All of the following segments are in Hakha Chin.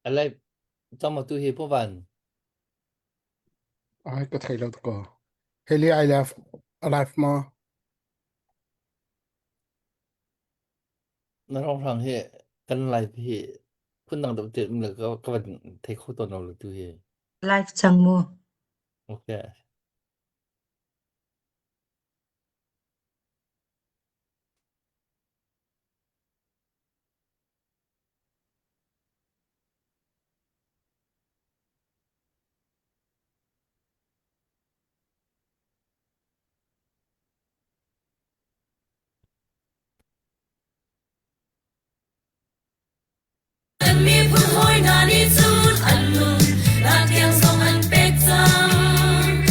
A live cang ma tu hi puvan. Ai ka thei lo ko. Heli I love alive ma. Na rong hrang hi kan live hi phun dang deuh te um le ka ka van thei kho tawn lo le tu hi. Live cang mu. Okay. Kan miphun hawi hna nih cun an nun nak tiang zong an pek cang.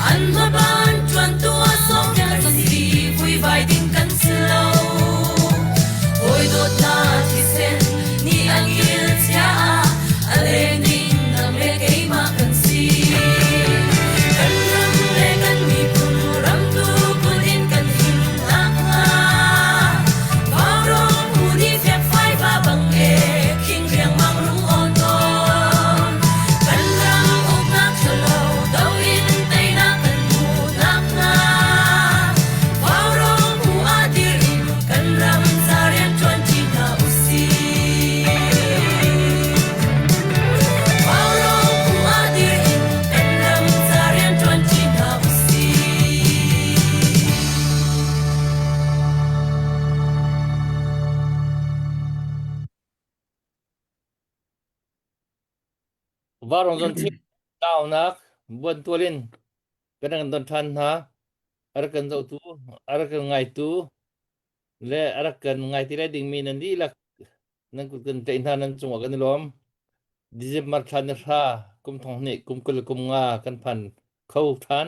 An hmaban ṭuantu ah sawm kan si, vuivai ding kan si lo. Hawi dawtnak thisen nih an kil chia ah a leng ding nang le keimah kan si. Kan ram le kan miphun ramtu kut in kan him nakhnga Vaurawng hu nih fekfai va bang e khing riangmang rung awn tawn. Kan ram uknak ṭhalo do in teinak kan hmuh nakhnga Vaurawng hu ah dir in kan ram ca rian ṭuanṭi hna usih. Vaurawng hu ah dir in kan ram ca rian ṭuanṭi hna usih. Varong zon thim taunak buantual in kan rak don ṭhan hna. A rak kan zohtu, a rak kan ngaitu le a rak kan ngai ti lai dingmi nan dihlak nan kut kan tlaih hna nan cungah kan i lawm. December thla ni hra kum thong hnih kum 20 kum nga kan phan kho ṭhan.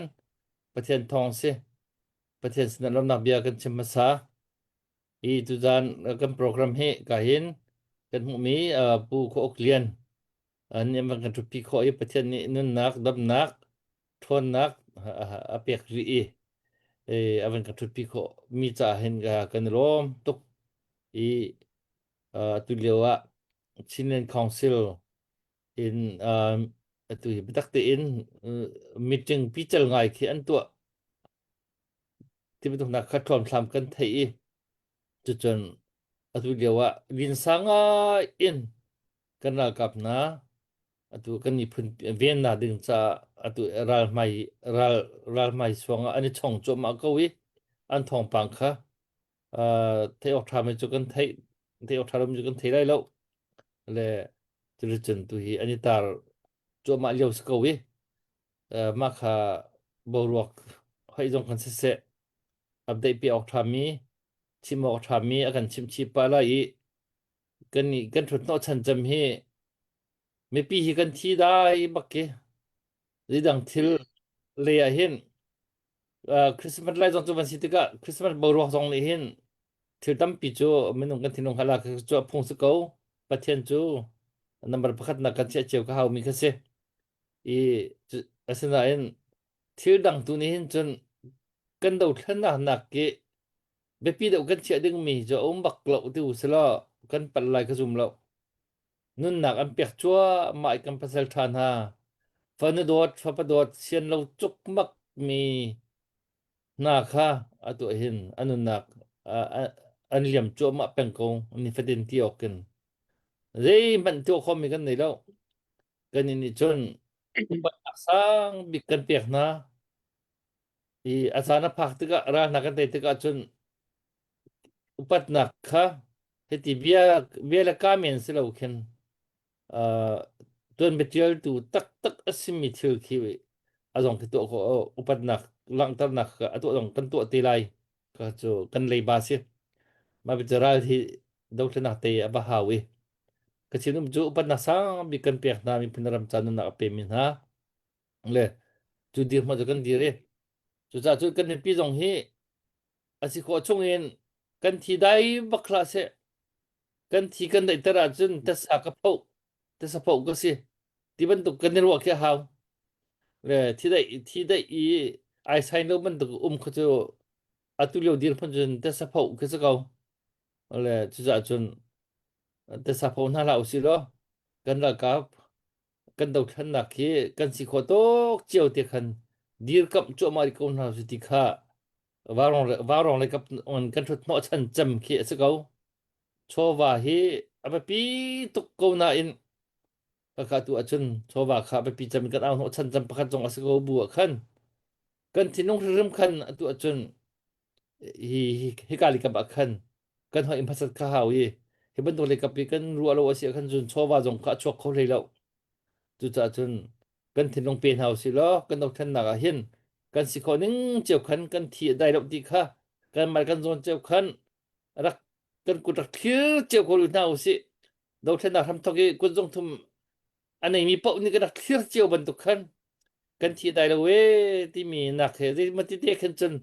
Pathian thawng si. Pathian sinah lawmnak bia kan chim hmasa. Hi tuzan kan program hi ka hin kan hmuhmi Pu Khaw Uk Lian nih an van kan ṭhutpi khawh i Pathian nih nunnak, damnak, ṭhawnnak a pek rih i a van kan ṭhutpi khawh mi caah hin kan i lawm tuk i atu lio ah Chinland Council in atu hi biatak tein meeting pical ngai khi an tuah ti bantuk kha ṭhuamthlam kan theih i cucun atu lio ah linsa ngai in kan ralkap hna atu kan miphun vennak ding caah atu ral hmai ral ral hmai suang ah an i chong cuahmah ko i an thawngpang kha theih awk ṭhami cu kan theih theih awk ṭha lomi cu kan thei lai lo le cuticun tu hi an i tar cuahmah lio si ko i mah kha boruak hoih zong kan siseh update pi awk ṭhami chim awk ṭhami a kan chimh chih pah lai i kan nih kan ṭhut hnawh chan cem hi mipi hi kan thi dai bak ki zeidang thil le ah hin Christmas lai zong cu van si tikah Christmas boruak zong nih hin thil tampi cu minung kan thinlung hala cu a phung si ko Pathian cu number pakhat nak kan chiah cio ka hau mi kha si i asinain thil dang tu nih hin cun kan dothlennak nak ki biapi deuh kan chiah dingmi cu a um bak lo ti u selaw kan palh lai ka zum lo nunnak an pek cuahmah i kan pasal ṭha hna fanu dawt fapa dawt sian lo cukmak mi hna kha atu hin an nunnak an liam cuahmah peng ko nifatin ti awk in zeihmanh tuah khomi kan nei lo kan nih cun upatnak sang bik kan pek hna i a caan a phak tikah ral hna kan tei tikah cun upatnak kha hiti bia bia le ka men si lo khin uh, tuan biatialtu taktak a simi thil khi a zong khi tuah khawh upatnak langhternak a tuah zong kan tuah te lai ka cu kan leiba si mah ral hi dothlenak te a va hau i ka chinum cu upatnak sang bik kan pek hna miphun ram ca nunnak a pe mi hna le cu dirhmun cu kan dir i cucaah cu kan mipi zong hi a si khawh chung in kan thi dai bak hlah seh kan thi kan daihter ahcun tasa ka phoh tasa phoh ka si ti bantuk kan i ruah khi a hau le thi daih thi daih i ai sain lo bantuk um kha cu atu lio dirhmun cun tasa phoh khi si ko le cucaah cun tasa phoh hna hlah usih law. Kan ralkap kan dothlennak hi kan si khawh tawk cio te khan dirkamh cuahmah rih ko hna usih ti kha vaurawng lei kap on kan ṭhut hnawh chan cem khi a si ko. Chawva hi a biapi tuk ko nain khakha tu ahcun chawva kha a biapi cem kan au hnawh chan cem pakhat zong a si ko bu ah khan kan thinlung hrimhrim khan atu ahcun hi hika likap ah khan kan hoi hmasat kha hau i hi bantuk likap i kan ruah lo a si ah khan cun chawva zong kha a chuak kho hlei lo. Cucaah cun kan thinlung pe hna usih law kan dothlennak ah hin kan si khawh ning cio khan kan thi a dai lo ti kha kan mal kan zawn cio khan rak kan kut rak thlir cio ko hna usih. Dothlennak hramthok i kut zung thum a neimi paoh nih kan rak thlir cio bantuk khan kan thi dai lo e timi nak he zeimati te khan cun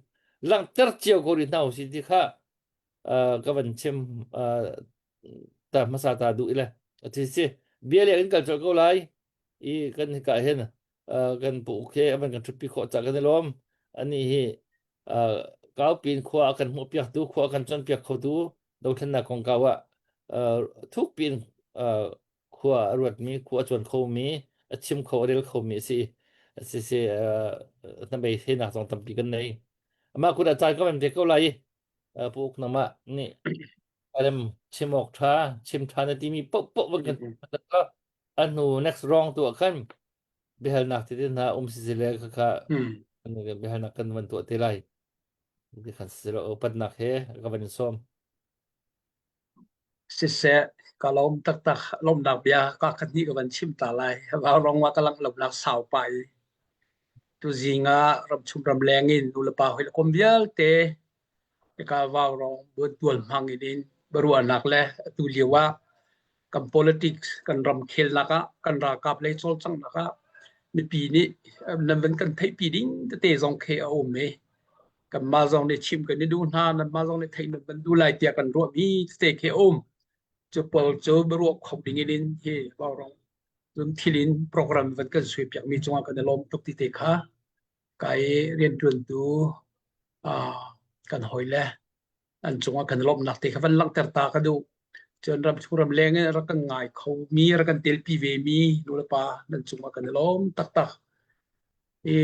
langhter cio ko rih hna usih ti kha ka van chim ta hmasa ta duh ile ati si bia le kan kal colh ko lai i kan hika hin kan pu ke avan kan thutpi khawh ca kan i lawm ani hi kaupin khua kan hmuh piak tu khua kan chon piak kho tu dothlennak kongkau ah thuk pin khua a ruatmi khua a cuan khomi a chim kho a rel khomi a si si si hnabei henak zong tampi kan nei amah kut ah caan ka van pek ko lai i pu uk nangmah nih arem chim awk tha chim tha na timi poh poh van kan a hnu next wrong tu ah khan biahalnak tete hna um si le kha kha biahalnak kan van tuah te lai khan si lo upatnak he ka van in sawm Siseh, ka lawm taktak. Lawmnak bia ka khat hnih ka van chim ta lai. Vaurawng ah ka langh lonak sau pah i tuzing ah ramchung ramleng in nulepa hawi le kom vialte hika vaurawng buantual hmang in in biaruahnak le atu lio ah kan politics kan ramkhelnak ah kan ralkap lei cawlcanghnak ah mipi nih nan van kan theihpi ding tete zong khi a um i kanmah zong nih chim kan i duh hna nanmah zong nih theih nan van duh lai tiah kan ruahmi tete khi a um. Cu pawl cu biaruah kho ding in hi vaurawng cun thil in program van kan suai piakmi cungah kan i lawm tuk ti te kha kai rianṭuantu kan hawile an cungah kan lawmhnak te kha van langhter ta ka duh. Cun ramchung ramleng in rak kan ngai khomi, rak kan telpi vemi nulepa nan cungah kan i lawm taktak. I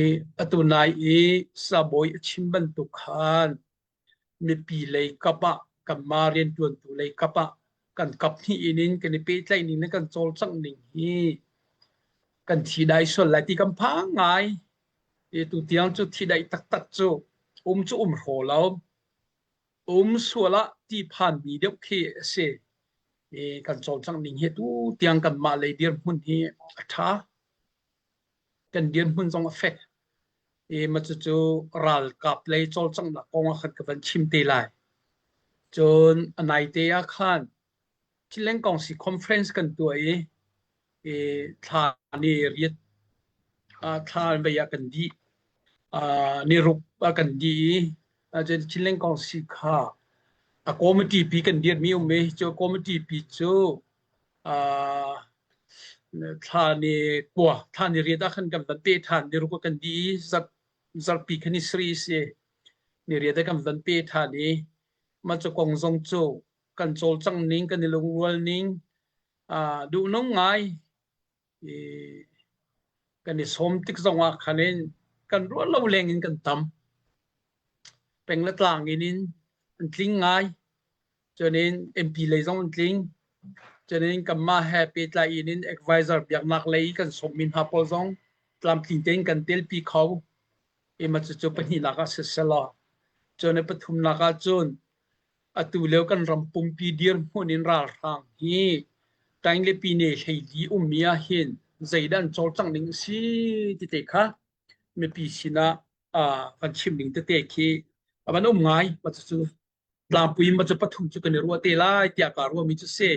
atu nai i sabawi a chim bantuk khan mipi lei kap ah kanmah rianṭuantu lei kap ah kan kap hnih in in kan i pehtlaih ning le kan cawlcangh ning hi kan thi dai sual lai ti kan phang ngai. I tutiang cu thi daih taktak cu um cu um hraw lo. Um sual ah ti phanmi deuh khi a si. I kan cawlcangh ning hi tu tiang kanmah lei dirhmun hi a ṭha. Kan dirhmun zong a fek. I mah cucu ralkap lei cawlcanghnak kong ah khan ka van chim te lai. Cun a naite ah khan Thileng Kongsi Conference kan tuah i, i thla ni riat thla vei ah kan dih. Ni ruk ah kan dih i cun Thileng Kongsi kha a committee pi kan dirhmi um i cu committee pi cu thla ni kua thla ni riat ah khan kan van pe ṭhan ni ruk ah kan dih i zarhpi kha ni sarih a si ni riat ah kan van pe ṭhan i mah cu kong zong cu kan cawlcangh ning kan i lungrual ning duhnung ngai i kan i sawm tik zong ah khan in kan ruah lo leng in kan tam peng le tlang in in an tling ngai Cun in MP lei zong an tling. Cun in kanmah he pehtlai in in advisor biaknak lei i kan sawmmi hna pawl zong tlamtling tein kan telpi kho. I mah cucu pahnihnak ah siselaw. Cun i pathumnak ah cun atu lio kan ram pumpi dirhmun in ralhrang hi Tainglipi ne hleili ummi ah hin zeidah an cawlcangh ning a si ti te kha mipi sinah uh, kan chim ning tete khi a van um ngai. Mah cucu Tlangpui ma cu pathum cu kan i ruah te lai tiah kaa ruahmi cu si.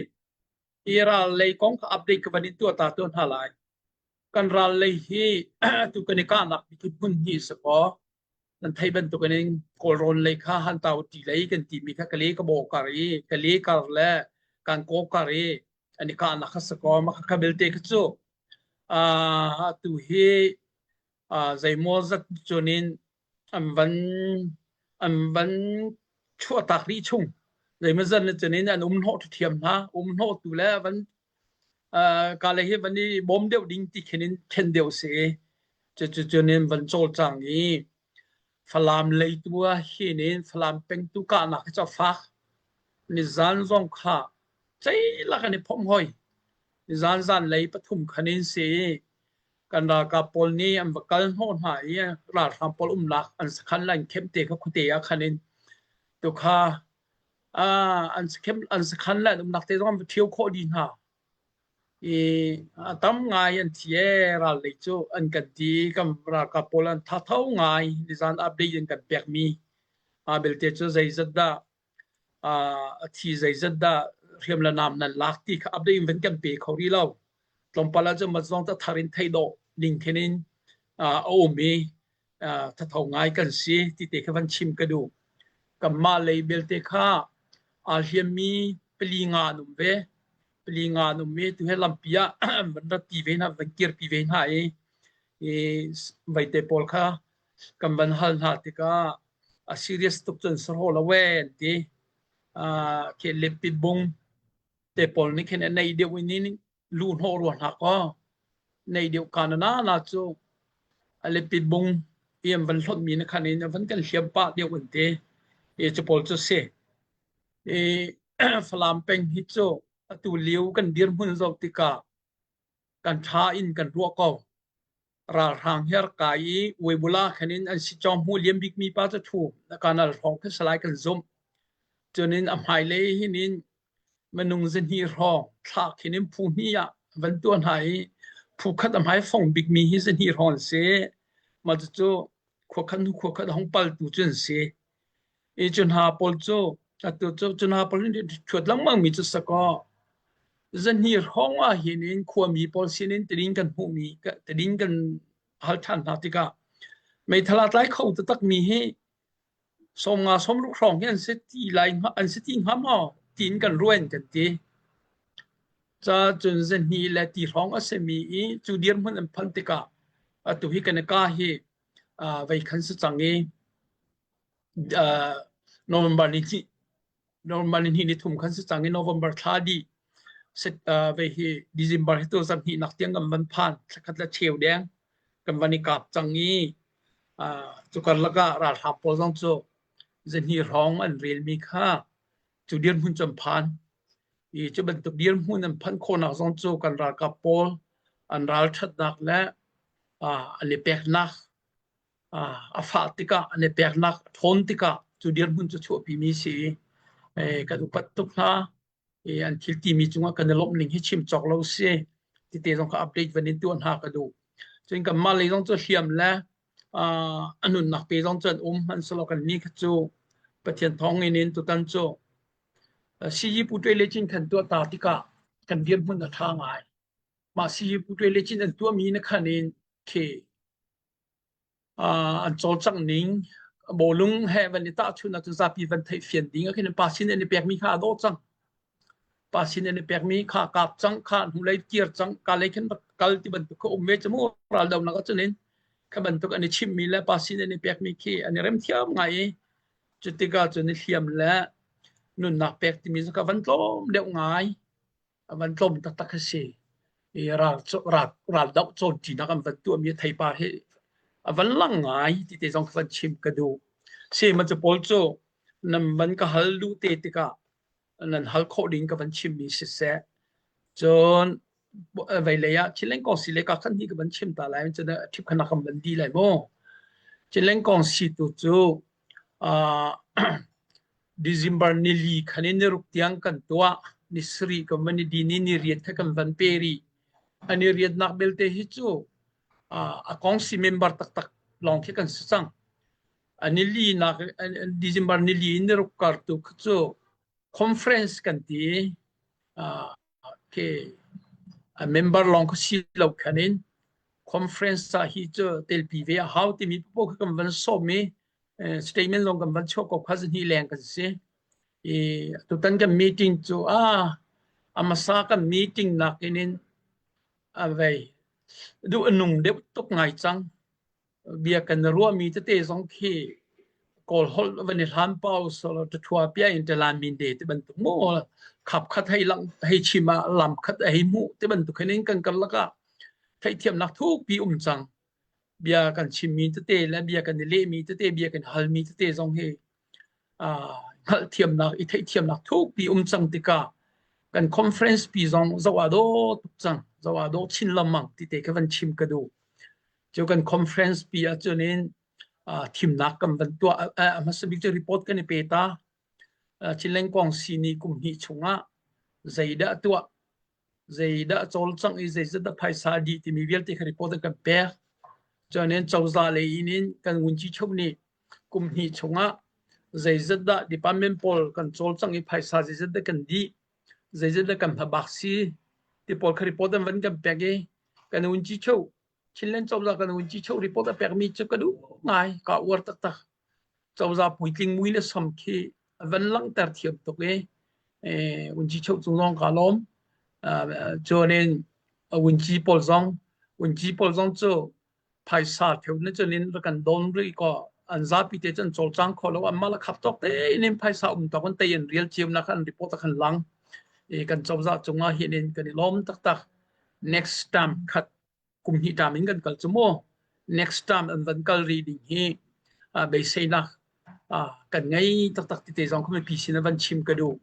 Hi ral lei kong kha update ka van in tuah ta tuah hna lai. Kan ral lei hi tu kan i kahnak bik hi hmun hnih si kaw nan theih bantuk in Kawlrawn lei kha Hantau ti lei kan timi kha Kale ka baw kar i Kale kar le kan kaw kar i an i kahnak kha si kaw mah kha belte kha cu atu hi zeimaw zat cun in an van an van chuahtak rih chung zeimawzat nih cun in an um hnawh ṭhiam hna um hnawhtu le van. Ka le hi van i bawm deuh ding ti khin in then deuh si i cucu nin van cawlcang i Falam lei tu ah hin in Falam peng tu kahnak hi cu a fak. Nizan zong kha ceilak an i phomh hoi. Nizan zanlei pathum khan in si i kan ralkap pawl nih an va kal hnawh hna i ralhrang pawl umnak an sakhan le an kemh te kha khuate ah khan in tukha an sakhem an sakhan le an umnak te zong an va ṭhio khawh dih hna. I a tam ngai an thi ee ral lei cu an kan ti kan ralkap pawl an thatho ngai nizan update an kan pekmi aa belte cu zeizat dah a thi zeizat dah hriam le nam nan lak ti kha update in van kan pe kho rih lo. Tlawmpal ah cun mat zong ta thar in theih dawh ning khin in a um i thatho ngai kan si ti te kha van chim ka duh. Kanmah lei belte kha aa hliammi pali nga an um ve. Pali nga an um i tu he lampi ah van ratpi ve hna, van kirpi ve hna i i veite pawl kha kan van hal hna tikah a serious tuk cun sahraw lo ee an ti. Khi lepit bung te pawl nih khin a nei deuh in lu hnawh rua hna kaw nei deuh ka na na cu a lepit bung i an van hlonh mi na khan in van kan hliam pah deuh an ti. I cu pawl cu si. I Falam peng hi cu atu lio kan dirhmun zoh tikah kan ṭha in kan ruah ko. Ralhrang hi a rak kai i Weibula khan in an si cawng hmu liam bikmi pa cu ṭhu kanal hrawng khi salai kan zumh. Cun in a hmailei hin in minung zahnih hrawng thla khin in phu hnih ah van tuah hna i phu khat a hmai fong bikmi hi zahnih hrawng an si. Mah cucu khua khat hnu khua khat a hung paltu cu an si. I cu hna pawl cu atu cu cu hna pawl nih ṭhuat lengmang mi cu sakaw zahnih hrawng ah hin in khuami pawl sinin tidin kan hmuhmi tidin kan hal ṭhan hna tikah meithal aa tlai kho taktakmi hi 50 60 hrawng hi an si ti lai an si ti hnga maw tiin kan ruan kan ti. Ca cun zahnih le ti hrawng a simi i cu dirhmun an phanh tikah atu hi kan i ka hi vei khan si cang i November ni hnih November ni hnih ni thum khan si cang i November thla dih vei hi December hi tu zarhhnih nak tiang kan van phan thlakhat le cheu deng kan van i kap cang i cu karlak ah ralhrang pawl zong cu zahnih hrawng an relmi kha cu dirhmun cu an phan i cu bantuk dirhmun an phanh khawhnak zong cu kan ralkap pawl an ralṭhatnak le an i peknak a fah tikah an i peknak a ṭhawn tikah cu dirhmun cu chuahpimi si i kan upat tuk hna i an thil timi cungah kan i lawmh ning hi chim cawk lo si tite zong kha update van in tuah hna ka duh. Cun kanmah lei zong cu hliam le a nunnak pe zong cu an um hmanhsehlaw kan ni kha cu Pathian thawng in in tutan cu Siyi Pu Ṭwe le Cin khan tuah ta tikah kan dirhmun a ṭha ngai. Mah Siyi Pu Ṭwe le Cin an tuahmi na khan in khi an cawlcangh ning bawlung he van i tahchunh ahcun zapi van theih fian ding ah khin pa sin an i pekmi kha a dawh cang. Pa sin an i pekmi kha kap cang, kha hnulei kir cang, ka lei khin rak kal ti bantuk kha um ve cu mu raldonak ahcun in kha bantuk an i chimhmi le pa sin an i pekmi khi an i rem thiam ngai i cutikah cun i hliam le nunnak pek timi cu kha van tlawm deuh ngai. A van tlawm taktak a si. I ral ral raldoh cawnṭinak an van tuahmi theipar hi a van lang ngai ti te zong kha van chim ka duh. Sihmanhsehlaw cu pawl cu nan van ka hal duh te tikah nan hal khawh ding ka van chimmi siseh. Cun veilei ah Chinlengkong si le ka khat hnih ka van chim ta lai cun ṭhipkhanak kan van di lai mu. Chinlengkong si tu cu December nili khan in niruk tiang kan tuah. Ni sarih kan van i din i ni riat kha kan van pe rih. An i riatnak belte hi cu a kongsi member taktak lawng khi kan si cang. A nili nak December nili in niruk kar tu kha cu conference kan ti i khi a member lawng kha si lo khan in conference ah hi cu telpi ve a hau timi paoh kha kan van sawm i statement zong kan van chuah ko kha zahnih leng kan si. I tutan kan meeting cu a a hmasa kan meeting nakin in a vei duh a nung deuh tuk ngai cang. Bia kan ruahmi tete zong khi Kawl holh van i hlan pau solo ṭaṭhua pia in ṭalan min de ti bantuk mu khap khat hei lang hei chim ah lam khat a hei hmuh ti bantuk hin in kan karlak ah theihthiamnak thukpi um cang. Bia kan chimmi tete le bia kan i lehmi tete bia kan halmi tete zong hi hngalhthiamnak i theihthiamnak thukpi um cang tikah kan conference pi zong zoh aa dawh tuk cang zoh aa dawh chin lengmang ti te kha van chim ka duh. Cu kan conference pi ahcun in thimnak kan van tuah a hmasa bik cu report kan i pe ta. Chinleng Kawngsi nih kum hnih chungah zeidah tuah zeidah cawlcangh i zeizat dah phaisa dih timi vialte kha report an kan pek. Cun in cozah lei in in kan ngunci chung nih kum hnih chungah zeizat dah department pawl kan cawlcangh i phaisa zeizat dah kan dih, zeizat dah kan hmabak si ti pawl kha report an van kan pek i kan ngunci cheu Chinland cozah kan ngunci cheu report a pekmi cu ka duh ngai ka uar taktak. Cozah puitling mui le sam khi a van langhter thiam tuk i vunci cheu cung zong kaa lawm. Cun in vunci pawl zong vunci pawl zong cu phaisa theu na cun in rak kan dawn rih kaw an zapi te cun cawlcang kho lo anmah le khap tawk tein in phaisa um tawk in tei an rial cio nak an report a khan lang. I kan cozah cungah hin in kan i lawm taktak. Next time khat kum hnih ṭam in kan kal cu mu. Next time an van kal rih ding hi beiseinak kan ngei taktak ti te zong kha mipi sin ah van chim ka duh.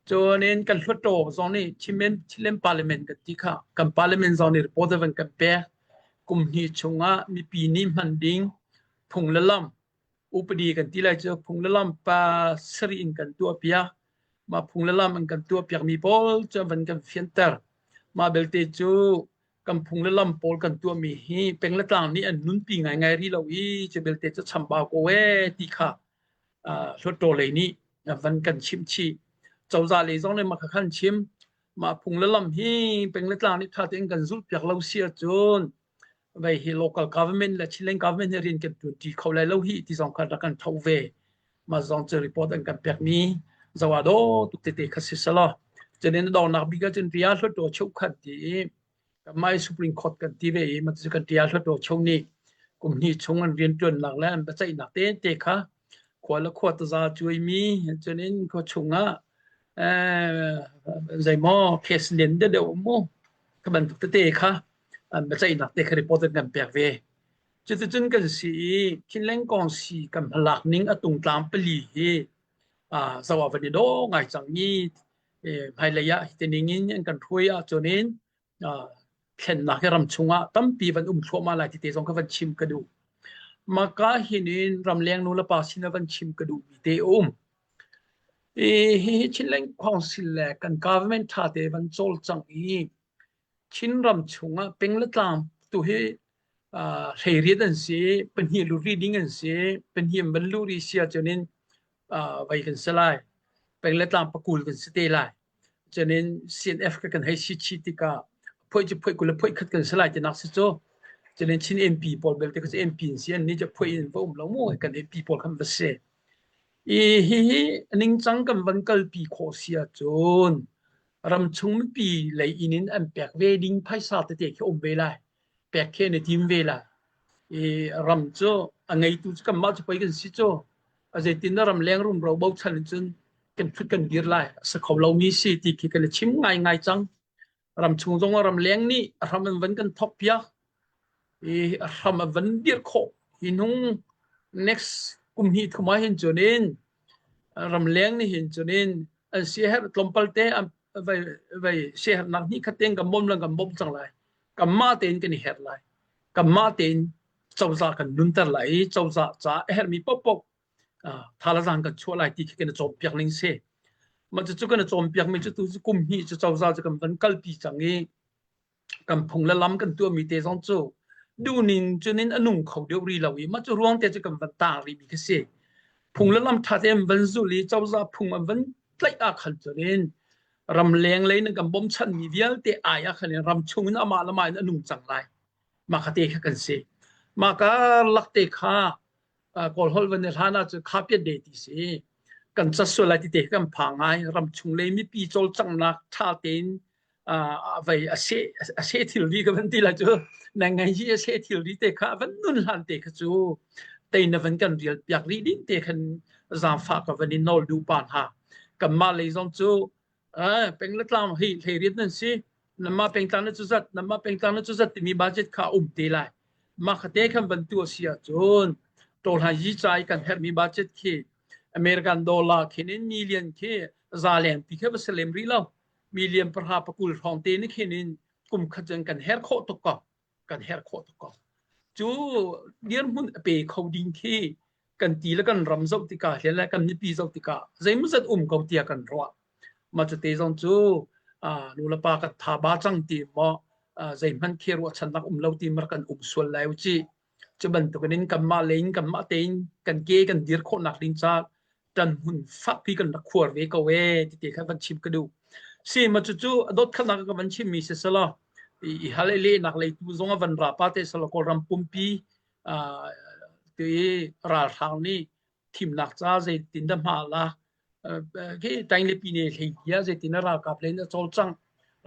Cun in kan hluttaw zong nih Chinmen Chinland Parliament kan ti kha kan parliament zong nih report van kan pek. Kum hnih chungah mipi nih hman ding phung le lam upadi kan ti lai cu phung le lam pa sarih in kan tuah piak. Mah phung le lam an kan tuah piakmi pawl cu van kan fianter. Mah belte cu kan phung le lam pawl kan tuahmi hi peng le tlang nih an nunpi ngaingai rih lo i cu belte cu chambau ko ee ti kha hluttaw lei nih van kan chimh chih. Cozah lei zong nih mah kha khan chim. Mah phung le lam hi peng le tlang nih ṭha tein kan zulhpiak lo si ahcun vei hi local government le Chinland government hi rian kan ṭuanṭi kho lai lo hi ti zong kha rak kan tho ve. Mah zong cu report an kan pekmi zoh ah dawh tuk tete kha si selaw. Cunin a donghnak bik ahcun ria hluttaw cheukhat ti i kanmah i Supreme Court kan ti ve i mah cu kan ria hluttaw cheu nih kum hnih chung an rianṭuannak le an biaceihnak tete kha khua le khua taza cuaimi cunin khua chungah zeimaw case lian deuhdeuh um mu kha bantuk tete kha an biaceihnak te kha report an kan pek ve. Cuticun kan si i Thinleng Kawngsi kan hmalak ning a tungtlang pali hi zoh ah van i dawh ngai cang i hmailei ah hiti ning in an kan hruai ahcun in thlennak hi ram chungah tampi van um thluahmah lai ti te zong kha van chim ka duh. Maka hin in ramleng nu le pa sin ah van chim ka duhmi te a um. Hi Chinland Council le kan government ṭha te van cawlcang i Chinram chungah peng le tlang tu hi hleiriat an si, pahnih lut rih ding an si, pahnih an van luh rih si ahcun in vei kan si lai. Peng le tlang pakul kan si te lai. Cun in CNF ka kan hei si chih tikah phoih cu phoih kul le phoih khat kan si lai tinak si cu. Cun in Chin MP pawl belte kha cu MP an si, an nih cu phoih in va um lo mu, kan MP pawl khan va si. I hihi ningcang kan van kalpi khawh si ahcun ramchung mipi lei inn in an pek ve ding phaisa tete khi um ve lai pek khi an i tim ve lai i ram cu a ngeitu cu kanmah cu pei kan si cu a zeitin na ram leng rumro bochan in cun kan thut kan dir lai a si kho lomi si ti khi kan i chim ngai ngai cang ram chung zong ah ram leng nih a hram an van kan thok piak i a hram a van dir khawh hi nung next kum hnih thum ah hin cun in ramleng nih hin cun in an siaherh tlawmpal te an vai vai siaherhnak hnih khat tein kan bawm lang kan bawmh cang lai kanmah tein kan i herh lai kanmah tein cozah kan nunter lai i cozah ca a herhmi paohpaoh thalazang kan chuah lai ti khi kan i cawnpiak ning si mah cucu kan i cawnpiak mi cu tu cu kum hnih cu cozah cu kan van kalpi cang i kan phung le lam kan tuahmi te zong cu duhning cun in a nung kho deuh rih lo i mah cu ruang te cu kan van taang rih mi khi si. Phung le lam ṭha tein van zulh i cozah phung an van tlaih ah khan cun in ramleng lei in kan bawmchanmi vialte ai ah khan in ram chung in amah le mah in a nung cang lai. Mah kha te kha kan si. Mah karlak te kha Kawl holh van i hlan ahcun kha piat de ti si. Kan cat sual lai ti te kan phang ngai. Ram chung lei mipi cawlcanghnak ṭha tein vei a seh a seh thilri ka van ti lai cu na ngai hi a seh thilri te kha van nun hlan te kha cu. Tei na van kan rial piak rih ding te khan zaangfah ka van in nawl duh pa hna. Kanmah lei zong cu eh, peng le tlang hi hleiriat nan si. Nanmah pengtlang na cu zat, nanmah pengtlang na cu zat timi budget kha a um te lai. Mah khate khan van tu a si ahcun tawhlan yi ca i kan herhmi budget khi American dollar khin in million khi za lengpi kha va si lem rih lo. Million pahra pakul hrawng te ni khin in kum khat cun kan herh khawh tuk ko. Kan herh khawh tuk ko. Cu dirhmun a pe kho ding khi kan ti le kan ram zoh tikah le le kan mipi zoh tikah zeimawzat um ko tiah kan ruah. Mah cute zong cu nu le pa kan tha ba cang ti maw zeihmanh khi ruahchannak um lo ti mar kan um sual lai u ci. Cu bantukin in kanmah le in kanmah tein kan ke kan dir khawhnak ding caah ṭan hmun fakpi kan rak khuar ve ko ee ti te kha van chim ka duh. Si ma cucu a dot khatnak ka van chimmi si selaw i hal i lehnak lei tu zong a van ra pa te selaw Kawlram pumpi ti ralhrang nih thimnak ca zeitin dah hma la khi tainglipi ne hlei tia zeitin a ralkap lei in a cawlcang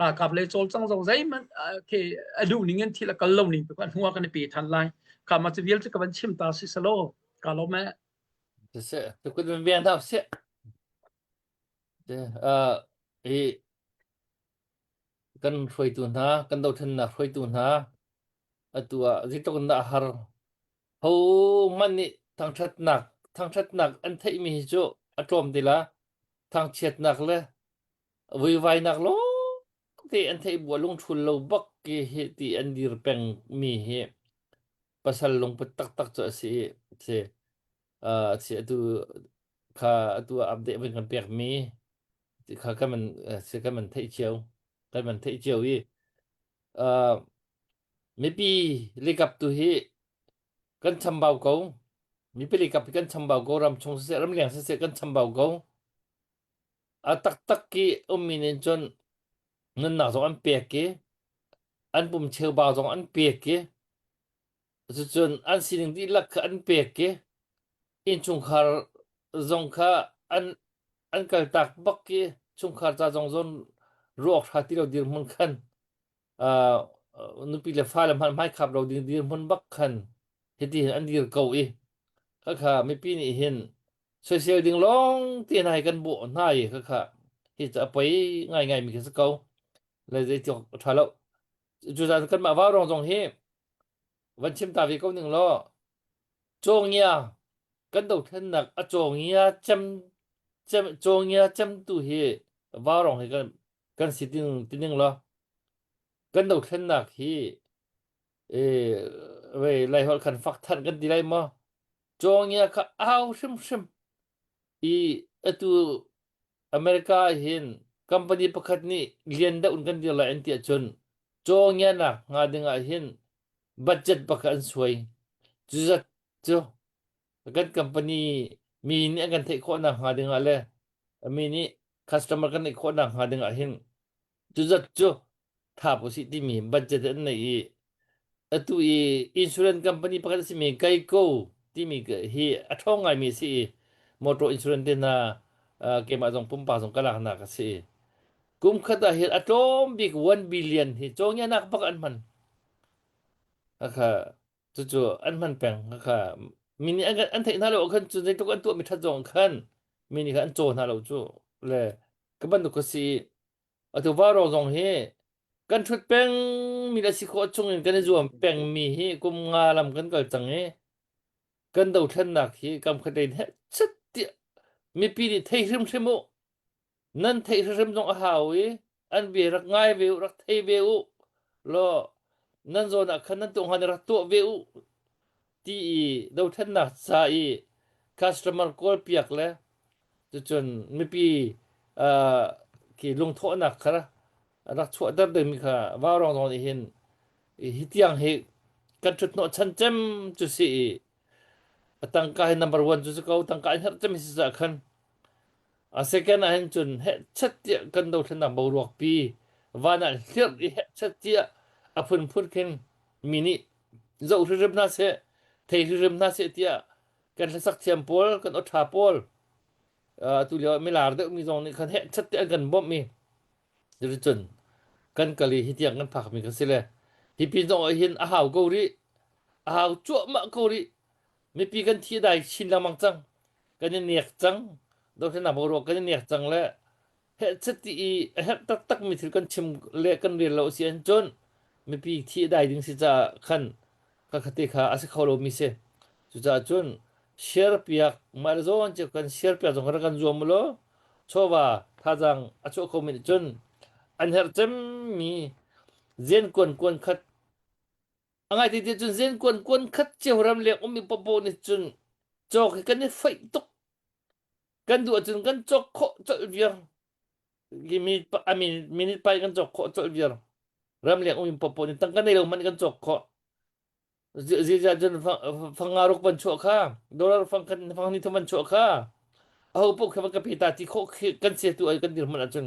ralkap lei cawlcang zong zeihmanh khi a duh ning in thil a kal lo ning tu kha hnu ah kan i pe than lai ka ma cu vial cu ka van chim ta si selaw ka lawm eh Siseh, tukut van biang hna sih. Uh, hi kan hruaitu hna, kan dothlennak hruaitu hna, atu ah zeitluk in dah a har. Ho hmanh nih thangṭhatnak, thangṭhatnak an theihmi hi cu a tlawm ti la. Thangchiatnak le vuivainak lawngte an theih bu ah lungṭhul lo bak ki hi ti an dir peng mi hi pasal lungput taktak cu a si i si uh, si atu kha atu ah update van kan pek mi ti kha kan man si kan man theih cio kan man theih cio i uh, mipi likap tu hi kan chambau ko mipi likap hi kan chambau ko ram chung siseh ram leng siseh kan chambau ko a taktak ki ummi nin cun nunnak zong an pek i an pum cheubau zong an pek i cucun an sining dihlak kha an pek i innchungkhar zong kha an an kaltak bak i chungkhar ca zong zawn ruak hra ti lo dirhmun khan uh, nupi le fale hmanh hmaikhap lo ding dirhmun bak khan hiti hin an dir ko i khakha mipi nih hin soisel ding lawng te hna hi kan bawh hna i khakha hi cu a poi ngaingai mi khi si ko le zei ti ṭha lo cuzan kanmah vaurawng zong hi van chim ta ve ko ning law cawngia kan dothlennak a cawngia cem cem cawngia cem tu hi vaurawng hi kan kan si ting tining law kan dothlennak hi e ve lai holh khan fak than kan ti lai maw cawngia kha au hrimhrim i atu America ah hin company pakhat nih lian deuh in kan dir lai an ti ahcun cawngianak hnga ding ah hin budget pakhat an suai. Cuzat cu kan company mi nih an kan theih khawhnak hnga ding ah le mi nih customer kan neih khawhnak hnga ding ah hin Cuzat cu thap usih timi budget an nei i atu i insurance company pakhat a simi Geico timi hi a ṭhawng ngaimi a si i motor insurance te hna keimah zong pumpak zong ka laknak a si i kum khat ah hin a tlawm bik 1 billion hi cawngianak bak an hman. Khakha cucu an hman peng khakha mi nih an, an theih hna lo khan cu zeitluk an tuahmi ṭhat zong khan mi nih khan an caw hna lo cu le ka bantuk ka si Atu varo zong hi kan ṭhut pengmi le si khawh chungin kan i zuam pengmi hi kum nga lam kan kal cang i kan dothlennak hi kam khat in heh chet tiah mipi nih thei hrimhrim u nan theih hrimhrim zong a hau i an bia rak ngai ve u rak thei ve u law nan zawn ah khan nan tuah hnga rak tuah ve u ti i dothlennak ca i customer kawl piak le Cucun mipi uh, khi lungthawhnak kha rak chuahter dingmi kha vaurawng zong nih hin hi tiang hi kan ṭhut hnawh chan cem cu si i a tangka hi number one cu si ko tangka in herh cem hi si cah khan a second ah hin cun heh chet tiah kan dothlennak boruak pi van ah hlirh i heh chet tiah a phunphun khin mi nih zoh hrimhrim hna seh thei hrimhrim hna seh tiah kan hlasak thiam pawl kan aw ṭha pawl atu lio ah milar deuhmi zong nih khan heh chat te an kan bawmh i cuticun kan kal i hi tiang kan phakmi kan si le hi pin zong ah hin a hau ko rih a hau cuahmah ko rih. Mipi kan thi dai chin lengmang cang. Kan i nek cang. Dothlennak boruak kan i nek cang le hehchet ti i a herh taktakmi thil kan chim le kan rel lo si ahcun mipi thi a dai ding si caah khan ka khate kha a si kho lomi si. Cucaah cun share piak mah le zawn cio kan share piak zong kan zuam u law chawva thazaang a chuah khomi nih cun an herh cemmi zen kuan kuan khat a ngai ti ti cun zen kuan kuan khat cio ram leng ummi popo nih cun cawk hi kan i foih tuk kan duh ahcun kan cawk khawh colh viar a minute pai kan cawk khawh colh viar ramleng um popo nih tangka nei lo man kan cawk khawh ziah cun fanga ruk van chuah kha dollar fang khat fang ni thum van chuah kha aho paoh kha van ka pe ta ti khawh khi kan se tu ai kan dirhmun ahcun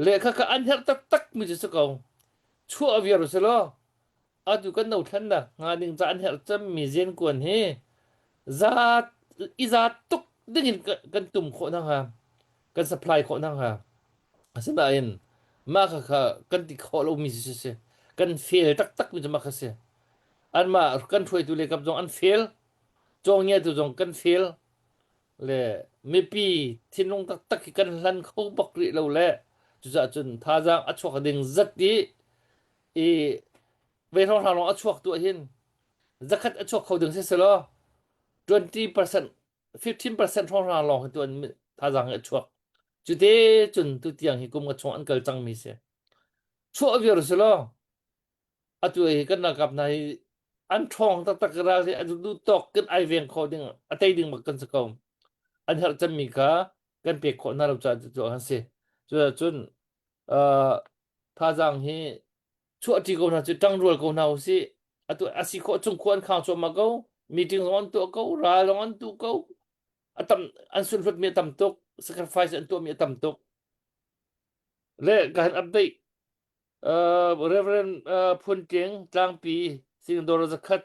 le kha kha an herh taktak mi cu si ko chuah viar si law atu kan no thlennak hnga ding ca an herh cemmi zenkuan hi zat i zat tuk ding in kan tum khawh hna hnga kan supply khawh hna hnga asinain mah kha kha kan ti khawh lomi si si kan fail taktak mi cu mah kha si anmah kan hruaitu le kap zong an fail cawngiatu zong kan fail le mipi thinlung taktak hi kan hlan kho bak rih lo le cucaah cun thazaang a chuak ding zat i i ve hrawnghrang lawng a chuak tu ahhin zakhat a chuak kho ding si selaw 20% 15% hrawnghrang lawng hi tu an thazaang hi a chuak cute cun tu tiang hi kum nga chung an kal cang mi si chuah viar selaw atu hi kan ralkap hna hi an ṭhawng taktak ral hi a duh tawk kan ai veng kho ding a tei ding bak kan si ko an herh cemmi kha kan pek khawh hna lo caah cu an si cucun uh, thazaang hi chuahṭi ko hna cu ṭangrual ko hna usih atu a si khawh chung khua an khang cuahmah ko meeting zong an tuah ko ral zong an tu ko a tam an sunhlut mi a tam tuk sacrifice an tuah mi a tam tuk le ka han update uh, Reverend uh, Phun Tling Tlangpi Singdor zakhat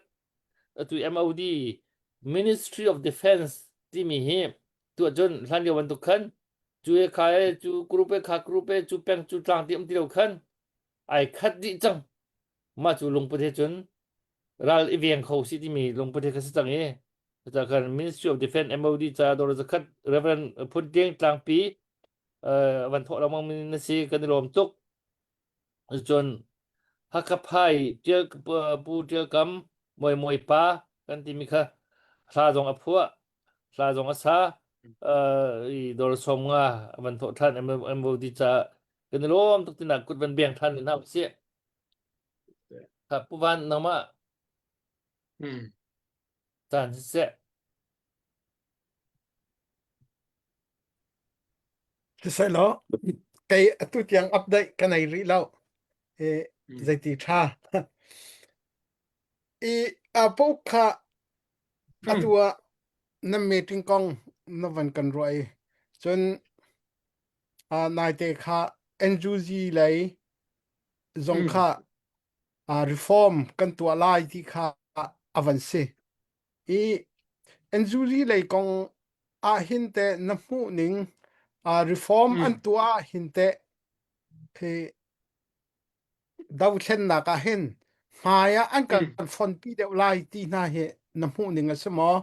atu MOD Ministry of Defense timi hi tu cun hlan lio bantuk khan cu e kha e cu group e kha group e cu peng cu tlang ti um ti lo khan ai khat dih cang mah cu lungput he cun ral i veng kho si timi lungput he kha si cang i ca khan Ministry of Defense MOD ca dor zakhat Reverend Phun Tling Tlangpi van thawh lengmang mi na si kan i lawm tuk cun Hakha Phai Ṭial Pu Ṭial Kam Mawi Mawi pa kan timi kha hla zong a phuah hla zong a sa i dor som nga van thawh ṭhan MOD ca kan i lawm tuk tinak kut van beng ṭhan hna usih kha Pu Van nangmah caan siseh Siseh kei atu tiang update ka nei rih lo. I zeiti ṭha. I a pauk kha atu ah na meeting kong na van kan ruah i cun naite kha NUG lei zong kha reform kan tuah lai ti kha a van si. I NUG lei kong ahhin teh na hmuh ning reform an tuah ahhin teh khi dothlennak ah hin hmai ah an kan fonpi deuh lai ti hna hi na hmuh ning a si maw?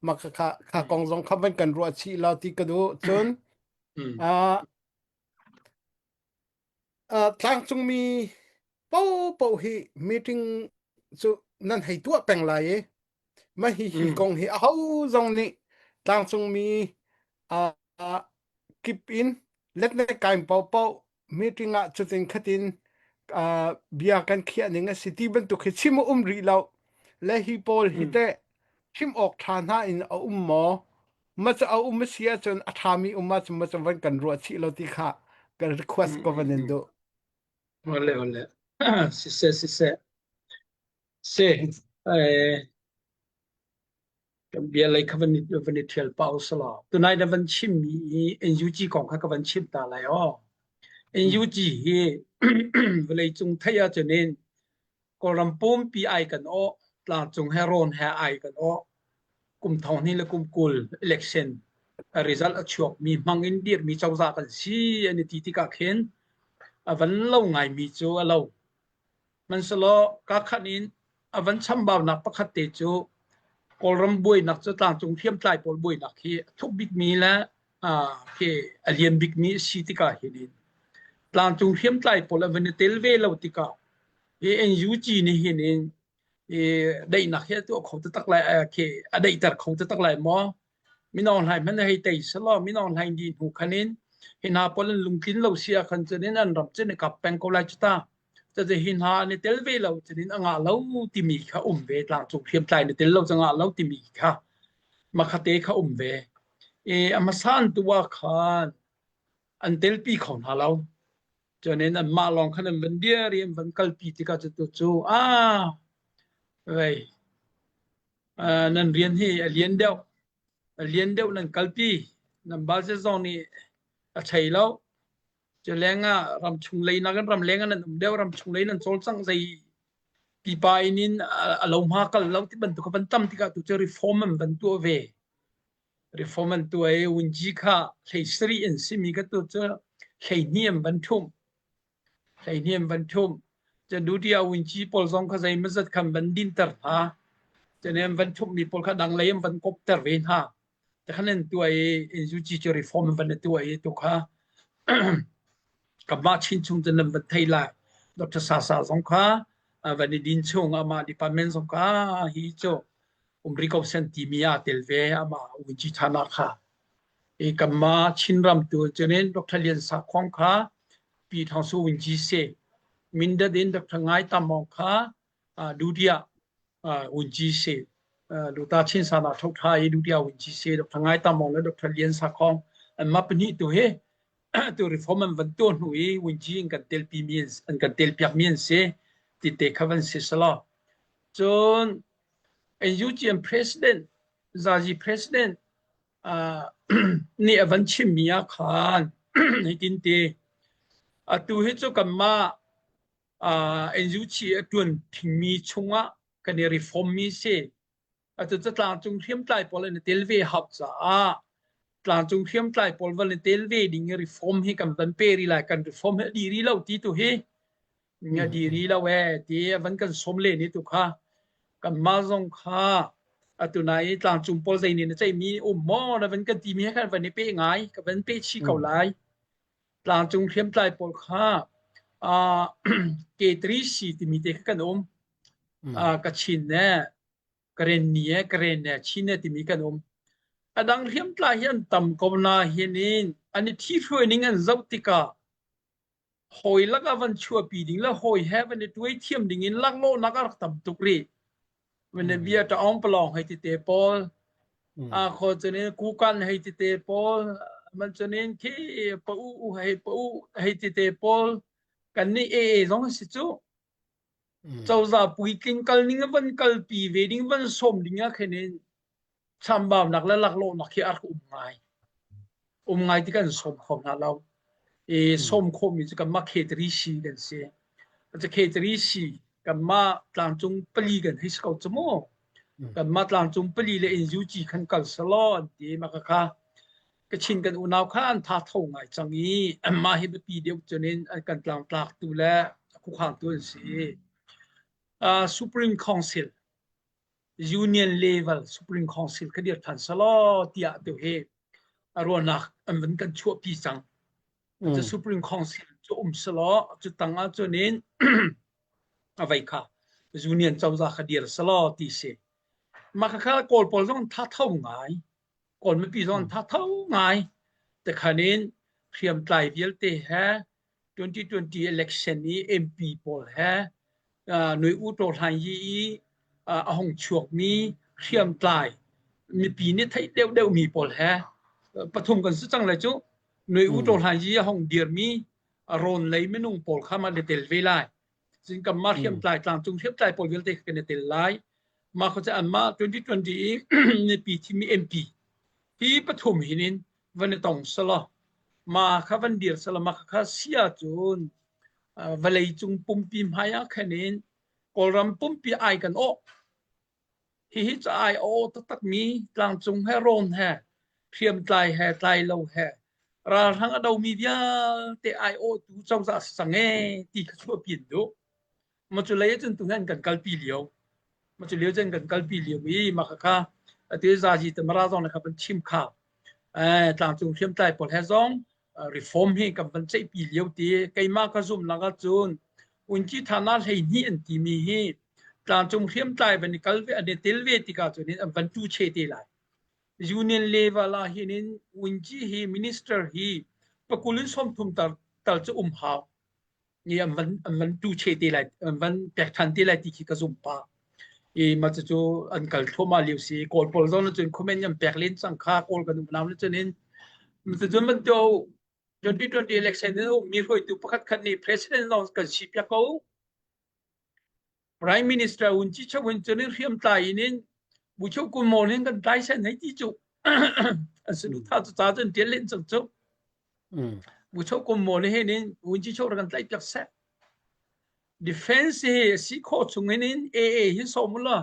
Mah kha kha kong zong kha van kan ruah chih law ti ka duh. Cun tlangcungmi paohpaoh hi meeting cu nan hei tuah peng lai i mah hi hi kong hi aho zong nih tlangcungmi uh, kip in letnek kaim paohpaoh meeting ah cutin khatin uh, bia kan khiah ning a si ti bantuk hi chim a um rih lo le hi pawl hi teh chim awk ṭha hna in a um maw Ma cu a um a si ahcun a ṭhami um ahcun ma cu van kan ruah chih lo ti kha kan request ko van in duh. Ole ole. Siseh siseh. Se eh kan bia lei kha van i van i ṭhial pah usalaw. Tunai na van chimmi hi NUG kong kha ka van chim ta lai aw. NUG hi vawlei cung theih ahcun in Kawlram pumpi ai kan awh, tlangcung he rawn he ai kan awh. Kum thong hnih le kum 20 election result a chuakmi hmang in dirmi cozah kan si an i ti tikah khin a van lo ngaimi cu a lo. Hmanhsehlaw ka khat in a van chambaunak pakhat te cu. Kawlram buainak cu tlangcung hriamtlai pawl buainak hi a thuk bikmi le khi a lian bikmi a si tikah hin tlangcung hriamtlai pawl an van i tel ve lo tikah hi NUG nih hin in daihnak hi a tuah kho taktak lai khi a daihter kho taktak lai maw? Min Aung Hlaing hmanh hei tei selaw Min Aung Hlaing dih hnu khan in hi hna pawl an lungtlin lo si ah khan cun in an ram cun i kap peng ko lai cu ta. Cucu hi hna an i tel ve lo cun in a ngah lo timi kha um ve tlangcung hriamtlai na tel lo cu ngah lo timi kha makhate kha um ve. I a hmasa an tu ah khan an telpi kho hna lo. Cun in anmah lawng khan an van dir i an van kalpi tikah cu cu ah vei nan rian hi a lian deuh a lian deuh nan kalpi nan budget zong nih a chei lo cu lengah ramchung lei nakin ramleng ah nan um deuh ramchung lei nan cawlcangh zei pipa in in a lo hma kal lo ti bantuk van tam tikah tu cu reform an van tuah ve reform an tuah i wunji kha hlei sarih in simi ka tu cu hlei hnih an van thum Hleihniam van ṭhumh. Cun Dutiah Wunci pawl zong kha zeimawzat khan van dinter hna. Cun an van ṭhumhmi pawl kha dang lei an van kawpter ve hna. Tikhan an tuah i Inzuci cu reform an van i tuah i tu kha kanmah chin chung cun nan van thei lai. Dr. Sasa zong kha van i din chung amah department zong kha hi cu um rih ko sen timi ah tel ve amah Wunci Thana kha. I kanmah Chinram tu cunin Dr. Lian Sakhong kha Pi Thawng Su Win Ji si. Mindat in Dr. Ngai Tam Mawng kha Dudia Win Ji si. Luta Chin Sana Thok Tha i Dudia Win Ji si. Dr. Ngai Tam Mawng le Dr. Lian Sakhong an mah pahnih tu hi tu reform an van tuah hnu i Win Ji in kan telpi mi an kan telpiak mi an si ti te kha van si selaw. Cun NUGM President Zazi President nih a van chimmi ah khan hitin ti atu hi cu kanmah NUG a ṭuan thingmi chungah kan i reform mi si. Atu cu tlangcung hriamtlai pawl an i tel ve hau caah tlangcung hriamtlai pawl van i tel ve ding i reform hi kan van pe rih lai. Kan reform hi a dih rih lo ti tu hi nga di ri lo e ti a van kan som len i tu kha kanmah zong kha atu nai i tlangcung pawl zei nih na ceihmi um maw na van kan timi he khan van i pe ngai ka van pe chih ko lai tlangcung hriamtlai pawl kha K3C timi te kha kan um Kachin ne Karen ni e Karen ne Chin ne timi kan um a dang hriamtlai hi an tam ko na hin in an i thi hruai ning an zoh tikah hawi lakah van chuahpi ding le hawi he van i tuai thiam ding in laklawhnak a rak tam tuk rih. Van i bia ṭaong palawng hei ti te pawl, a kho cunin kukan hei ti te pawl, man cunin khi pa u hei pa u hei ti te pawl, kan nih AA zong si cu. Cozah puitling kal ning van kalpi ve ding van sawm ding ah khin in chambaunak le laklawhnak hi a rak um ngai. Um ngai ti kan sawm kho hna lo. I sawm khawhmi cu kanmah khetri si kan si. Cu khetri si kanmah tlangcung pali kan hei si ko cu mu. Kanmah tlangcung pali le NUG khan kal selaw an ti mah kha Kachin kan unau kha an tha tho ngai cang i anmah hi biapi deuh cun in an kan tlangtlaktu le khukhangtu an si. Uh, Supreme Council Union level Supreme Council kha dir than selaw tiah tu hi a ruahnak an van kan chuahpi cang. Cu Supreme Council cu um selaw cu tang ah cun in a vei kha Union cozah kha dir selaw ti si. Mah kha Kawl pawl zong tha tho ngai. Kawl mipi zong tha tho ngai. Tekhan in hriamtlai vialte he 2020 election i MP pawl he Nui U Taw Hlaing Yi i a hung chuakmi hriamtlai mipi nih theih deuhdeuh mi pawl he pathum kan si cang lai cu Nui U Taw Hlaing Yi a hung dirmi rawn lei minung pawl kha mah le tel ve lai. Cun kanmah hriamtlai tlangcung hriamtlai pawl vialte kha kan i tel lai. Mah kha cu anmah 2020 i mipi thimmi MP hi pathum hin in van i tong selaw ma kha van dir selaw ma kha si ahcun vawlei cung pumpi hmai ah khan in Kawlram pumpi ai kan awh. Hihi ca ai a aw taktakmi tlangcung he rawn he hriamtlai he tlai lo he ralhrang a domi vialte ai awhtu cozah si cang ee ti kha chuahpi an duh. Ma cu lei ahcun tu hi an kan kalpi lio. Ma cu lio cun kan kalpi lio i mah khakha atu zazi tamara zong le kha van chim kha eh tlangcung hriamtlai pawl he zong reform hi kan van ceihpi lio ti keimah ka zumnak ahcun unci thana 12 an timi hi tlangcung hriamtlai van i kal ve an i tel ve tikah cun an van tu che te lai union level ah hin in unci hi minister hi pakul in 30 tal tal cu um hau ni an van an van tu che te lai an van pek than te lai ti khi ka zum pa i ma cu an kal thluahmah lio si kawl pawl zong cun comment an pek len cang kha kawl kan um nam cun in cun ban to 2020 election in mi hruaitu pakhat khat nih president zong kan si piak ko Prime Minister un chi chawin cun in hriam tlai in in bu cheu kun maw in kan tlai sen hei ti cu an sunu tha cu ca cun tial len cang cu bu cheu kun maw le hin in un chi cheu kan tlai piak seh defense hi si kho chung in in AA hi som la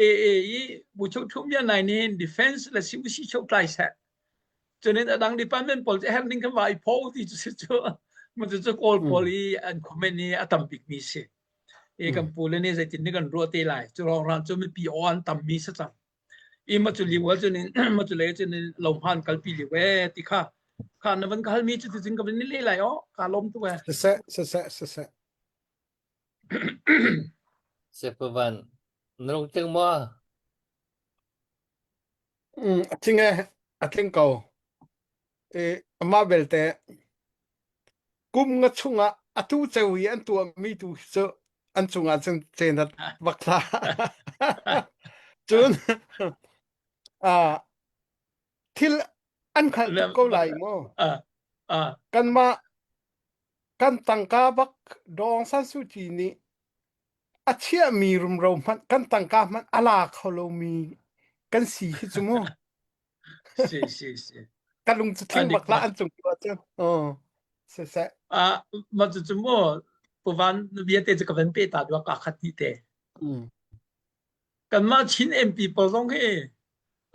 AA i bu cheu thum ya nai ni hin defense le si si cheu tlai seh cunin adang department pawl cu herh ning kan vai pho ti cu si cu mu cu kawl pawl i an comment i a tam bik mi si e kan pu le nih zeitin nih kan ruah te lai cu rongrang cu mipi aw an tam mi si cang i ma cu liu cun in ma cu le cun in lo hman kalpi liu e ti kha kha na van ka hal mi cu ti cun ka van ni le lai o ka lom tu e siseh siseh siseh Sepavan na lung tling maw? Mm, a tling e a tling ko e amah belte Kum nga chungah atu ceu i an tuahmi tu hi cu an cungah cun cenat bak hlah. Cun ah thil an hngalh tuk ko lai mu. Kanmah kan tangka bak Daw Aung San Suu Kyi nih a chiahmi rumro hmanh kan tangka hmanh a la kho lomi kan si hi cu mu. Si si si. Ka lung cu thing bak la an cung tu ahcun. Oh. Siseh. Ah, ma cu cu mu puvan bia te cu ka van pe ta dua ka khat ni te. Mm. Kanmah Chin MP pawl zong hi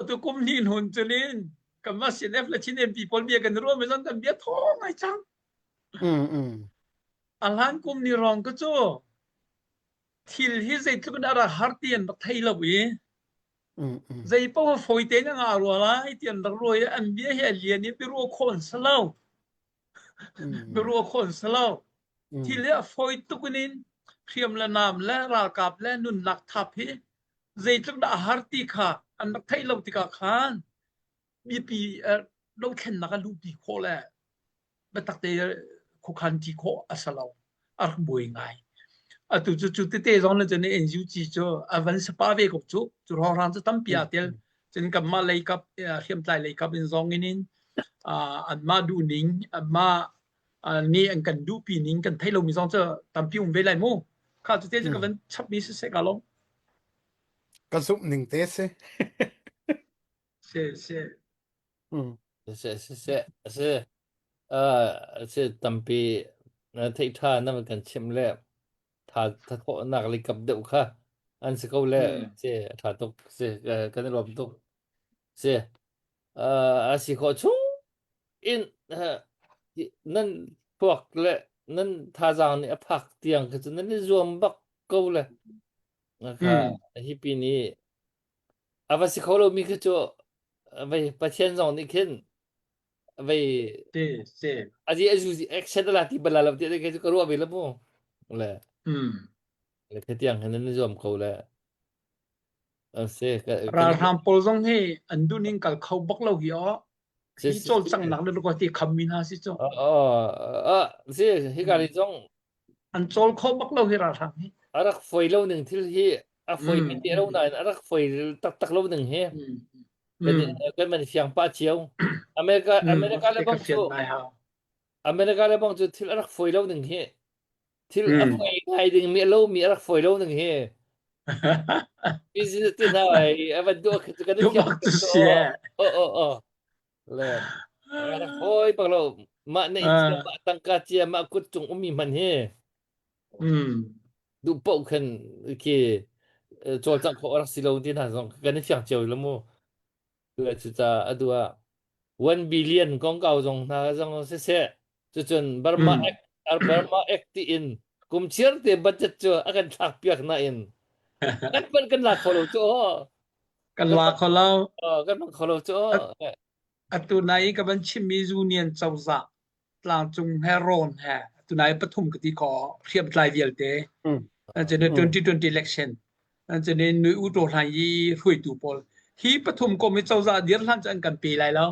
atu kum hnih hnun culin kanmah CNF le Chin MP pawl bia kan ruah mi zong kan bia thaw ngai cang. Mm mm. A hlan kum ni rong ka cu thil hi zeitluk in a rak har ti an rak thei lo i Zei paoh fawi tein a ngah rua lai ti an rak ruah i an bia hi a lian i biaruah khawh an si lo. Biaruah khawh an si lo. Thil hi a fawi tuk in hriam le nam le ralkap le nunnak thap hi zeitluk dah a har ti kha an rak theih lo tikah khan mipi dothlennak a luhpi khawh le biatak te khuakhan ṭi khawh a si lo. A rak buai ngai. Atu cu cu tete zong le cun NUG cu a van sapa ve ko cu. Cu hrawnghrang cu tampi aa tel. Cun kanmah lei kap hriamtlai lei kap in zong in in anmah duhning anmah nih an kan duhpi ning kan theih lomi zong cu tampi um ve lai mu. Kha cu te cu ka van chapmi siseh ka lawm. Ka zumh ning te si. Si si. Mm. Siseh, siseh, a si. Uh, si tampi na theih ṭha na van kan chimh le tha tha thawhnak le kap deuh kha an si ko le Mm. si a ṭha tuk si kan i lawm tuk si uh, a si khawh chung in uh, nan thluak le nan thazaang nih a phak tiang kha cu nan i zuam bak ko le kha Mm. hi pin i A va si kho lomi khi cu vei Pathian zong nih khin vei Si si. azi azu action la ti bala lo ti ke cu ka ruah ve la mu le Mm. le khatiang hin nan zuam ko le se ka Ralhrang pawl zong hi an duhning kal kho bak lo hi aw. si Hi si cawlcanghnak le lukua ti khammi hna si cu. a si hi ka ri zong An cawl kho bak lo hi ralhrang hi. A rak foi lo ning thil hi a foi mi te lo nain a rak foi taktak lo ning hi kan kan man fiang pa cio. America America le bang cu America le bang cu thil a rak foi lo ning hi thil a foi ngai ding mi lo mi a rak foi lo ning hi business ti hna ai a van duh khi kan fiang oh oh oh le a rak foi bak lo mah neih cia mah tangka cia mah kut cung ummi hman hi duh paoh khan khi cawlcangh khawh a rak si lo ti hna zong kan i fiang cio lo mu cucaah atu ah 1 billion kongkau zong hna zong siseh cucun Burma Act Burma Act tiin kum chiar te budget cu a kan thlak piak nain. Kan pan kan la kho lo cu. Kan la kho lo. Kan hmang kho lo cu. Atu nai ka van chimmi union cozah tlangcung he rawn he atu nai pathum ka ti ko hriamtlai vialte. Cun 2020 election cun nui u to hlan i hruaitu pawl hi pathum kom hi cozah dir hlan cu an kan pe lai lo.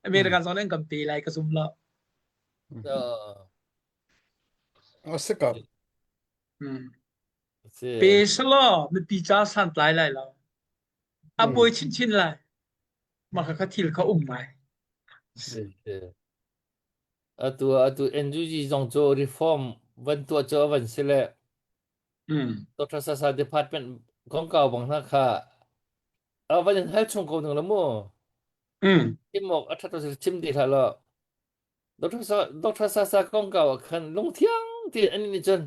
American zong an kan pe lai ka zum lo. A si ko. Pe selaw mipi ca santlai lai lo. A buai chinchin lai. Mah kha thil kha um ngai. Atu atu NUG zong cu reform van tuah cu a van si le Dr. Sasa department kongkau bang hna kha a van in hal chung ko ning la mu. Chim awk a ṭhat lo chim ti hlah law. Dr. Sa Dr. Sasa kongkau ah khan lungthiang tein an nih cun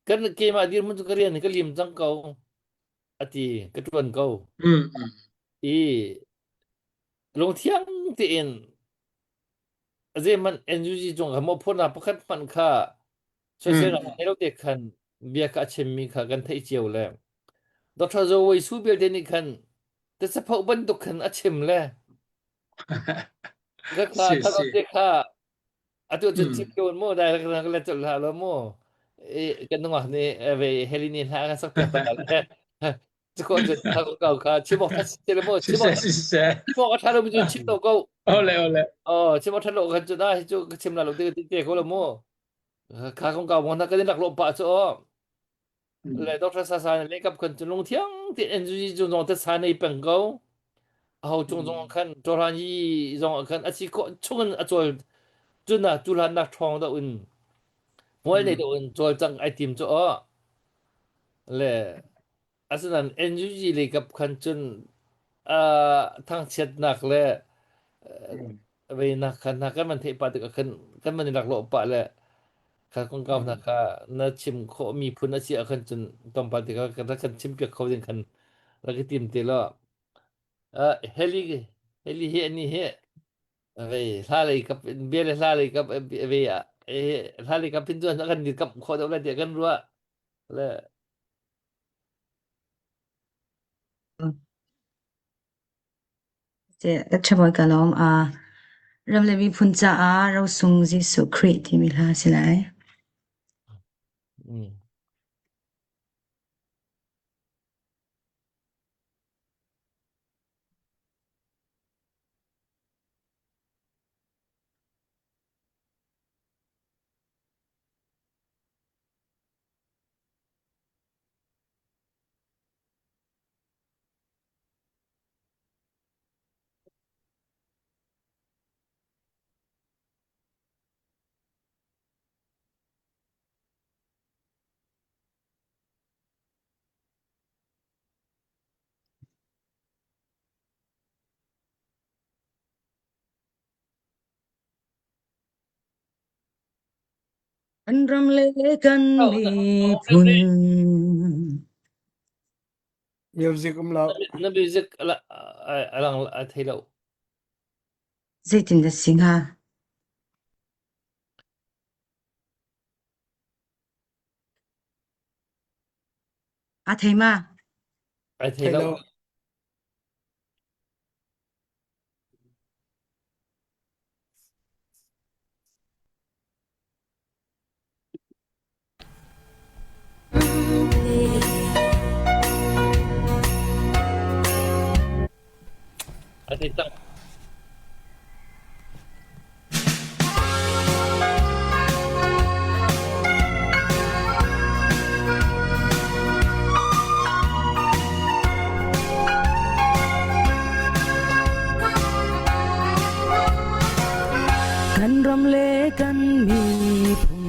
kan keimah dirhmun cu ka rian ka lim cang ko a ti ka ṭuan ko. I lungthiang tein zeihmanh NUG cung kha mawhphurhnak pakhat hmanh kha soiselnak ngei lo te khan bia kha a chimmi kha kan theih cio le Dr. Zo Wei Su belte nih khan tisapho bantuk khan a chim le ka kha Si kha si. te kha atu cun chim ko mu dai ka le chol hlah lo mu i kan nungak nih ve Helene hla kan sak piak ta le Cu cun kha ko kha chim awk tha le mu chim awk chim awk a tha lo mi cu chim lo ko. Ole ole. Oh chim awk tha lo khan cu da hi cu ka chim la lo te te ko lo mu. Kha kong ka mo na ka din lak lo pa chu o. Le Dr. Sasa le kap khan cu lung thiang ti en zu ju zong te sa nei peng ko. A ho chung zong khan toran yi zong khan a chi ko chung a chol cun na tu hlan nak thong do in hmual nei do in chol chang ai tim chu o. Le Asinain NUG lei kap khan cun uh, thangchiatnak le veinak kha hna kan van theih pah tikah khan kan van i laklawh pah le kha kongkau hna kha na chim khawh mi phun a si ah khan cun tlawmpal tikah kan rak kan chim piak kho ding khan rak i tim te law uh, heli heli hi ani hi vei hla lei kap bia le hla lei kap ve ah hla lei kap hin cun kan dirkamh khawh deuh lai tiah kan ruah le Ṭhabawi ka lawm. Ram le miphun caah rosung Jesuh Khrih timi hla a si lai. Kan ram le kan miphun. Music um lo. Na music alang a thei lo. Zeitin dah si hnga? A thei ma? A thei lo. A ti cang. Kan ram le kan miphun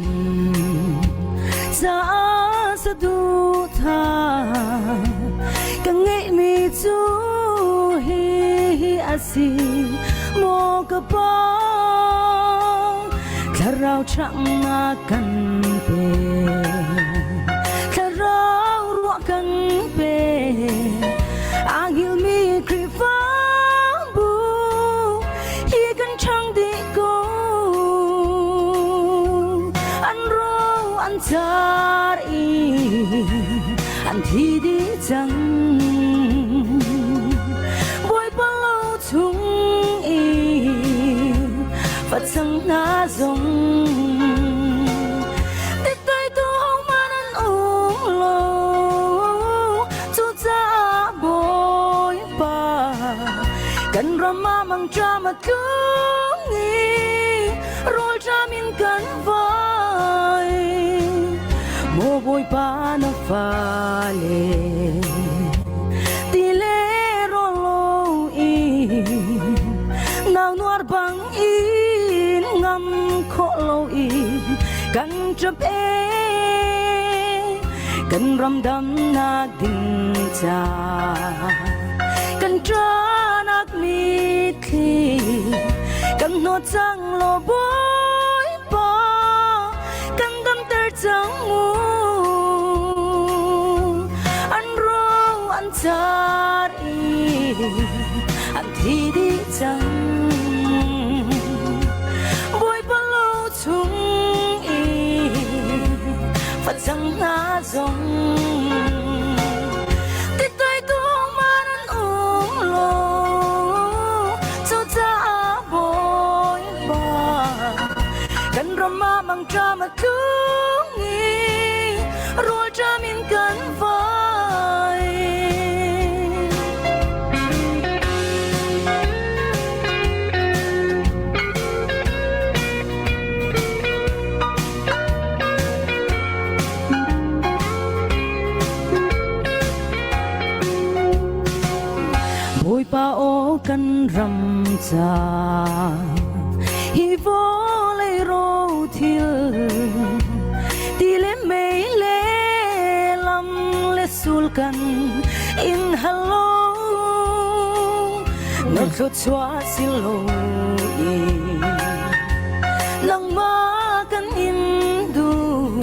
caah saduhthah ka ngeihmi cu hihi a si maw ka pa thlarau ṭhangnak kan pe thlarau ruah kan pe a hngilmi Khrihfabu hi kan ṭhang dih ko an ro an car i. An thi dih cang. Bawipa lo chung i facang hna zong Tiktai tu hohmanh an um lo. Cucaah Bawipa kan ram ah mangṭam a tlung i rawlṭam in kan vai. Maw Bawipa na fale ti le rawl lo in nau nuar bang in ngam khawh lo in kan ṭap e kan ram damnak ding ca kan ṭanak mitthli kan hnawt cang law Bawipa kan damter cang mu an ro an car i an thi dih cang Bawipa lo chung i facang hna zong titoi tu man an um lo cucaah Bawipa kan ram ah mangṭam a tlung i rawlṭam in kan vai. Bawipa aw kan ram ca hi vawlei rothil ti le mei le lam le sul kan in halo na thluachuah si lo i nangmah kan in duh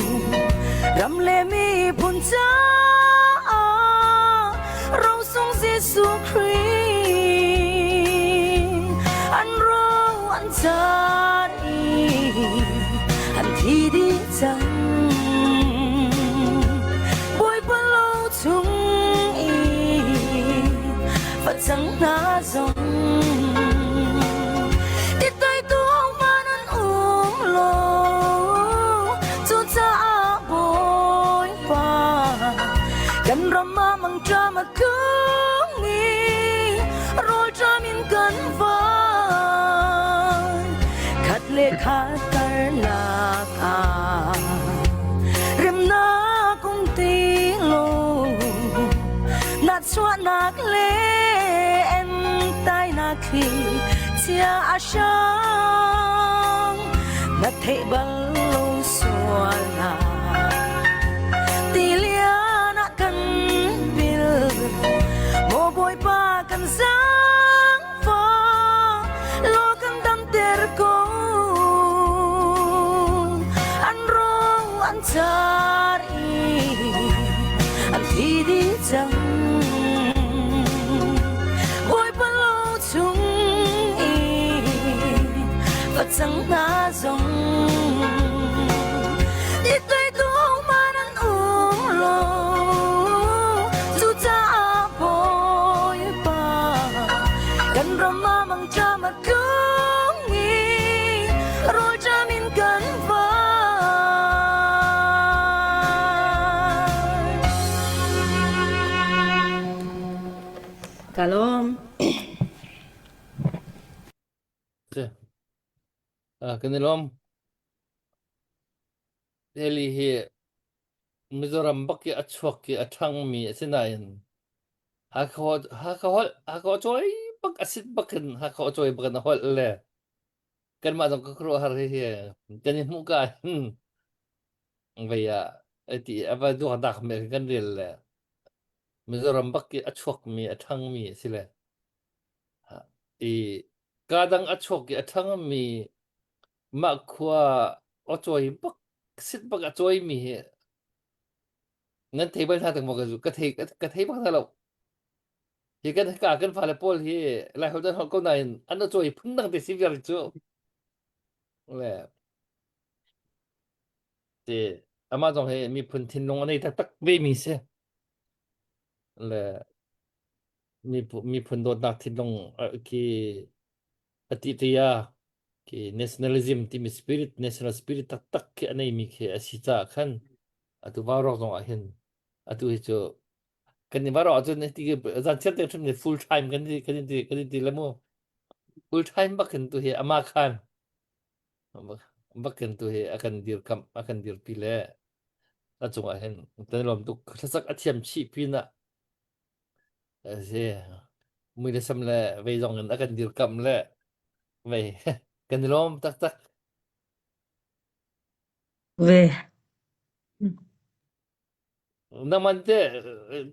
ram le miphun caah rosung Jesuh Khrih an ro an car i an thi dih cang Bawipa lo chung i facang hna zong titoi tu man an um lo cucaah Bawipa kan ram ah mangṭam a tlung i rawlṭam in kan vai khat le khat karlak ah remnak um ti lo nahchuahnak le entainak hi chia a hrang na theih bal lo sualnak tilian ah kan pil maw Bawipa kan zaangfah law kan damter ko an ro an car i an thi dih cang Bawipa lo chung i facang hna zong Itoi tu man an um lo cucaah Bawipa kan ram ah mangṭam a tlung i rawlṭam in kan vai. Ka lawm. Kan i lawm. Delhi hi Mizoram bak i a chuak i a ṭhangmi a si nain Hakha Hakha holh Hakha aw cawi bak a sit bak in Hakha aw cawi bak in a holh le kanmah zong ka khuaruahhar hihi kan i hmuh ka hin vei ah ti a va duakdak me kan rel le Mizoram bak i a chuakmi a ṭhangmi a si le i ka dang a chuak i a ṭhangmi mah khua aw cawi bak sit bak a cawimi hi nan thei bal hna tak maw ka zu ka thei ka thei bak hna lo hi kan ka kan fale pawl hi lai holh dan holh ko nain an aw cawi phun dang te si viar cu le ti amah zong hi miphun thinlung a nei taktak ve mi si. Le miphun dawtnak thinlung khi a ti tia khi nationalism timi spirit national spirit taktak khi a neimi khi a si caah khan atu vaurawk zong ah hin atu hi cu kan i vaurawk ahcun ti zan chiar te hrim ni full time kan ti kan ti kan ti le mu full time bak hin tu hi ama khan bak hin tu hi a kan dirkamh a kan dirpi le a cungah hin kan lawm tuk hlasak a thiam chih pin ah si mui le sam le vei zong in a kan dirkamh le vei kan i lawm taktak Ve. Nangman te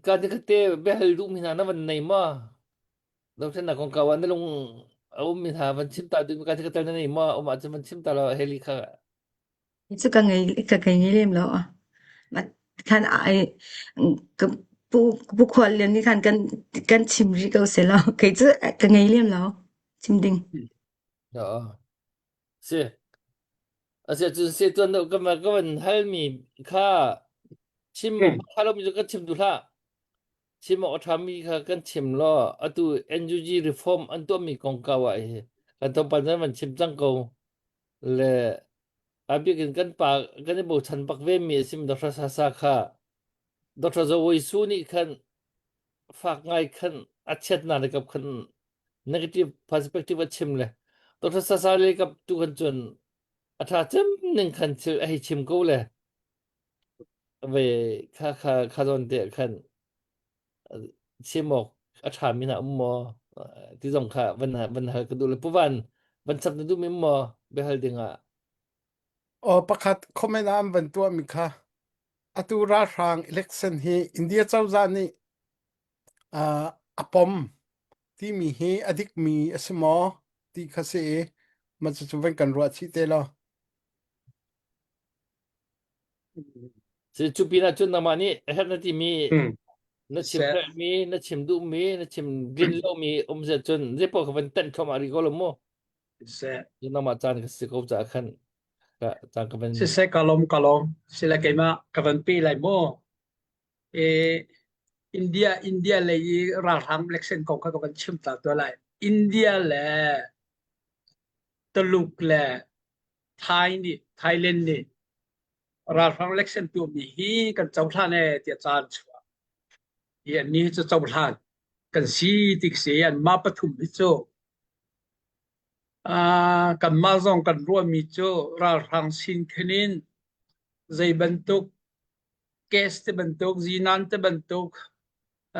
ka te te biahal duh mi hna na van nei ma dothlennak kongkau ah na lung a um mi hna van chim ta duh mi ka te ka tel na nei ma um ahcun van chim ta law heli kha Cu ka ngei ka ngei lem lo. Khan ai ka pu pu khual lian nih khan kan kan chim rih ko seh law kei cu ka ngei lem lo chim ding. Ya. Si. Asia cun se tuan do ka ka van hal mi kha chim mo kha lo mi cu kan chim tu hlah. Chim awk a ṭhami kha kan chim law atu NUG reform an tuahmi kongkau ah hi kan thawngpang nan van chim cang ko le a bik in kan pa kan i bochan bak ve mi a sim Dr. Sasa kha Dr. Zawei Su nih khan fak ngai khan a chiatnak le kap khan negative perspective a chim le Dr. Sasa le kap tu khan cun a ṭha cem ning khan thil a hei chim ko le ve kha kha kha zawn te khan chim awk a ṭhami hna um maw ti zong kha van van hal ka duh le puvan van chap na duh mi maw biahal ding ah Aw pakhat comment ah an van tuahmi kha atu ralhrang election hi India cozah nih uh, a pom timi hi a dikmi a si maw ti kha si i mah cucu van kan ruah chih te law. Cu pinah cun nangmah nih a herh na timi na chim mi na chim duhmi na chim din lomi um zet cun zeipaoh kha van tenh thluahmah rih ko lo mu. Siseh. Nangmah caan ka si ko caah khan ka caan ka van Siseh ka lawm ka lawm. Sile keimah ka van pe lai mu. E India India lei i ralhrang election kong kha ka van chim ta tuah lai. India le Tuluk le Thai nih Thailand nih ralhrang election tuahmi hi kan cohlan ee tiah ca an chuah. Hi annih cu cohlan kan si ti si anmah pathum hi cu uh, kanmah zong kan ruahmi cu ralhrang sin khin in zei bantuk gas te bantuk zinan te bantuk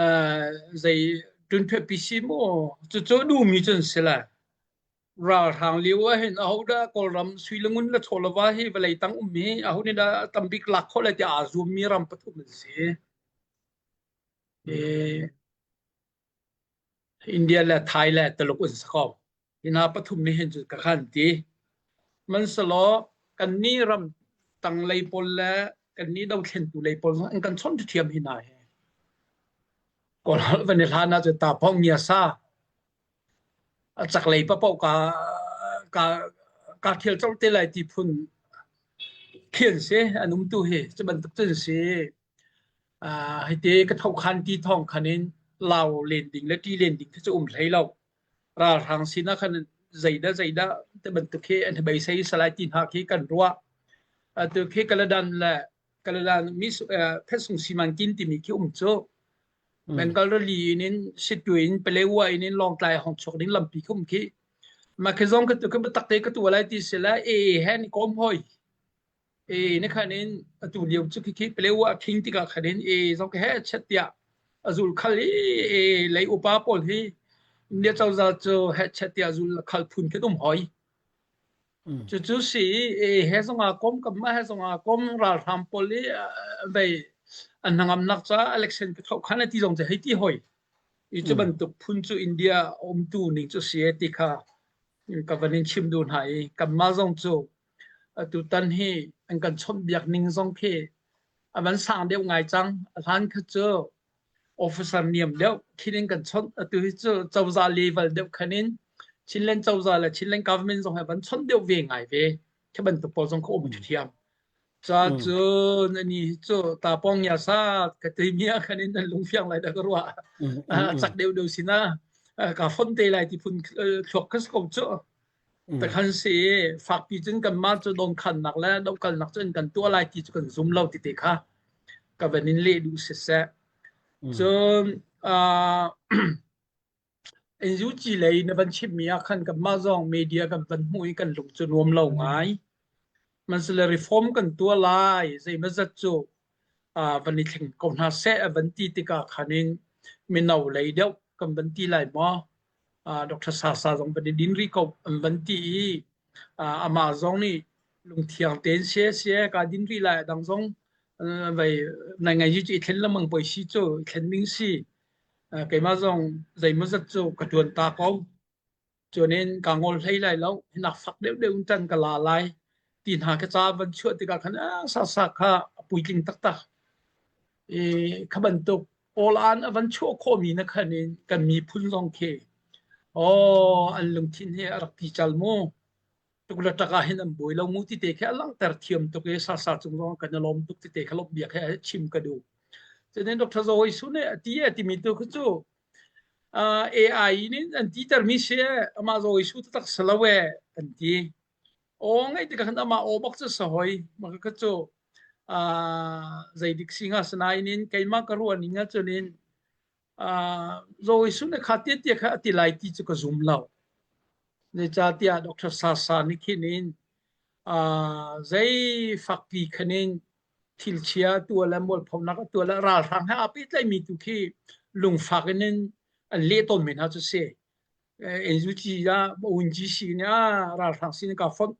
uh, zei tunphe PC mu cucu duhmi cun si lai Ralhrang lio ahhin ahodah Kawlram sui le ngun le chaw le va hi vawlei tang um hi aho nih dah tambik lak khawh lai tiah aa zuammi ram pathum an si. I India le Thai le Tuluk an si ko. Hi hna pathum nih hin cun ka khan ti. Hmanhsehlaw kannih ram tang lei pawl le kannih dothlentu lei pawl zong an kan chawnh ṭhiam hi hna hi. Kawl van i hlan ahcun ta phong ngia sa A chaklei paohpaoh kaa kaa kaa ṭhial colh te lai ti phun khi an si. An umtu hi cu bantuk cun a si. Uh, hiti ka thokhan ti thawng khan in lau len ding le ṭi len ding khi cu um hlei lo. Ralhrang sinah khan zeidah zeidah ti bantuk khi an beisei salai ti hna khi kan ruah. Atu khi Kaladan le Kaladan mi uh, Phetsung Simankin timi khi um cu. Bengal rili in in Sittwe in Palewa in in Lawngtlai hong chuak ding lampi khum khi ma khi zong ka tu ka biatak te ka tu lai ti si la e he ni kom hoi e ne khan in atu lio chu khi khi Palewa khing tikah khan in e zong he chet tia azul khal i e lei upa pawl hi India cozah cu he chet tia azul khal phun khi um hoi Cucu si i he zongah kom kanmah he zongah kom ralhrang pawl i vei an hnangamnak caah election ka thoh khan ti zong cu hei ti hoi. I cu bantuk phun cu India umtu ning cu si ti kha ka van in chim duh hna i kanmah zong cu atutan hi an kan chawnhbiak ning zong khi a van sang deuh ngai cang. A hlan kha cu officer niam deuh khin in kan chawnh atu hi cu cozah level deuh khan in Chinland cozah le Chinland government zong he van chawnh deuh ve ngai ve khi bantuk pawl zong kha um thiam. Ca cu ani cu tapong ya sa ka ti mi ah khan in nan lungfiang lai dah ka ruah. Chak deuh deuh sina ka fon te lai ti phun thluak khas ko cu. Takhan si fakpi cun kan mah cu don khannak le dokalnak cun kan tuah lai ti cu kan zum lo ti te kha ka van in leh duh siseh. Cun NUG lei na van chimmi ah khan kanmah zong media kan van hmuh i kan lung cu nuam lo ngai. Sihmanhsehlaw reform kan tuah lai zeimawzat cu van i thleng ko hna seh a van ti tikah khan in mino lei deuh kan van ti lai maw? Dr. Sasa zong van i din rih ko an van ti i amah zong nih lungthiang tein sie sie ka din rih lai a dang zong vei nai ngai cu i thlen lengmang poi si cu i thlen ding si. Keimah zong zeimawzat cu ka ṭuan ta ko. Cunin kaa ngol hlei lai lo. Hinak fak deuhdeuh in ṭan ka la lai ti hna ka ca van chuah tikah khan sasa kha a puitling taktak. I kha bantuk awl-aan a van chuah khawhmi na khan in kan miphun zong khi aw an lungthin hi a rak pical mu. Tuk le ṭak ah hin an buai lo mu ti te khi a langhter thiam tuk i sasa cung zong kan i lawm tuk ti te kha lawmh bia khi chim ka duh. Cutin Dr. Zawi Su nih a ti a timi tu khi cu AI in an ti termi si amah Zawi Su taktak si lo e an ti. Aw ngaih tikah khan amah aw bak cu si hoi. Mah kha cu zeidik si hnga sinain in keimah ka ruah ning ahcun in Zawi Su nih kha tia tia kha a ti lai ti cu ka zum lo. Zeicahtiah Dr. Sasa nih khin in zei fakpi khan in thilchia a tuah le mualphonak a tuah le ralhrang he aa pehtlaihmi tu khi lungfak in an leh tawnmi hna cu si. NUG ah UNGC nih ah ralhrang sin ka fonh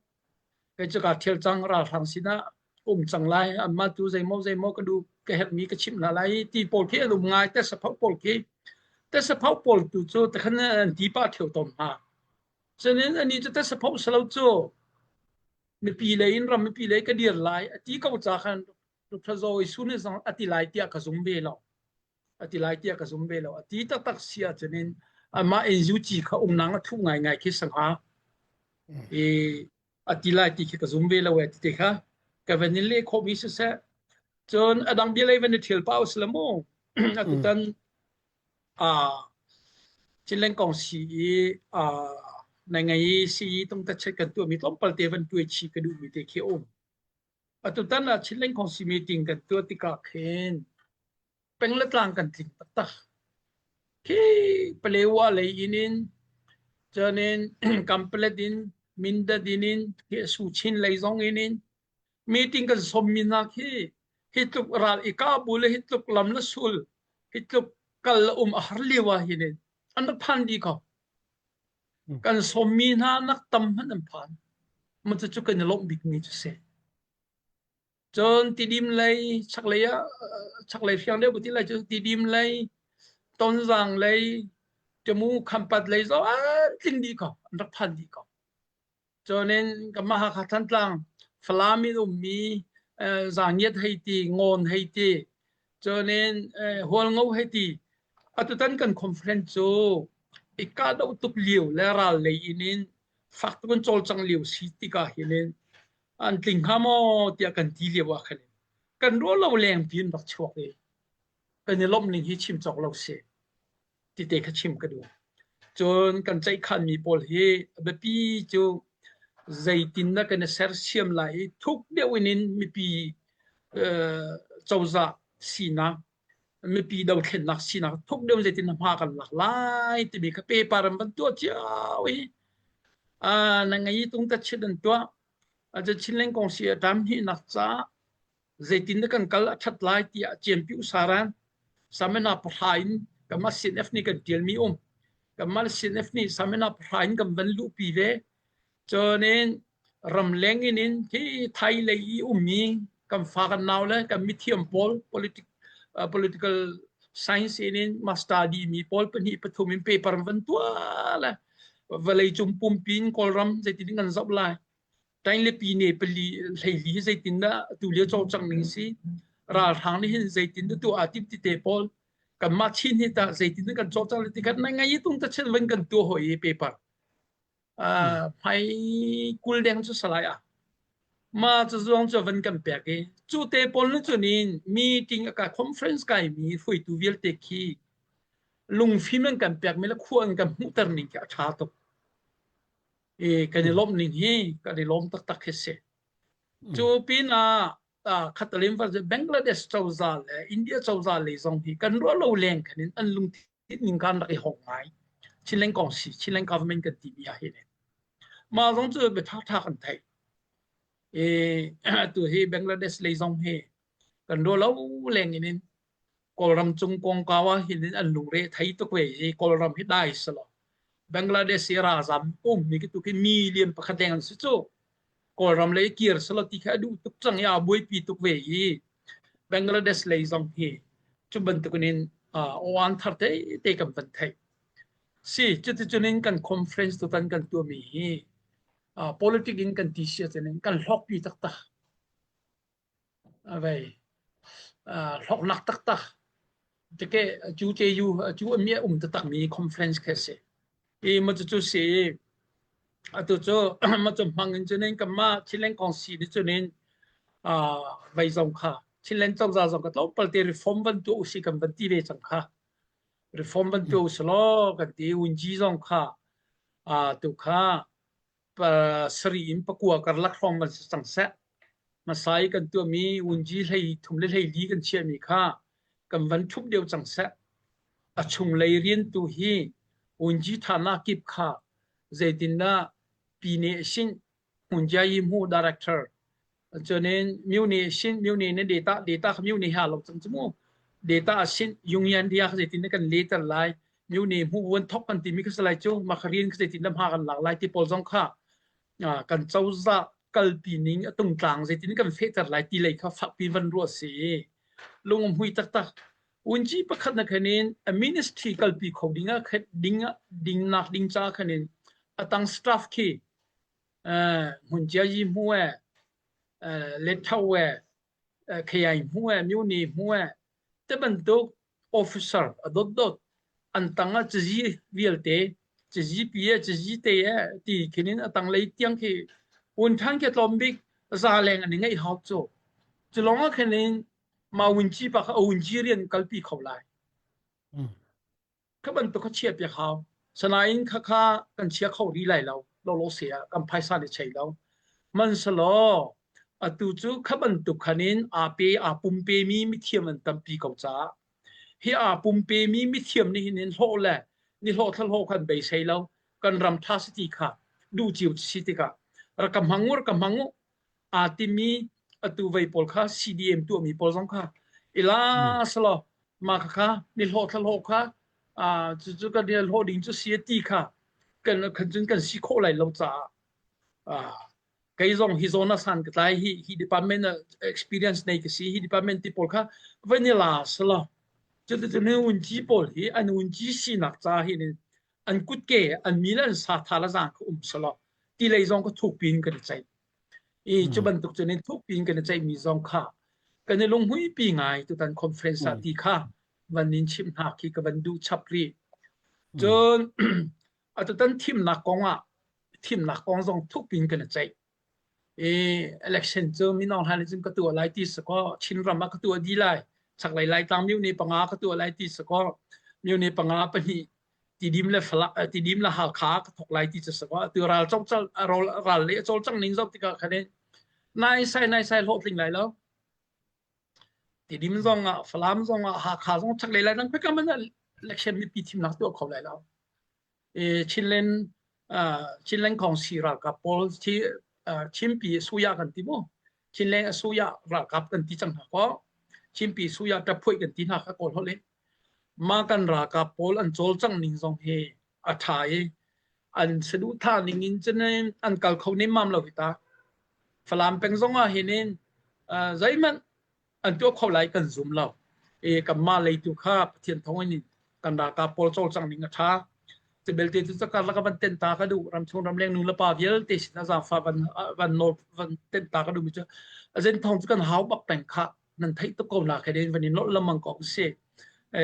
kei cu kaa thial cang ralhrang sinah um cang lai anmah tu zeimaw zeimaw ka duh ka herhmi ka chimh hna lai ti pawl khi an um ngai tesaphau pawl khi tesaphau pawl tu cu takhan an ti pah theu tawn hna cunin anih cu tesaphau salo cu mipi lei in ram mipi lei ka dir lai a ti ko ca khan Dr. Zawi Sun zong a ti lai tiah ka zum ve lo a ti lai tiah ka zum ve lo a ti taktak si ahcun in amah NUG kha umnang a thuh ngaingai khi sangha i a ti lai ti khi ka zum ve lo e ti te kha ka van in leh khawhmi siseh cun a dang bia lei van i thial pau sila mu atutan Chinland kong si i na ngei i sii tungtachet kan tuahmi tlawmpal te van tuai chih ka duhmi te khi a um. Atutan ah Chinland kong si meeting kan tuah tikah khin peng le tlang kan tling taktak. Khi Palewa lei in in cun in Kampalet in Mindat in in khi Suchin lei zong in in meeting kan sawmmi hna khi hi tluk ral i kah bu le hi tluk lam le sul hi tluk kal le um a har lio ah hin an rak phan dih ko kan sawmmi hna nak tam hmanh an phan ma cu kan i lawmh bikmi cu si cun tidim lei chaklei ah chaklei hriang deuh ti lai cu tidim lei tonzang lei tamu khampat lei zo an tling dih ko an rak phan dih ko Cunin kanmah Hakha Thantlang Falam in ummi Zangiat hei ti, Ngawn hei ti, cunin Hualngo hei ti. Atutan kan conference cu i kahdoh tuk lio le ral lei in in fak tuk in cawlcang lio si tikah hin in an tling hnga maw tiah kan ti lio ah khan kan ruah lo leng pi in rak chuak i kan i lawmh ning hi chim cawk lo si. tite kha chim ka duh. Cun kan ceihkhanmi pawl hi a biapi cu zeitindah kan i sersiam lai i thuk deuh in in mipi cozah sinak mipi dothlennak sinak thuk deuh zeitin hma kan lak lai timi kha paper an van tuah cio i na ngei tung ta chit an tuah a Chinland kong si a tam hnih nak ca zeitin dah kan kal a ṭhat lai tiah Cianpi Usaran Samena pahra in kanmah CNF nih kan ṭialmi um. Kanmah CNF nih Samena pahra in kan van luhpi ve. Cun ramleng in in khi Thai lei i ummi kan fa kan nau le kan mithiam pawl politic, uh, political science in in master di mi pawl pahnih pathum in paper van tuah le vawlei cung pumpi in Kawlram zeitin kan zoh lai Tainglipi ne pali hleili hi zeitindah atu lio cawlcang ning si ralhrang nih hin zeitin tu aa tim ti te pawl kanmah Chin hi tah zeitin kan cawlcang le tikhat na ngai tung ta chen van kan tua hoi i paper hmai kul deng cu salai ah. Ma cu zuang cu van kan pek i cu te pawl nu cun in meeting a ka conference kai mi hruaitu vialte khi lungfim an kan pek mi le khua an kan hmuhter ning khi a ṭha tuk. I kan i lawmh ning hi kan i lawm taktak khi si. Cu pinah khatalin Bangladesh cozah le India cozah lei zong hi kan ruah lo leng khan in an lungthin ning kan rak i hong ngai. Chinland kong si Chinland government kan ti mi ah hin. Mah zong cu bia ṭha kan theih. I tu hi Bangladesh lei zong hi kan ruah lo leng in Kawlram cung kongkau ah hin an lungre thei tuk ve i Kawlram hi dai selaw Bangladesh i ralzam ummi khi tu khi million pakhat leng an si cu. Kawlram lei kir selaw ti kha a duh tuk cang i aa buaipi tuk ve i Bangladesh lei zong hi cu bantukin in aw-an thar te te kan van theih. Si, cuticun in kan conference tutan kan tuahmi hi politic in kan ti si ahcun in kan hlawkpi taktak. Vei hlawknak taktak tike cu cu cu a mi a um taktakmi conference khi a si. I ma cucu si i atu cu ma cu hmang in cun in kanmah Chinland Kongsi nih cun in vei zong kha Chinland cozah zong kha tlawmpal te reform van tuah usih kan van ti ve cang kha. Reform van tuah usih law kan ti Wunji zong kha tu kha sarih in pakua karlak hrawng van si cang seh. Hmasa i kan tuahmi wunji hlei thum le hlei li kan chiahmi kha kan van ṭhup deuh cang seh. A chunglei rian tu hi wunji thana kip kha zeitindah pine sin hmunjia mu director cunin myone sin myone ne data data kha myone ha lo cang chu mu data sin yungyan dia kha zeitin kan leter lai myone mu wan thok kan timi kha salai chu makharin kha zeitin lam ha kan lak lai ti pawl zong kha kan cozah kalpi ning a tungtlang zeitin kan fehter lai ti lei kha fakpi van ruah si lung hmui taktak unji pakhat na khanin a ministry kalpi kho ding a ding ding nak ding cha khanin atang staff khi hmuncia yi hmu e letho e khayai hmu e myone hmu e te bantuk officer a dotdot an tang ah cazi vialte cazi pi e cazi te e ti khinin a tang lei tiang khi un than ke tlawm bik za leng an ngeih hau chu chulong ah khanin ma win chi pa kha win chi rian kalpi kho lai Kha bantuk kha chiahpiak hau. Sanain khakha kan chia kho rih lai lo. Lawlaw se ah kan phaisa nih chei lo. Hmanhselaw atu cu kha bantuk khan in aa pe aa pumpe mi mithiam an tampi ko caah hi aa pumpe mi mithiam nih hin hlawh le ni hlawh thlahlawh khan beisei lo kan ram tha si ti kha duh cio si tikah rak ka hmang u rak ka hmang u aa timi atu vei pawl kha CDM tuahmi pawl zong kha ila selaw mah khakha ni hlawh thlahlawh kha cucu kan hlawh ding cu si ti kha kan kan cun kan si khawh lai lo caah kei zong hi zawn ah san ka tlai hi hi department experience nei ka si hi department ti pawl kha vanilla selaw cuticun unci pawl hi an unci sinak ca hi an kutke an mi le an sa tha la zang kha um selaw ti lei zong ka thuk pin kan i ceih i cu bantuk cun in thuk pin kan i ceihmi zong kha kan i lunghmui pi ngai tutan conference ah ti kha van in chimh hna khi ka van duh chap rih. Cun atutan thimnak kong ah thimnak kong zong thuk pin kan i ceih. I election cu minong hlan cun ka tuah lai ti sakaw Chinram ah ka tuah dih lai. Chaklei Laitlang myo ne panga ka tuah lai ti sakaw myo ne panga pahnih Tidim le Falam Tidim le Halkha ka thok lai ti cu sakaw atu ral cawlcang ral le a cawlcang ning zoh tikah khan nai sai nai sai hlawhtling lai lo. Tidim zong ah Falam zong ah Hakha zong chaklei Laitlang khoika man election mipi thimnak tuah kho lai lo. Chinland Chinland Kongsi ralkap pawl khi Chinpi Suya kan ti mu. Chinland Suya ralkap kan ti cang hna kaw. Chinpi Suya ṭaphuai kan ti hna kha Kawl holh in. Mah kan ralkap pawl an cawlcangh ning zong hi a ṭha i an saduhthah ning in cun an kal kho nemmam lo hi ta. Falam peng zong ah hin in zeihmanh an tuah kho lai kan zum lo. I kanmah lei tu kha Pathian thawng in kan ralkap pawl cawlcangh ning a ṭha. Cu belte cu karlak ah van tenh ta ka duh. Ramchung ramleng nu le pa vialte sin ah zaangfah van van nawl van tenh ta ka duhmi cu a zen thawng cu kan hau bak peng khah. Nan theih tuk ko na khe van in lawlh lengmang ko si.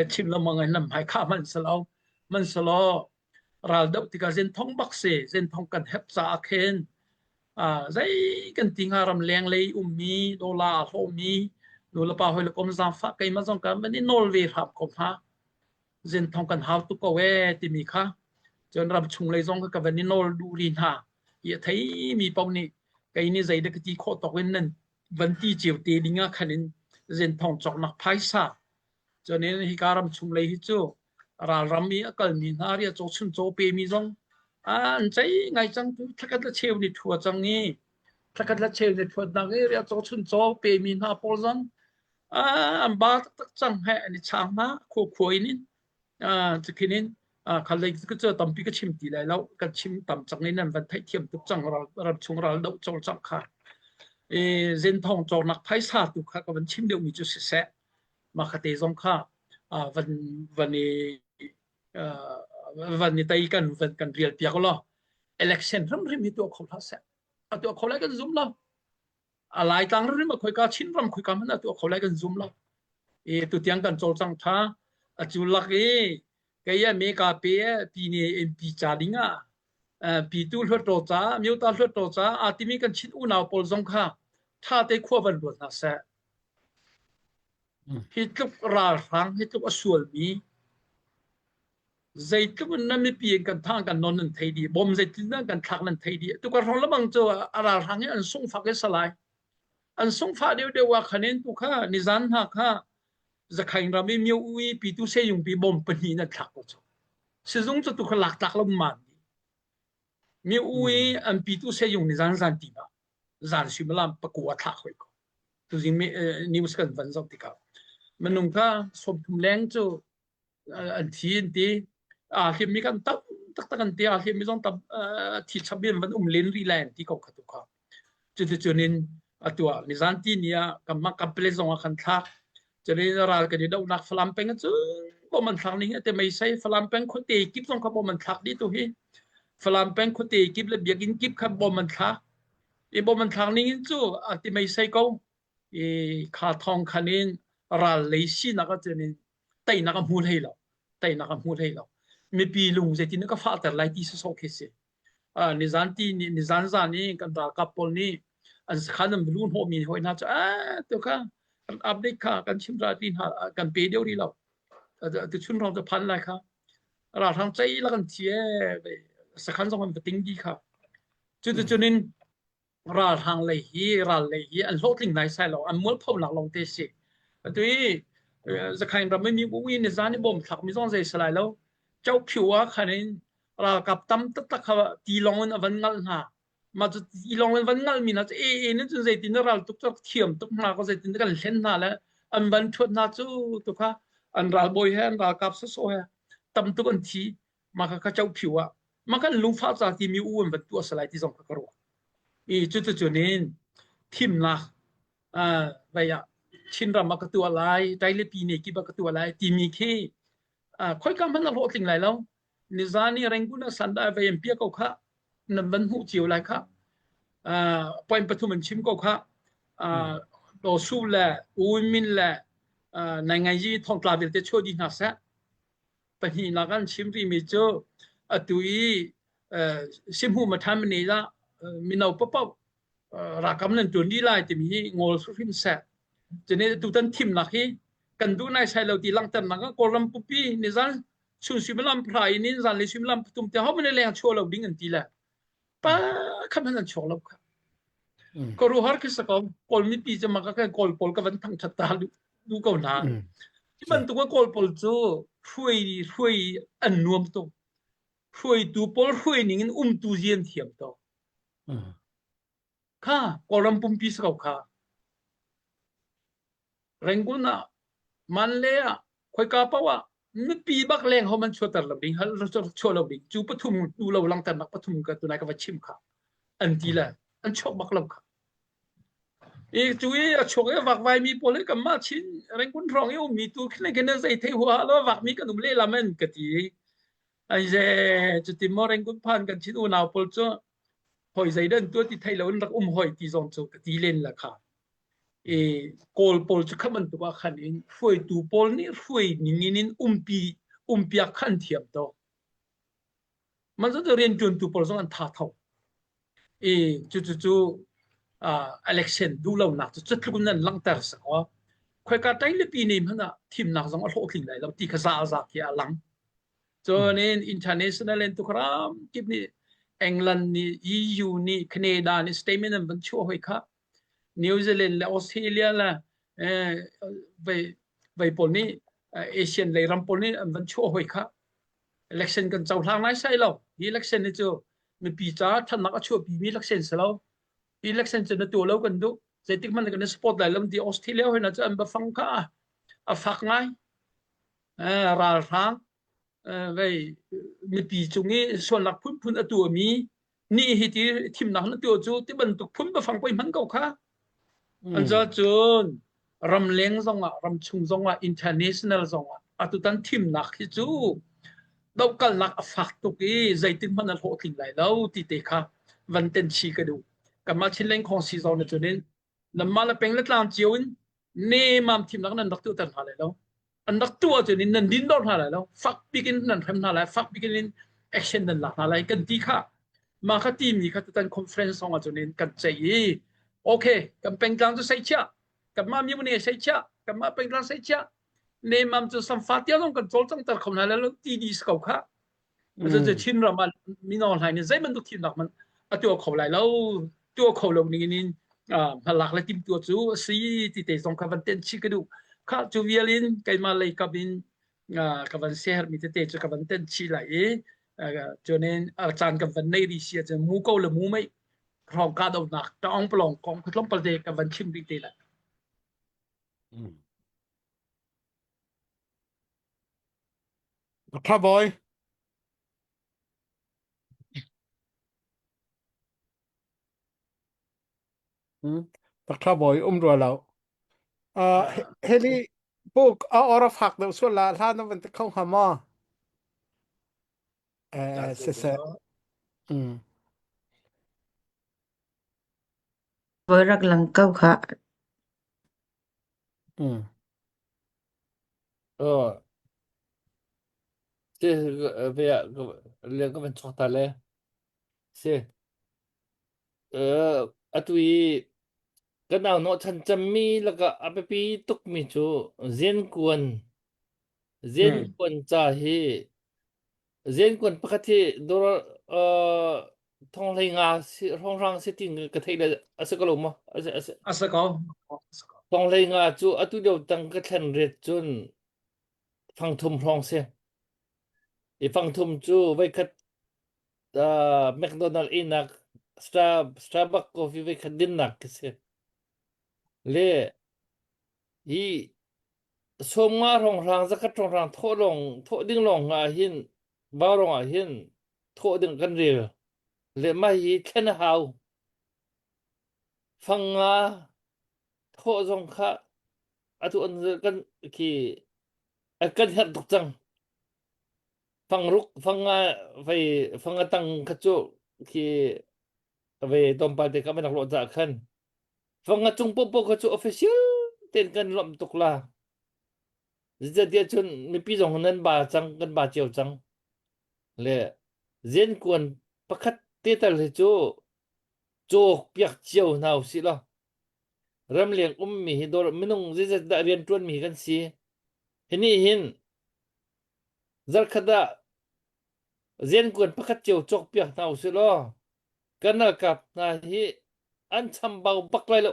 Chim lengmang in lam hmai khah hmanh selo. Man selaw ral doh tikah zen thong bak si. Zen thong kan hep caah khin. Zei kan ti hnga ramleng lei ummi dollar a hlawhmi nulepa hawi le kom zaangfah keimah zong kan van i nawl ve hram ko hna. Zenthong kan hau tuk ko ee timi kha cun ramchung lei zong kha ka van i nawl duh rih hna. Hi a theimi paoh nih kei nih zeidah ka ti khawh tawk in nan van ti cio te ding ah khan in zenthong cawknak phaisa cun in hika ramchung lei hi cu ralram i a kalmi hna ria caw chun caw pemi zong an cei ngai cang tu thlakhat le cheu ni thua cang i thlakhat le cheu ni thuat nak i ria caw chun caw pemi hna pawl zong an ba taktak cang he an i chang hna khua khua in in cukhin in khalei cu tampi ka chim ti lai lo kan chim tam cang in an van theihthiam tuk cang ram chung ral doh cawlcangh kha e zenthong cawknak phaisa tu kha ka van chim deuhmi cu siseh mah khate zong kha van van i van i tei kan van kan rial piak law election hrimhrim hi tuah kho hlah seh a tuah kho lai kan zum lo a laitlang rim a khoika Chinram khoika hmanh ah tuah kho lai kan zum lo i tutiang kan cawlcang tha a cu lak i kei a me ka pe pi ne MP ca ding ah pi tu hluat ro ca myota hluat ro ca a timi kan Chin unau pawl zong kha tha te khua van ruat hna seh hi tluk ralhrang hi tluk a sualmi Zeitluk in nan mipi in kan thang kan non nan thei dih bom zeitin nan kan thlak nan thei dih tukar hrawng lamang cu a ralhrang hi an sungfak i salai an sungfah deuh deuh ah khan in tu kha nizan hna kha zakhaing ram i myo ui pi tu seyung pi bom pahnih nan thlak ko chu sizung cu tu kha lak tlak lo man mi ui an pi tu seyung ni zan zan ti ba zan suimilam pakua thlak hoi ko tuzing news kan van zoh tikah minung kha 30 leng cu an thi an ti aa hliammi kan tam taktak an ti aa hliammi zong tam thi chap in van um len rih lai an ti ko kha tu kha cuticun in atu ah nizan ti ni ah kanmah kampale zong ah kan thlak cun ral kan i dohnak Falam peng cu bom an thlak ning te meisei Falam peng khuate kip zong kha bom an thlak dih tu hi Falam peng khuate kip le biakinn kip kha bom an thlak i bom an thlak ning in cu a ti meisei ko i kha thong khan in ral lei sinak ah cun in teinak a hmu hlei lo teinak a hmu hlei lo mipi lung zeitin ka fahter lai ti sawsawh khi si nizan ti nizan zan i kan ralkap pawl nih an sakhan an lu hnawh mi hoi hna cu a tu kha kan update kha kan chim ra ti hna kan pe deuh rih lo tu chun rong cu phan lai kha ralhrang cei la kan thi e sakhan zong an va ting di kha cu tu cunin ralhrang lei hi ral lei hi an hlawhtling naisai lo an mualphonak lawng te si atu i zakhain ram mi ui ni zan i bom thlak mi zong zei salai lo chophiu ah khan in ralkap tam taktak kha tilong in a van ngal hna mah cu tilong in van ngal mi hna cu e e nin cun zeitin ral tuk cu thiam tuk hna ko zeitin kan hlen hna le an van thuat hna cu tu kha an ralbawi he an ralkap soso he tam tuk an thi mah kha ka chophiu ah mah kan lungfah ca timi u an van tuah salai ti zong kha ka ruah i cuticun in thimnak vai ah Chinram ah ka tuah lai Tailipi ne kip ah ka tuah lai timi khi khoika hmanh a hlawhtling lai lo nizan i Rangoon ah sanda vai an pia ko kha nan van hmuh cio lai kha point pathum an chim ko kha Daw Su le U Min le Nai Ngai Yi thongtla vialte chuah dih hna seh Pahnihnak an chim rihmi cu atu i sihmu mathan ah mino paohpaoh ralkap nan ṭuan dih lai timi hi ngol hrimhrim seh. Cun tutan thimnak hi kan duh naisai lo ti langhternak ah Kawlram pumpi nizan chun suimilam pahra in zanlei suimilam pathum tiang hohmanh leng chuah lo ding an ti le pakhat hmanh an chuak lo kha. Ka ruahar khi sa ko Kawl mipi cu maka kan Kawl pawl ka van thangṭhat ta duh ko hna. Hi bantuk a Kawl pawl cu hruai hruai an nuam tuk. Hruaitu pawl hruai ning in umtu zian thiam to. Kha Kawlram pumpi si ko kha. Rangoon ah Manle ah khoika paoh ah mipi bak leng ho man chuahter lo ding hal chuah lo ding cu pathum tu lo langternak pathum ka tunai ka va chim kha an ti le an chuak bak lo kha i cu i a chuak i vakvai mi pawl hi kanmah Chin Rangoon hrawng i ummi tu khin khin zei thei huaha lo vakmi kan um lehlam an ka ti ai ze cuti maw Rangoon phan kan Chin unau pawl cu hoi zei dan tu ti thei lo in rak um hoi ti zong cu ka ti len la kha i Kawl pawl cu kha bantuk ah khan in hruaitu pawl nih hruai ning in in umpi umpiak kha an thiam to. Man cu rianṭuantu pawl zong an tha tho. I cucu cu uh, election duhlonak cu cutluk in nan langhter sakaw khoika tailipi ni hmanh ah thimnak zong a hlawhtling lai lo ti kha za za khi a lang. Cun in international in tukram kip nih England nih EU nih Canada nih statement an van chuah hoi kha New Zealand le Australia le eh, vei vei pawl nih Asian lei ram pawl nih an van chuah hoi kha election kan cohlang lai sai lo hi election hi cu mipi ca thannak a chuahpi mi election si lo hi election cu na tuah lo kan duh zeitik hmanh kan i support lai lo ti Australia hoi na cu an bafang kha a fak ngai ralhrang vei mipi cung i sualnak phunphun a tuahmi nih hi ti thimnak na tuah cu ti bantuk phun bafang poi hman ko kha an ca cun ramleng zongah ramchung zongah international zongah atutan thimnak hi cu dohkalnak a fak tuk i zeitin hmanh a hlawhtling lai lo ti te kha van ten chi ka duh kanmah Chinland Khong si zong na cunin nanmah le peng le tlang cio in nemam thimnak nan rak tuahter hna lai lo an rak tuah ahcun in nan dindor hna lai lo fak bik in nan hrem hna lai fak bik in action nan lak hna lai kan ti kha mah kha timi kha tutan conference song ahcun in kan ceih i okay kan pengtlang cu sei chia kanmah mimune sei chia kanmah pengtlang sei chia nemam cu samfa tia zong kan cawlcangter kho hna lai lo ti di ko kha Cucu Chinram ah mino hlai nih zei bantuk thimnak hmanh a tuah kho lai lo. Tuah kho lo ning in hmalak le timtuah cu a si ti te zong kha van tenh chih ka duh. Khah cu vial in keimah lei kap in ka van siaherhmi tete cu ka van tenh chih lai i cun in a caan kan van nei rih si ahcun mu ko le mu mei hrawng kahdohnak taung palong kong kha tlawmpal te ka van chim rih te lai. Dr. Boy. Hmm. Dr. Boy um rua lo. Uh, heli puk a ora fak deuh sual la hla na van te kho hnga maw? Eh, se se. Mm. Voi rak lang ko kha. Mm. Oh, si ve ah lian ka van chuak ta le si uh, atu i kan au hnawh chan cemmi lakah a biapi tukmi cu zenkuan zenkuan ca hi zenkuan pakhat hi dawr uh, thong hlei nga si hrawnghrang si tin ka theih le a si ko lo maw a si a si A si ko. Thong hlei nga cu atu lio tang ka thlen ret cun fangthum hrawng si. I fangthum cu voikhat uh, McDonald einak Star, Starbucks coffee voikhat dinnak khi si. Le hi sawmnga hrawnghrang zakhat hrawnghrang thawh lawng thawh ding lawng ah hin vaurawng ah hin thawh ding kan rel. Le mah hi thlen a hau. Fangnga thawh zong kha atu an kan khi kan herh tuk cang. Fangruk fanga vei fanga tang kha cu khi vei tlawmpal te kha man lawh cah khan fanga cung popo kha cu official ten kan lawmh tuk la. Zeicahtiah cun mipi zong nan ba cang kan ba cio cang. Le zenkuan pakhat te tal hi cu cawk piak cio hna usih law ramleng ummi hi dawr minung zeizat dah rian ṭuanmi kan si hi nih hin zarkhat ah riankuan pakhat cio cawk piak hna usih law kan ralkap hna hi an chambau bak lai lo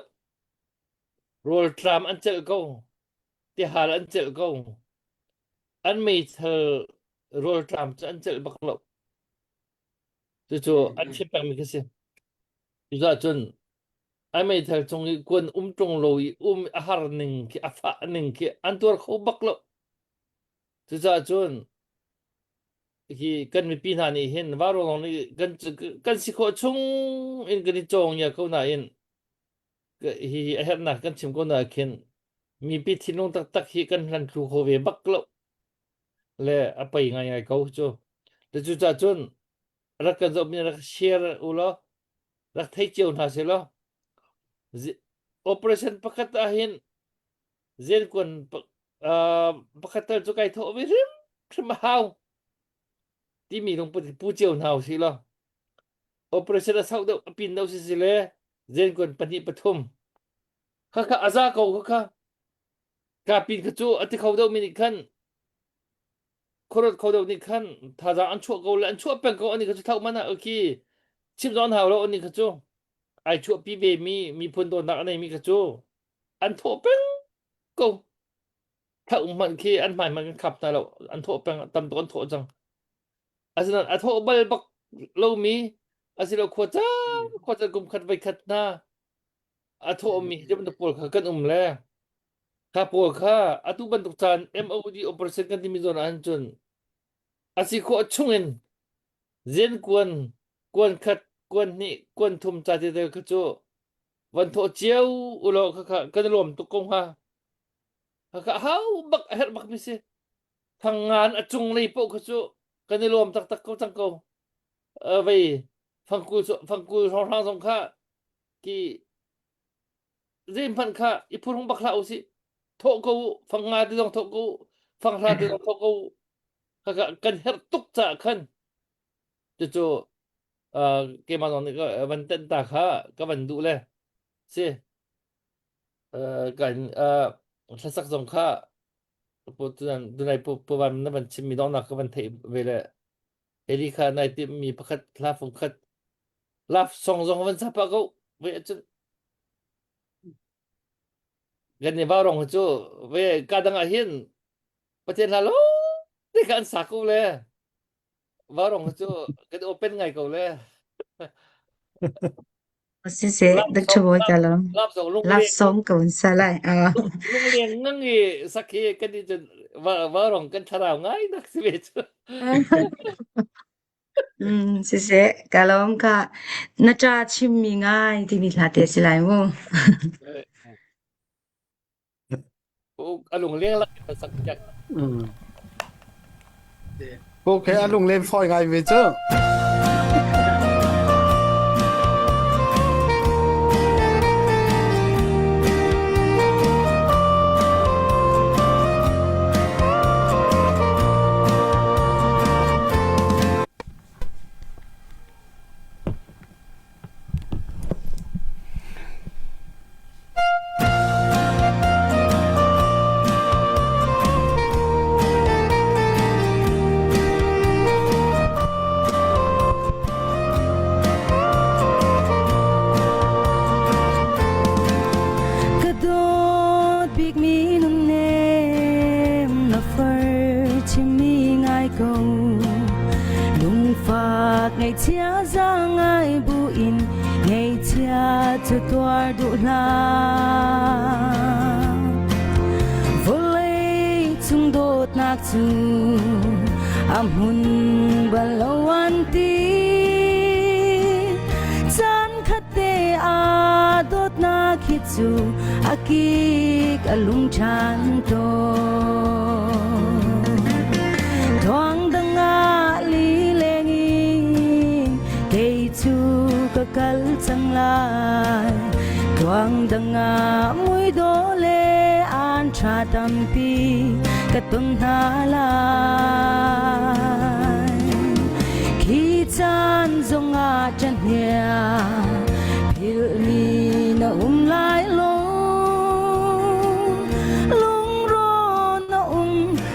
rawlṭam an celh ko tihal an celh ko an meithal rawlṭam cu an celh bak lo Cucu an chim pengmi khi si. Cucaah cun ai meithal cung i kuan um ṭung lo i um a har ning khi a fah ning khi an tuar kho bak lo. Cucaah cun hi kan mipi hna nih hin vaurawng nih kan kan si khawh chung in kan i cawng ngia ko nain hi a herhnak kan chim ko na khin mipi thinlung taktak hi kan hlan thlu kho ve bak lo. Le a pei ngaingai ko cu. Le cucaah cun rak kan zohmi rak share u law rak thei cio hna seh law operation pakhat ah hin zenkuan pakhat tal cu kai thawh ve hrimhrim a hau timi lungput pu cio hna usih law. Operation a sauh deuh a pin deuh si le zenkuan pahnih pathum kha kha a za ko kha kha ka pin kha cu a ti kho deuh mi nih khan khuaruat kho deuh nih khan thazaang an chuah ko le an chuah peng ko ani kha cu thau man ah khi chim zong an hau lo ani kha cu ai chuahpi ve mi miphun dawtnak a nei mi kha cu an thawh peng ko thau hmanh khi an hmai hmanh kan khap hna lo an thawh peng tam tuk an thawh cang asinain a thawh bal bak lomi asilo khua caan khua caan kum khat voi khat hna a thawhmi hi bantuk pawl kha kan um le kha pawl kha atu bantuk caan MOD operation kan timi zawn ah cun a si khawh chungin zen kuan kuan khat kuan hnih kuan thum ca te te kha cu van thawh cio ulaw kha kha kan lawm tuk ko hnga kha kha hau bak a herh bak mi si thangngan a cung lei paoh kha cu kan i lawm taktak ko cang ko vei fangkul fangkul hrawnghrang zong kha ki zeihmanh kha i phurhung bak hlah usih thawh ko u fangnga te zong thawh ko u fanghra te zong thawh ko u khaka kan herh tuk caah khan cucu keimah zong nih ka van tenh ta kha ka van duh le si kan hlasak zong kha tunai pu van na van chimmi donghnak ka van theih ve le Eli kha nai timhmi pakhat hla fung khat love song zong van sa pah ko ve cun kan ni vau cu ve ka dang ah hin pathian hla lo te kha an sa ko le vau rong cu kan open ngai ko le Siseh, Dr. Bawi ka lawm. Love song lung Love song ko in sa lai. Lungleng ngang i sakhi kan i cun va rong kan thlarau ngai nak si ve cu. Siseh, ka lawm ka na cha chimmi ngai timi hla te si lai mu. A lungleng lak in sak piak. Okay, a lunglen fawi ngai ve cu. Ka dawt bikmi nunnem na far chimmi ngai ko lungfak ngaihchia zaangai buin ngaihchia cu tuar duh hlah vawlei cung dawtnak cu a hmun bal lo an ti caan khat te ah dawtnak hi cu a kik a lung ṭhan tawn Thuang dang ah lileng in kei cu ka kal cang lai Thuang dang ah muidawh le an ṭha tampi ka ton hna lai Khi caan zong ah ṭahnia philhmi na um lai lo Lungrawh na um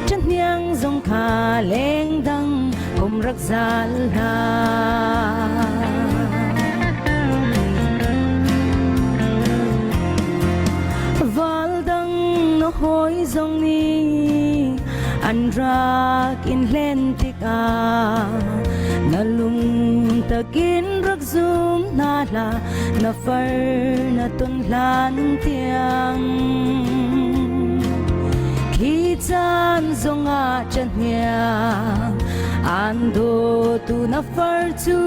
ṭahniang zong kha lengdang kum rak zal hlah. Val dang na hawi zong nih an rak in hlen tikah na lung takin rak zum hna hlah na far na ton hlan tiang khi caan zongah cahniang an dawtu na far cu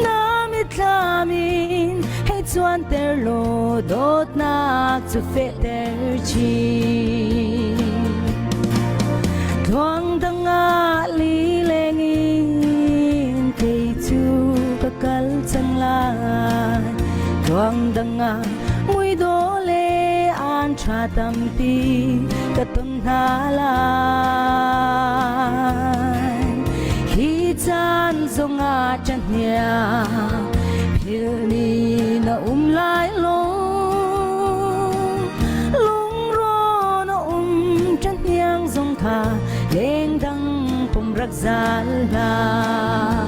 na mitthlam in hei cuanter law dawtnak cu fehter chin Tluang dang ah lileng in kei cu ka kal cang lai Tluang dang ah muidawh le an ṭha tampi ka ton hna lai. Hi caan zongah ṭahniang philh na um lai lo. Lungrawn a um ṭahniang zong kha lengdang pum rak zal hlah.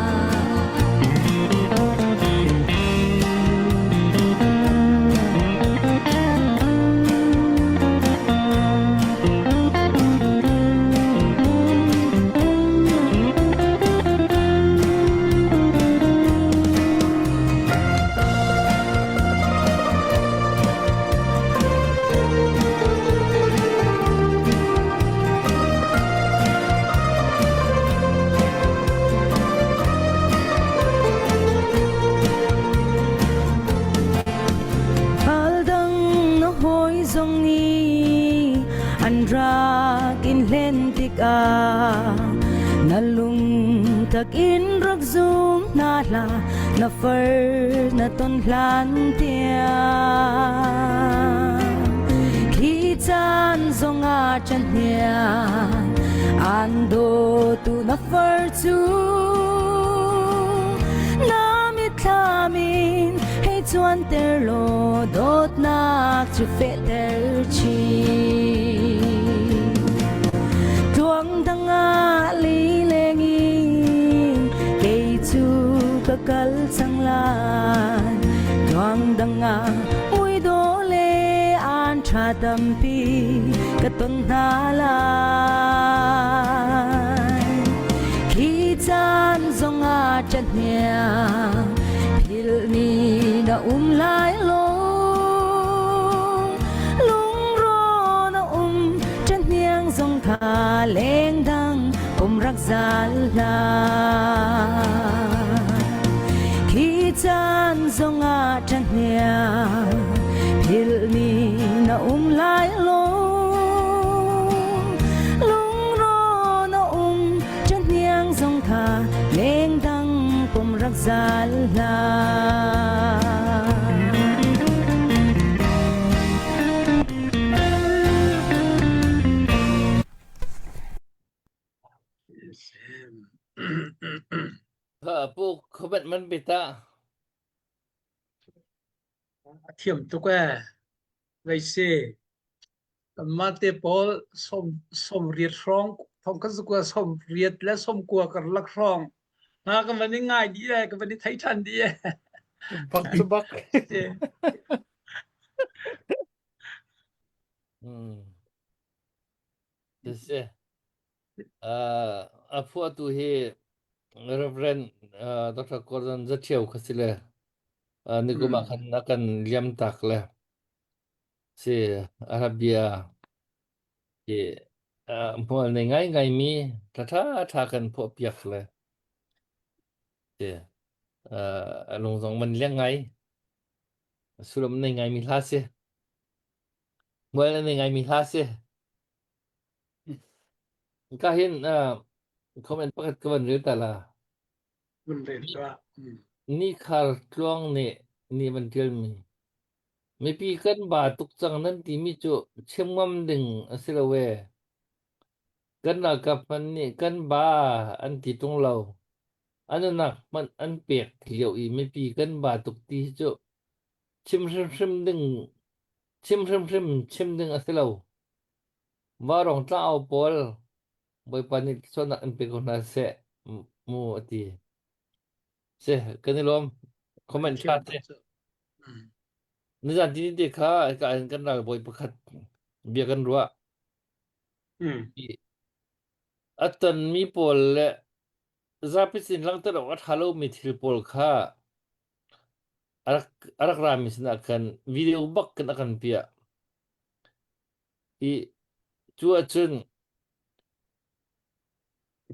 Fal dang na hawi zong nih an rak in hlen tikah na lungtak in rak zum hna hlah na far na ton hlan tiang khi caan zongah chan hniang an dawtu na far cu na mitthlam in hei cuanter law dawtnak cu fehter chin. Tluang dang ah lileng in kei cu ka kal cang lai. Tluang dang ah muidawh le an ṭha tampi ka ton hna lai. Khi caan zongah ṭahniang philh ni na um lai lo. Lungrawn a um ṭahniang zong kha lengdang um rak zal hlah. Khi caan zongah ṭahniang philh ni na um lai lo. Lungrawn a um ṭahniang zong kha lengdang pum rak zal hlah. Pu khuabat man bita. A thiam tuk ee. Vei si. Kanmah te pawl som 80 hrawng thong kan sukua 80 le 90 karlak hrawng hna kan van i ngai dih ee kan van i thei ṭhan dih ee. Bak cu bak. Hmm. Siseh. Uh, a phuahtu hi Reverend uh, Dr. Gordon Zathio kha si le uh, nikum ah khan a kan liam tak le si Arabia hi uh, hmual nei ngai ngai mi tha tha tha kan phuah piak le si uh, a lung zong man leng ngai sullam nei ngai mi hla si hmual nei ngai mi hla si Ka hin uh, comment pakhat ka van rel ta la. Vun rel tuah. Mm. Ni khar tluang nih ni van tial mi. Mipi kan ba tuk cang nan timi cu chim ngam ding a si lo e. Kan ralkap hmanh nih kan ba an ti tung lo. An nunak hmanh an pek lio i mipi kan ba tuk ti hi cu chim hrimhrim ding chim hrimhrim chim ding a si lo. Vaurawng tlangau pawl Bawipa nih sualnak in pe ko hna seh mu a ti. Si, kan i lawm. Comment ṭha te. Nizan ti te kha ka in kan ralbawi pakhat bia kan ruah. A tonmi pawl le zapi sin langhter awk a ṭha lomi thil pawl kha a rak a rak rami sinah khan video bak kan a kan piah. I cu ahcun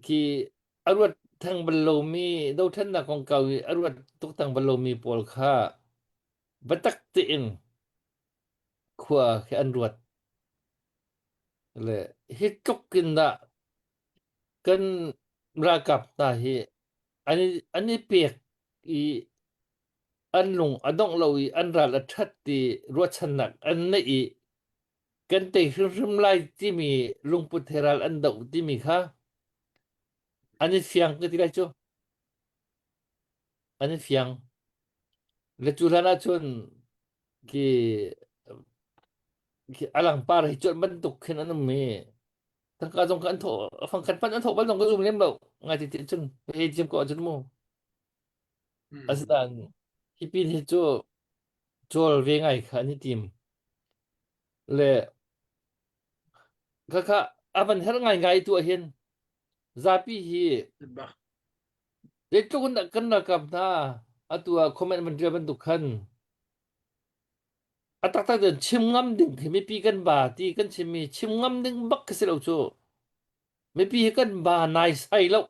khi a ruat theng bal lomi dothlennak kongkau i a ruat tuktak bal lomi pawl kha biatak tein khua khi an ruat. Le hi tluk in dah kan ralkap hna hi an i, an i pek i an lung a dongh lo i an ral a ṭhat ti ruahchannak an neih i kan tei hrimhrim lai timi lungput he ral an doh timi kha An i fiang ka ti lai cu. An i fiang. Le cu hlan ahcun khi khi alangpar hi cuanh bantuk khin an um i tangka zong kha an thawh fangkhat hmanh an thawh bal zong ka zum lem lo ngai ti ti cun hei thiam ko ahcun mu. Asinain hi pin hi cu cawl ve ngai kha an i tim. Le khakha a van herh ngaingai tu ahhin zapi hi zeitluk in dah kan ralkap hna atu ah comment van tial bantuk khan a taktak cun chim ngam ding khi mipi kan ba ti kan chimmi chim ngam ding bak khi si lo cu mipi hi kan ba nai sai lo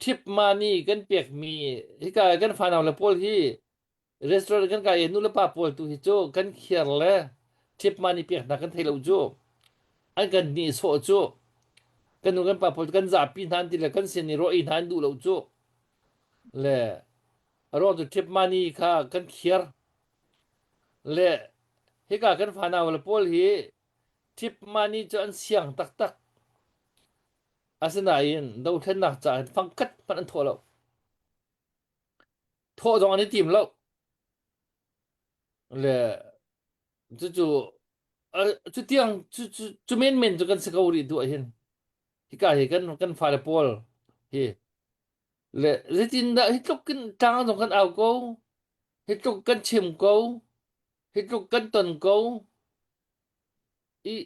Tip money kan pekmi hika kan fanau le pawl hi restaurant kan kai i nu le pa pawl tu hi cu kan khiar le tip money pek hna kan thei lo cu an kan nihsawh cu kan nu kan pa pawl kan zapi hna an ti le kan sin i rawh hna an duh lo cu le a ruang cu tip money kha kan khiar le hika kan fanau le pawl hi tip money cu an siang taktak Asinain dothlennak caah hin fangkhat hmanh an thawh lo. Thawh zong an i tim lo. Le cucu cu tiang cu cu cu menmen cu kan si ko rih duh hin. Hika hi kan kan fale pawl hi le zeitindah hi tluk in tlang zong kan au ko hi tluk kan chim ko hi tluk kan ton ko I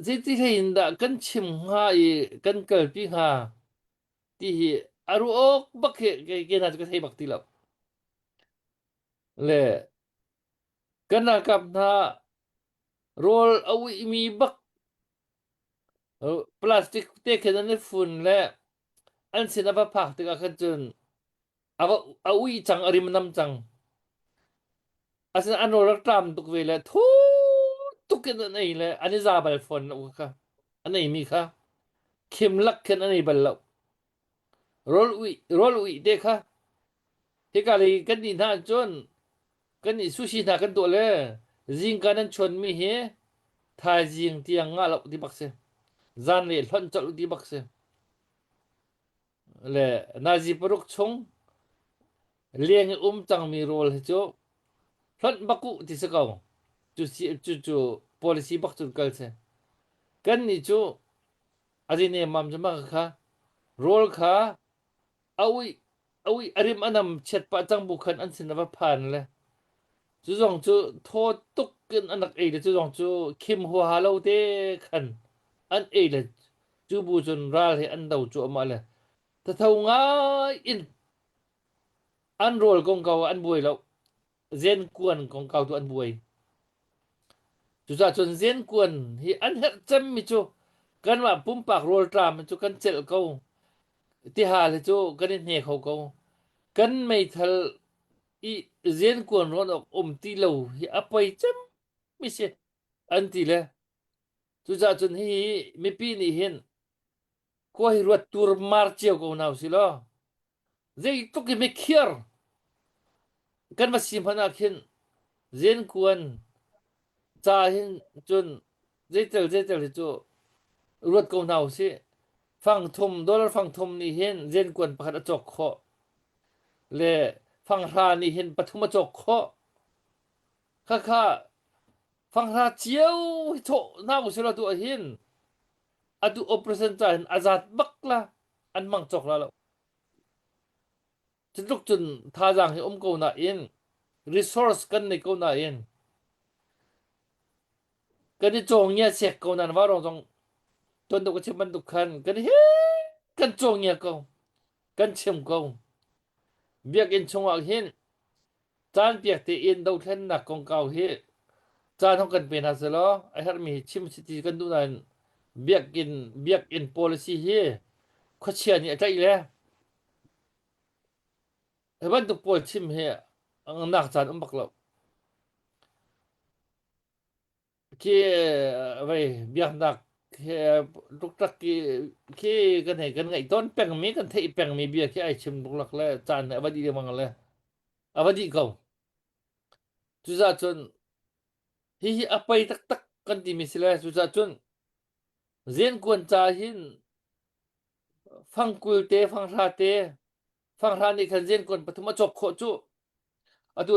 zeiti hlei in dah kan chim hnga i kan kalpi hnga ti hi a ruah awk bak hi kei kei hna cu ka thei bak ti lo. Le kan ralkap hna rawl a uihmi bak plastic te khin an i fun le an sin a va phak tikah khan cun a va a uih cang a rim a nam cang asinain an rawl rak ṭam tuk ve le thu tuk in an ei le an i za bal fawn lo kha an ei mi kha khim lak khin an ei bal lo rawl uih rawl uih te kha hika lei kan nih hna cun kan nih sushi hna kan tuah le zingka nan chuan mi hi thaizing tiang ngah lo ti bak si zan le hlonh colh ti bak si Le nazi paruk chung leng i um cangmi rawl hi cu hlonh bak uh ti si ko. Cu si cu cu policy bak cun kal si. Kan nih cu a zine mam cu mah kha rawl kha a uih a uih a rim a nam chiat pah cang bu khan an sin a va phan le cu zong cu thaw tuk in an rak ei le cu zong cu khim huaha lo te khan an ei le Cu bu cun ral he an do cuahmah le thatho ngai in an rawl kongkau ah an buai lo. Zenkuan kongkau tu an buai. Cucaah cun zenkuan hi an herh cemmi cu kanmah pumpak rawlṭam cu kan celh ko. Tihal hi cu kan i hne kho ko. Kan meithal i zenkuan rawn awk um ti lo hi a poi cemmi si an ti le Cucaah cun hihi mipi nih hin khua hi ruat turmar cio ko hna usih law zeitluk hi mikhiar kan va si hmanh ah khin zenkuan ca hin cun zeitel zeitel hi cu ruat ko hna usih. Fangthum dollar fangthum nih hin zenkuan pakhat a cawk khawh le fanghra nih hin pathum a cawk khawh. Khakha Fanghra cio hi thawh hna usih law tu ah hin atu operation ca hin a zat bak la an mang cawk la lo. Cutluk cun thazaang hi um ko nain resource kan nei ko nain kan i cawngia sek ko nain vaurawng zong tuan deuh ka chim bantuk khan kan he kan cawngia ko kan chim ko biakinn chungah hin Caanpiak tein dothlennak kongkau hi caan hong kan pe hna sehlaw a herhmi hi chim si ti kan duh nain biakinn biakinn policy hi khuachia nih a tlaih le hi bantuk pawl chim hi nak caan um bak lo. Khi vei biaknak ṭukṭak khi khi kan hei kan ngaih tawn pengmi kan theih pengmi bia khi ai chim luklak le caan a va dih lengmang le a va dih ko. Cucaah cun hihi a pei taktak kan timi si le cucaah cun zenkuan ca hin. Fangkul te, fanghra te, fanghra nih khan zenkuan pathum a cawk khawh cu. Atu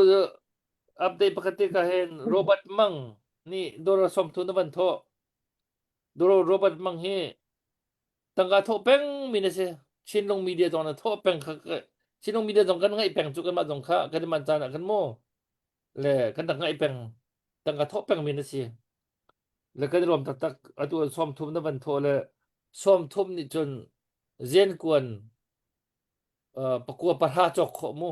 update pakhat te ka hen Robert Mang nih dollar 30 na van thawh. Robert Mang hi tangka thawh peng mi na si. Chinlung media zong na thawh peng kha Chinlung media zong kan ngaih peng cu kanmah zong kha kan i man caan ah kan mu le kan rak ngaih peng tangka thawh peng mi na si. Le kan i lawm taktak atu 30 na van thawh le 30 nih cun zenkuan pakua pahra cawk khawh mu.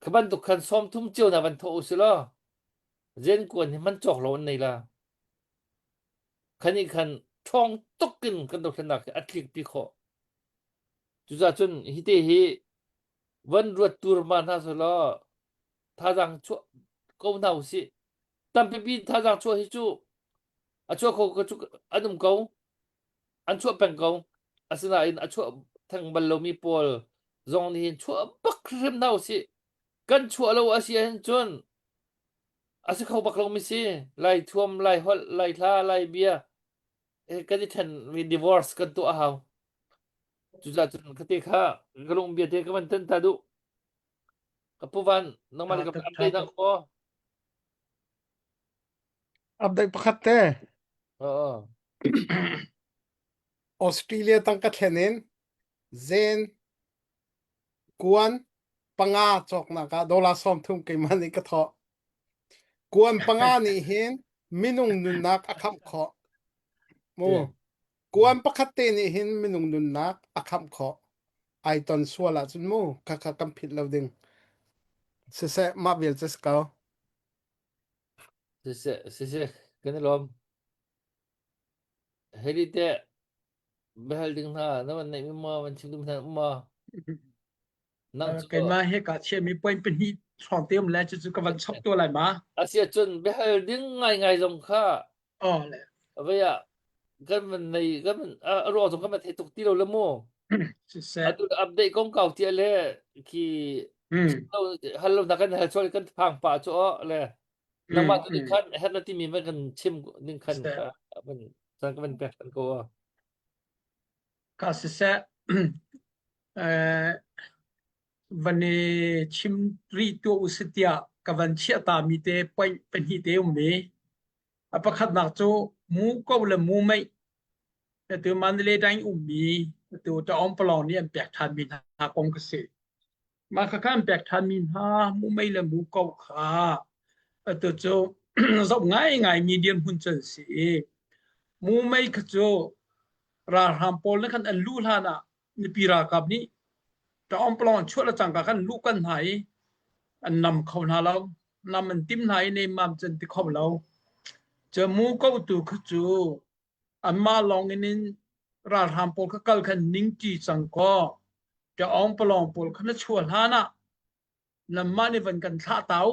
Kha bantuk khan 30 cio na van thawh u si law zenkuan hi man cawk lo an nei la. Khani khan ṭhawng tuk in kan dothlennak hi a tlik pi khawh. Cucaah cun hi te hi van ruat tur ma hna selaw thazaang chuah ko hna usih. Tampipi thazaang chuah hi cu a chuah kho ko cu an um ko. An chuah peng ko. Asinain a chuah theng bal lomi pawl zong nih hin chuah bak hrim hna usih. Kan chuah lo a si ahhin cun a si kho bak lomi si. Lai thuam, Lai holh, Lai hla, Lai bia kan i ṭhen mi divorce kan tuah a hau. Cucaah cun khate kha ka lung bia te ka van tan ta duh. Ka pu Van, nangmah le Ṭha ka tuk, ṭha update tuk. dah maw? Update pakhat te. Oo. Australia tangka thlen in zen kuan panga cawknak ah dollar 30 keimah nih ka thawh. Kuan panga nih hin minung nunnak a khamh khawh. Mu. Kuan pakhat te nih hin minung nunnak a khamh khawh. Ai ton sual ahcun mu khakha kan philh lo ding. Siseh mah vial cu si ko. Siseh, siseh, kan i lawm. Hei teh biahal ding hna na van neih mi maw van chim ding hna um maw? Nang cu Keimah he ka chiahmi point pahnih hrawng te um le cucu ka van chap tuah lai ma. Asiahcun biahal ding ngaingai zong kha Oh le. vei ah kan van nei kan van a ruang zong kan van thei tuk ti lo le mu. Siseh. Atu update kong kau tia le khi hal lo na kan hal chual kan phang pa chu o le nangmah tu nih khan herh na timi van kan chim ning khan kha van chan ka van pek kan ko a. Ka siseh van i chim rih tuah u si tiah ka van chiah ta mi te point pahnih te um mi. A pakhatnak cu mu ko le mu meih atu Mandalay daing ummi atu Taung Palong nih an pek ṭhanmi hna kong ka si. Mah khakha an pek ṭhanmi hna mu mei le mu ko kha atu cu zoh ngaingai mi dirhmun cu an si i mu mei kha cu ralhrang pawl nih khan an luh hlan ah mipi ralkap nih Taung Palong an chuah le cangka khan luh kan hna i an nam kho hna lo. Nam an tim hna i nemmam cu an ti kho lo. Cu mu ko tu kha cu anmah lawng in in ralhrang pawl kha kal khan ningṭi cang kaw ṭaawng palawng pawl kha na chuah hlan ah nanmah nih van kan thlah ta u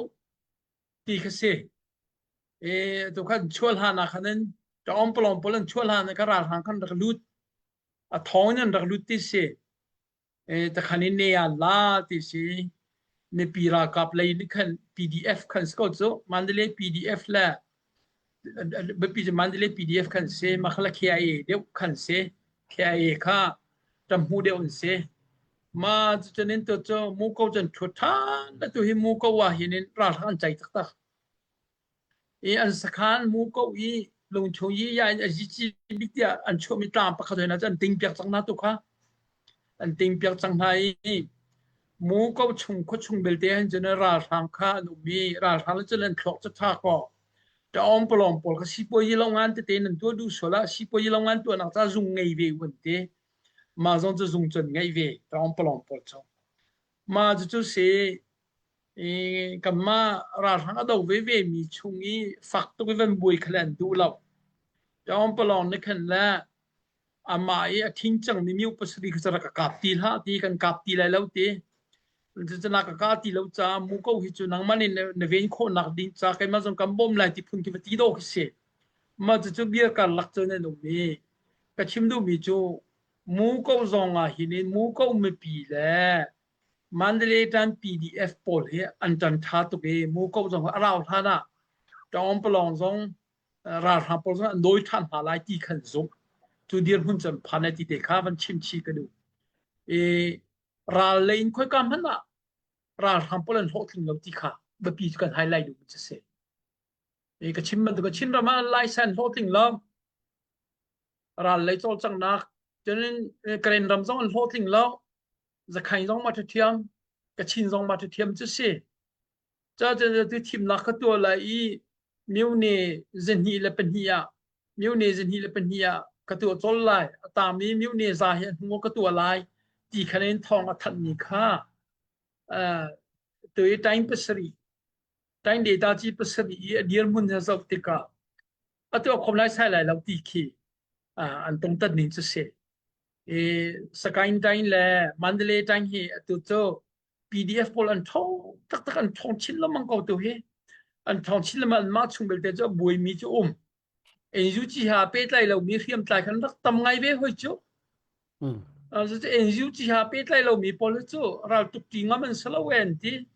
ti kha si. E tu khan chuah hlan ah khan in ṭaawng palawng pawl an chuah hlan ah ka ralhrang khan rak lut a thawng in an rak lut ti si. Takhan in ne ah la ti si mipi ralkap lei nih khan PDF khan si ko cu Mandalay PDF le biapi cu Mandalay PDF khan si makhala KIA deuh khan si KIA kha ṭamhmu deuh an si ma cucun in tu cu muko cun ṭhut ṭhan atu hi muko ah hin in ralhrang an cai taktak I an sakhan muko i lungchung i ya in a zici bik tiah an chuahmi tlang pakhat hoi hna cu an ting piak cang hna tu kha an ting piak cang hna i muko chung khuachung belte hin cun ralhrang kha an um i ralhrang le cun an thluak cu tha kaw ṭaawng palawng pawl kha sipuazi lo ngan tete nan tuah duh sual ah sipuazi lo ngan tuahnak ca zung ngei ve un ti mah zong cu zung cun ngei ve ṭaawng palawng pawl cu mah cucu si I kanmah ralhrang a do veve mi chung i fak tuk i van buai kha le an duh lo. Ṭawngpalawng nih khan le amah i a thin cangmi mi pasarih kha rak ka kap ti hlah ti kan kap ti lai lo ti. Cucu na ka kah ti lo caah muko hi cu nangmah nih na ven khawhnak ding ca keimah zong kan bawm lai ti phun khi va ti dawh khi si. Mah cucu bia karlak cun an um i ka chim duhmi cu muko zong ah hin in muko mipi le Mandalay tan PDF pawl hi an ṭan ṭha tuk i muko zong a rau hlan ah Ṭawngpalawng zong ralhrang pawl zong an dawi ṭhan hna lai ti khan zumh. Cu dirhmun cun phan ai ti te kha van chim chih ka duh. I ral lei in khoika hmanh ah ralhrang pawl an hlawhtling lo ti kha biapi cu kan highlight duh mi cu si. I ka chim bantuk Chin ram ah Laisan hlawhtling lo ral lei cawlcanghnak cun Karen ram zong an hlawhtling lo Zakhain zong ma ṭhiam Kachin zong ma ṭhiam cu si. Cucaah tu thimnak ka tuah lai i myone 22 ah myone 22 ah ka tuah colh lai. A tangmi myone za hi a hnu ka tuah lai ti khan in thawng a thanhmi kha uh, tu i time pasarih time data ci pasarih i a dirhmun he zoh tikah a tuah khom lai sai lai lo ti khi uh, an tongtat ning cu si. I Sakaing Tain le Mandalay Tain hi atu cu PDF pawl an ṭhawng taktak an ṭhawng chin lengmang ko tu hi. An ṭhawng chin lengmang anmah chung belte cu a buaimi cu um. NUG ha pehtlai lomi hriamtlai khan rak tam ngai ve hoi cu. Mm. Cucu NUG ha pehtlai lomi pawl hi cu raltuk ṭi ngam an si lo e an ti.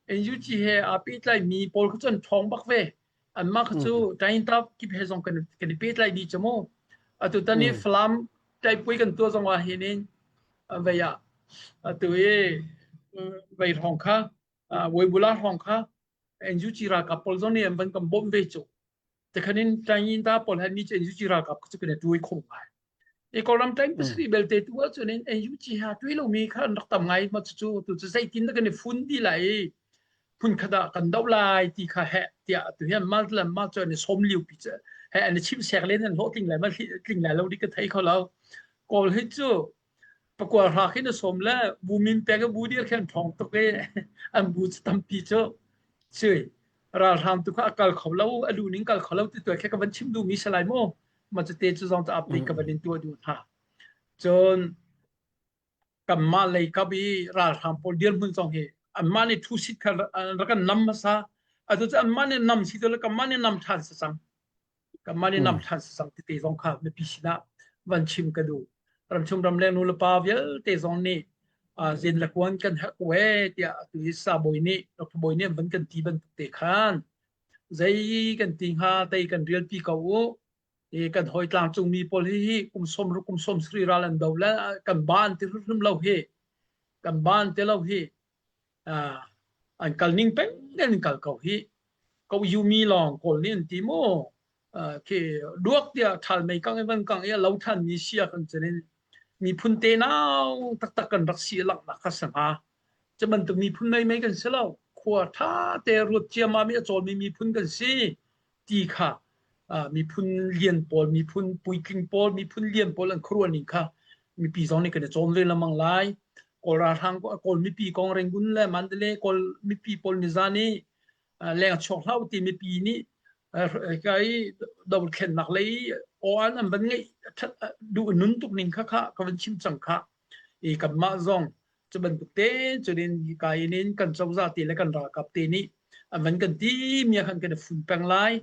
NUG he aa pehtlaimi pawl kha cu an ṭhawng bak ve. Anmah kha cu Tainta kip he zong kan kan i pehtlai dih cu mu. Atu tan i Falam taipui kan tuah zong ah hin in vei ah atu i vei hrawng kha Waibula hrawng kha NUG ralkap pawl zong nih an van kan bawmh ve cu. Tikhan in Tainta pawl he ni cu NUG ralkap cu kan i tuai kho ngai. I Kawlram time pasarih belte tu ahcun in NUG ha tui lomi kha an rak tam ngai ma cucu tu cu zeitin dah kan i fun ti lai i hmunkhat ah kan doh lai ti kha heh tiah tu hian mal le mal cu an i sawm liu pi cu he an i chim sek len an hlawhtling lai ma tling lai lo di ka thei kho lo kawl hi cu pakua hra khin a sawm le bu min pek bu dir khen thong tuk i an bu cu tampi cu cui ralhrang tu kha a kal kho lo a lu ning kal kho lo ti tu khe ka van chim duh mi salai mu ma cu te cu zong cu update ka van in tuah duh hna cun kanmah lei kap i ralhrang pawl dirhmun zong hi anmah nih thu sit kha rak kan nam hmasa atu cu anmah nih nam si to le kanmah nih nam ṭhan si cang kanmah nih nam ṭhan si cang tete zong kha mipi sinah van chim ka duh ramchung ramleng nu le pa vialte zong nih zin le kuan kan herh ko ee tiah atu hi sa bawi nih Dr. Bawi nih an van kan ti bantuk te khan zei kan ti hnga tei kan rialpi ko u i kan hawi tlangcungmi pawl hi hi kum 60 kum 70 ral an do le kan ban ti hrimhrim lo hi kan ban ti lo hi an kal ning peng in kal ko hi ko yumi lawng kawl nih an ti mu khi duak tiah thal mei kang i van kang i lo than mi sia kan cun miphun te nau taktak kan rak si laknak kha si hnga cu bantuk miphun mei mei kan si lo khua tha te ruat ciamam i a cawlmi miphun kan si ti kha miphun lian pawl miphun puitling pawl miphun lian pawl an khuaruah ning kha mipi zong nih kan i cawn ve lengmang lai kawl ralhrang kawl mipi kong Rangoon le Mandalay kawl mipi pawl nizan i leng chuak hlah ti mipi nih kai dothlennak lei aw an van ngeih duh nun tuk ning kha kha ka van chim cang kha i kanmah zong cu bantuk te cunin hika in in kan cozah te le kan ralkap te nih an van kan ti mi ah khan kan i fun peng lai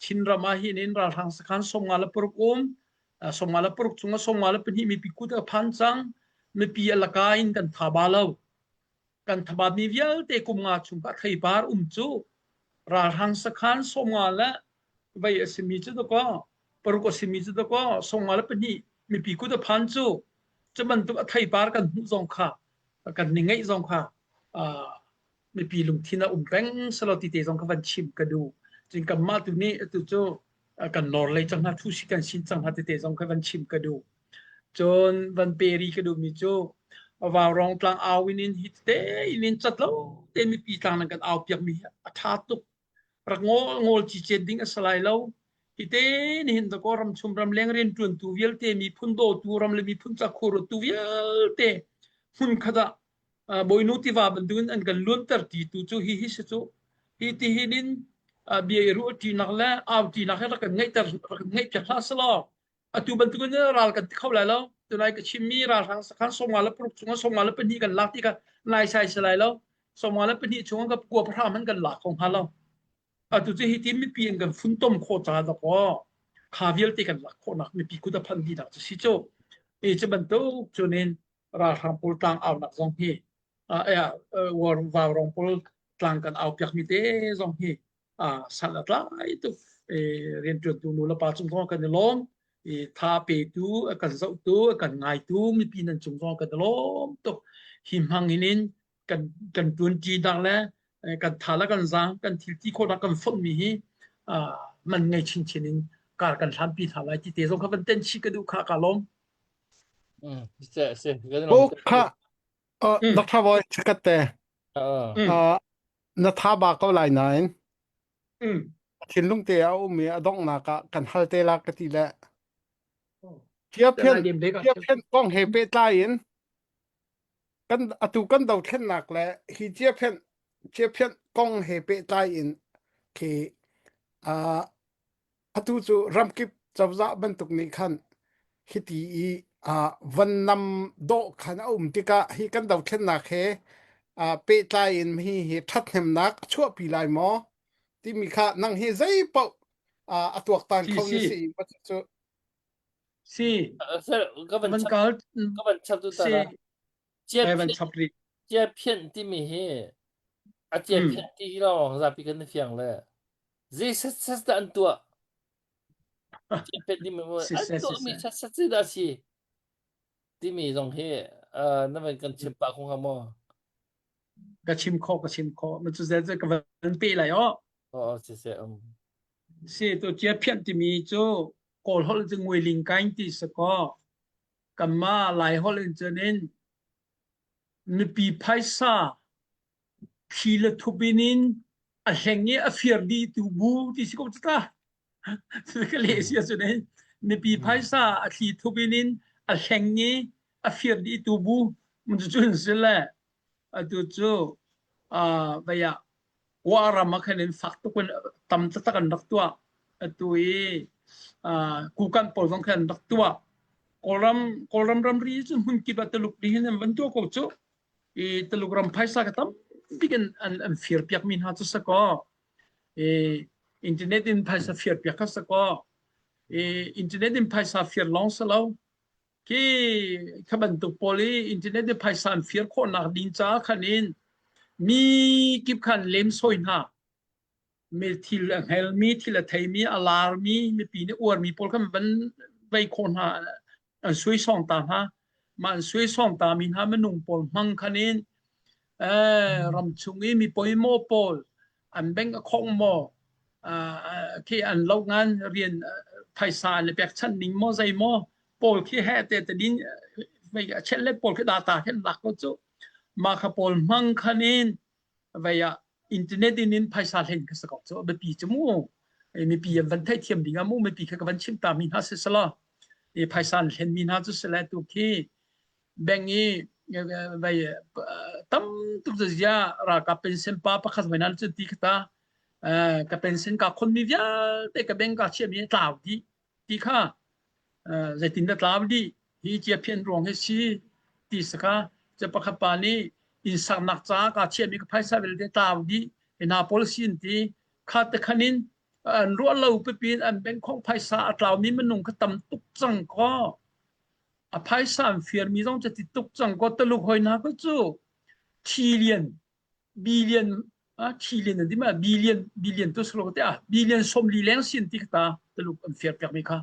Chinram ah hin in ralhrang sakhan 56 um 56 chung ah 52 mipi kut a phan cang mipi a laka in kan tha ba lo kan thaba mi vialte kum nga chung ka theipar um cu ralhrang sakhan 50 le vei a simi cu dakaw paruk a simi cu dakaw 52 mipi kut a phan cu cu bantuk a theipar kan hmuh zong kha kan ni ngeih zong kha mipi lungthin a um peng selo ti te zong kha van chim ka duh cun kanmah tu nih atu cu kan lor lei cang hna thu si kan sin cang hna tete zong kha van chim ka duh cun van peri ka duh mi cu vaurong tlang au in in hi te in in cat lo te mipi tlang nan kan au piak mi a tha tuk rak ngol ngol ci chet ding a si lai lo hi te nihin dakaw ramchung ramleng rianṭuantu vialte miphun dawtu ram le miphun cakhur tu vialte hmunkhat ah Bawinu tiva bantukin an kan luanter ti tu cu hi hi si cu hi ti hin in bia i ruah ṭinak le au ṭinak hi rak kan ngeihter rak kan ngeihpiak hlah selaw atu bantukin ral kan ti kho lai lo tunai ka chimmi ralhrang sakhan 56 chungah 52 kan lak ti kha naisai si lai lo 52 chungah ka kua pahra hmanh kan lak kho hnga lo atu cu hi ti mipi in kan funtom khawh ca dakaw kha vialte kan lak khawhnak mipi kut a phan dihnak cu si cu e cu bantuk cunin ralhrang pawl tlang aunak zong hi vaurong pawl tlang kan au piak mi te zong hi san a tlai tuk rianṭuantu nu le pa cung zong kan i lawm. I tha petu, a kan zohtu, a kan ngaitu mipi nan cung zong kan i lawm tuk. Hi hmang in in kan kan ṭuanṭinak le kan tha le kan zaang kan thil ti khawhnak kan fonhmi hi man ngei chinchin in kar kan hlanpi hna lai ti te zong kha van ten chih ka duh kha ka lawm. Mm, se se kan Bo kha Dr. Boy chakat te na tha ba ko lai nain thinlung te a um i a donghnak ah kan hal te la ka ti le Tia phian tia phian kong he pehtlai in kan atu kan dothlennak le hi ciaphianh ciaphianh kong he pehtlai in khi uh, atu cu ramkip cozah bantuk nih khan hiti i uh, van nam dawh khan a um tikah hi kan dothlennak he uh, pehtlai in hi hi ṭhathnemnak a chuahpi lai maw timi kha nang hi zei paoh uh, a tuaktan kho na si cu Si. Sir, ka van Van chap kal ka van chap tu ta si. la. Chia Ai van phian chap rih. chia phian timi hi a chia Mm. phian ti hi lawng zapi kan fiang le. Zei set set dah an tuah? Chia phian timi mu Si an se si tuah mi se. set set dah si timi zong hi uh, na van kan chim pah kho hnga maw? Ka chim kho ka chim kho. Ma cu zel ka van pe lai o. Oh, si se um. Si to chia phian timi cu Kawl holh cu nguiling kain ti si kaw kanmah Lai holh in cun in mipi phaisa thli le thup in in a hleng i a fir dihtu bu ti si ko cu ta. Ka leh si ahcun in mipi phaisa a thli thup in in a hleng i a fir dihtu bu cucun si le atu cu uh, vei ah Wa ram ah khan in fak tuk in tam taktak an rak tuah. Atu i uh, Kukan pawl zong khan an rak tuah. Kawlram Kawlram ramri cu hmun kip ah Tuluk nih hin an van tuah ko cu. I Tuluk ram phaisa ka tam bik in an, an fir piak mi hna cu sakaw. I internet in phaisa fir piak kha sakaw. I internet in phaisa fir lawng si lo. Khi kha bantuk pawl i internet i phaisa an fir khawhnak ding caah khan in mi kip khan lemsawi hna. Mi thil a hngelmi, thil a theimi, a larmi, mipi nih uarmi pawl khan van vei khawh hna, an suaisawng ta hna. Mah an suaisawng ta mi hna minung pawl hmang khan in eh, ramchung i mi poimaw pawl an bank a khong maw khi an lo ngan rian phaisa an le pekchanh ning maw zei maw pawl khi he te te din vei a chet le pawl khi data khin lak ko cu ma kha pawl hmang khan in vei ah internet in in phaisa hlen kha sakok cu biapi cu mu mipi an van theithiam ding ah mu mipi kha ka van chim ta mi hna si sala i phaisa an hlen mi hna cu sile tu khi bank i vei tam tuk zia ralkap pension pa pakhat voi nan cu ti khata ka pension ka khon mi vialte ka bank ka chiah mi tlau di ti kha zeitin dah tlau dih hi cia phian ruang hi si ti saka ca pakhat pa nih inn saknak caah ka chiahmi ka phaisa vialte tlau dih hi hna policy an ti kha te khan in an ruah lo pipi in an bank khong phaisa a tlaumi minung kha tam tuk cang kaw a phaisa an firmi zong cu ti tuk cang kaw Tuluk hoi hna ko cu trillion billion ah trillion an ti ma billion billion tu slo te ah billion 40 leng sin ti ta Tuluk an fir piak mi kha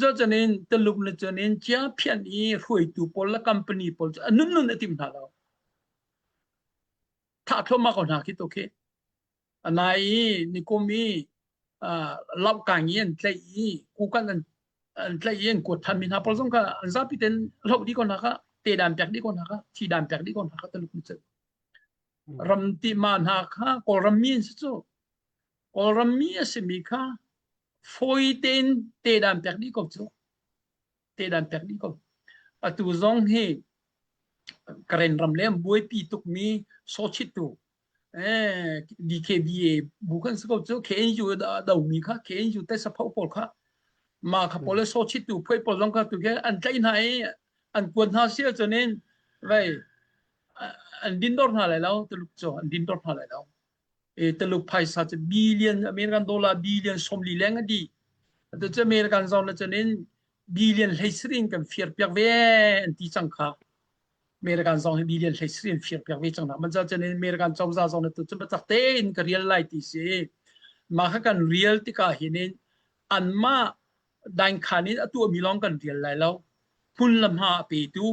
jo chanin Tuluk na chanin chia phian i hruaitu pawl le company pawl cu nun nun a tim hna lo thah thluahmah ko hna khi to khi Anai i nikum i lohkang i an tlaih i kukan an an tlaih i an kuat thanmi hna pawl zong kha an zapi ten hloh dih ko hna kha te dan pek dih ko hna kha thi dan pek dih ko hna kha Tuluk nih cun ram ti ma hna kha Kawlram mi an si cu Kawlram mi a simi kha fawi tein te dan pek dih ko cu te dan pek dih ko atu zong hi Karen ram le buaipi tukmi sochittu eh DKBA bu kan si ko cu KNU do mi kha KNU te sapho pawl kha ma kha pawl le sochittu phoi pawl zong kha tu ke an tlaih hna i an kuat hna si ahcun in vei an din dor hna lai lo Tuluk cu an din dor hna lai lo e Tuluk phaisa cu billion American dollar billion 40 leng a di atu cu American zong na cun in billion 13 in kan fir piak ve an ti cang kha American zong hi billion 13 in fir piak ve cang na man ca cun in American cozah zong na tu cu biatak tein ka rial lai ti si mah kha kan rial tikah hin in anmah Daingkhan in a tuahmi lawng kan rial lai lo. Hmun le hma a petu,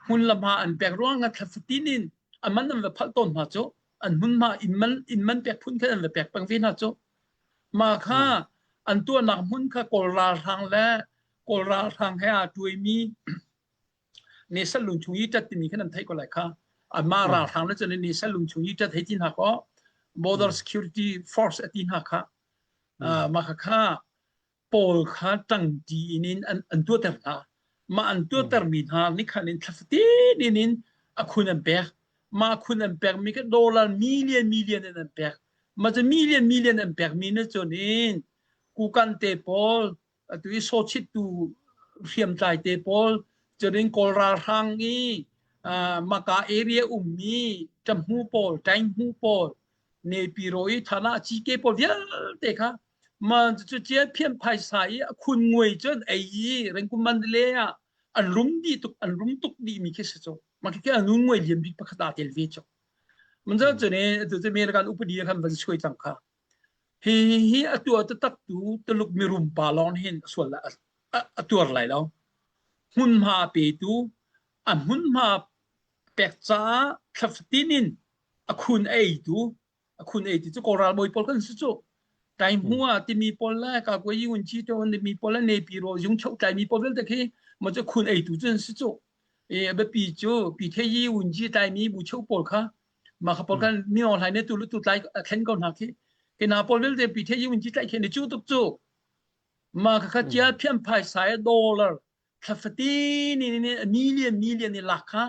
hmun le hma an pek ruang ah thla fatin in a man an va phalh tawn hna cu an hmunhma inn man inn man pek phun khan an va pek peng ve hna cu. Mah kha an tuahnak hmun kha Kawl ralhrang le Kawl ralhrang he aa tuaimi Nesal lung chung i ṭat timi khan an theih ko lai kha. Anmah ralhrang le cun Nesal lung chung i ṭat hei ti hna kaw Border Security Force a ti hna kha. Mah kha kha pawl kha ṭangṭi in in an, an tuahter hna. Mah an tuahtermi hna nih khan in thla fatin in in a khun an pek. Mah khun an pekmi kha dollar million million in an pek. Mah cu million million an pekmi nih cun in kukan te pawl atu i sawchittu hriamtlai te pawl curin Kawl ralhrang i Maka area ummi ṭamhmu pawl, ṭainghmu pawl, Nepiro i thana cike pawl vialte kha ma cu cia phian phaisa i a khun nguai cun ei i Rengkum Mandalay ah an rum dih tuk an rum tuk dih mi khi si cu ma khi an nguai lian bik pakhat aa tel ve cu man cun cun atu cu American upadi khan van suai cang kha Hi hi a tuah taktak tu Tuluk mirum pa lawng hin a sual a tuar lai lo. Hmunhma petu a hmunhma pek caah thla fatin in a khun a eitu a khun eitu cu Kawl ralbawi pawl kan si cu. Tai hmu ah timi pawl le ka kua yi un chi to mi pawl le nepi ro yung chok tlai mi pawl vialte khi mo cu khun eitu cu an si cu. E a biapi cu pi the yi un ji tlai mi bu cheu pawl kha mah kha pawl kan mi hlai ne tu tu tlai a thlen ko hna khi ke na pawl vialte pi the yi chi tlai khi ni chu tuk chu ma kha kha chia phiam phai sai dollar thlafati ni ni million million ni lak kha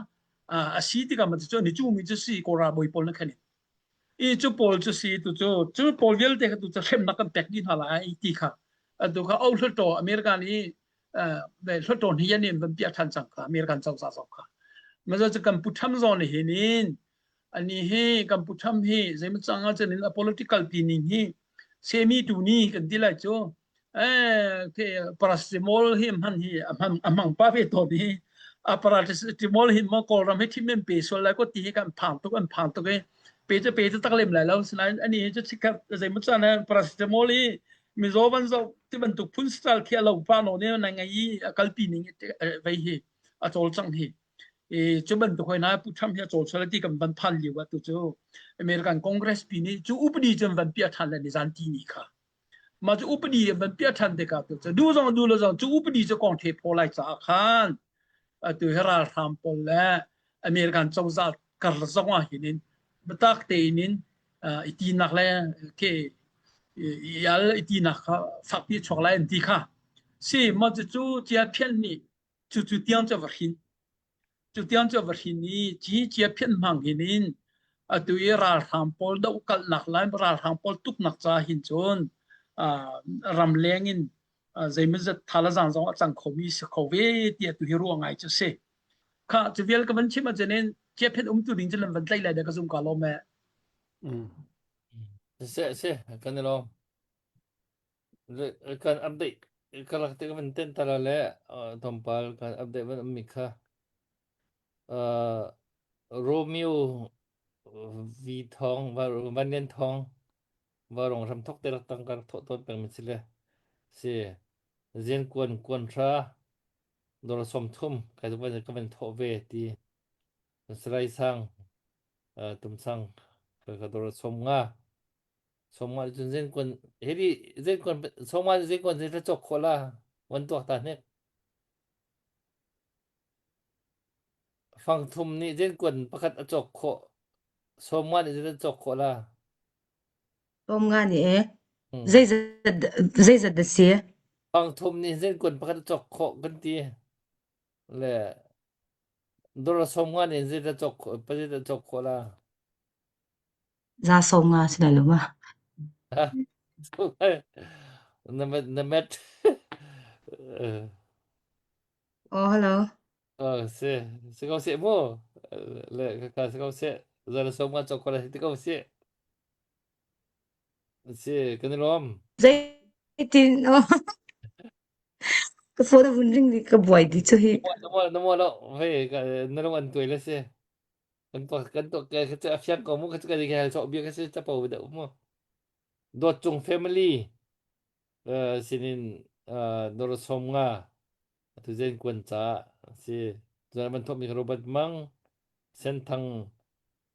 a si tikah ma chu ni chu mi chu si ko ra boi pawl na khan i chu pawl chu si tu chu chu pawl vialte kha tu chu hremnak kan pek dih hna lai ti kha atu kha au hluttaw America nih hluttaw ni yan in van piah than cang kha American cozah zong kha maza cu kan pu Trump zong nih hin in ani hi kan pu Trump hi zeimaw cang ah cun a political ti ning hi semi tu ni kan ti lai cu eh paracetamol hi hman hi a hman a hmang pa ve tawn hi a paracetamol hin mo kawlram hi thim men pe sual lai ko ti hi kan phang tuk an phang tuk i pe cu pe cu tak lem lai lo sinain ani hi cu chikhat zeimaw caan ah paracetamol hi mizaw van zoh ti bantuk phun style khi a lo pa no ne na ngai i a kalpi ning vei hi a cawlcang hi i cu bantuk hoi na pu Trump hi a cawl sual ti kan van phan lio ah tu cu American Congress pi nih cu upadi cun van piah than le ni zan ti ni kha mah cu upadi van piah than tikah tu cu du zong du lo zong cu upadi cu kong the phaw lai caah khan atu hi ralhram pawl le American cozah kar zong ah hin in biatak tein in i tinak le ke i al i tinak kha fakpi chuak lai an ti kha si mah cu cia phian nih cu cu tiang cu va hrin cu tiang cu va hrin i ci cia phian hmang hin in atu i ralhrang pawl dohkalhnak lai ralhrang pawl tuknak ca hin cun ramleng in zeimawzat thalazang zong a cang khomi si kho ve tiah tu hi ruah ngai cu si kha cu vial ka van chim ahcun in chiaphen um tu ding cu lam van tlaih lai da ka zum ka lawm e Se se kan i lawm. Kan update ka rak te ka van ten tala le tlawmpal kan update van ummi kha Romeo V Thong Van Lian Thong Varong hram thok te rak tang ka rak thawh tawn peng mi si le si Zian kuan kuan hra dor 30 kai van ka van thawh ve ti Salai Sang Tum Sang ka dor 50 50 cun zen kuan hedi zen kuan 50 zen kuan zen cok khawh la van tuak ta hnek Fang thum nih zenkuan pakhat a cawk khawh. 50 nih zeidah a cawk khawh la? 50 nih e. Hmm. Zeizat zeizat dah si? Fang thum nih zenkuan pakhat a cawk khawh kan ti. Le dor 50 nih zeidah cawk khawh zeidah cawk khawh la? Za 50 si lai lo ma? Ha? Na na met. Eh. Oh hello. Oh, si. Si ko seh mu. Le ka si ko seh. Zara som nga chok ko la si ko seh. Si, kan i lawm. Zeitin oh ka phone a vun ring di ka buai di chu hi. Na mo na mo lo. Hei, na lung an tuai le si. Kan to kan to ka ka a fiang ko mu ka ka ka hal sok bia ka si chapo da mu. Dawt cung family sinin. Dollar 50 atu zen kuan ca si. Cun van thawkmi Robert Mang Senthang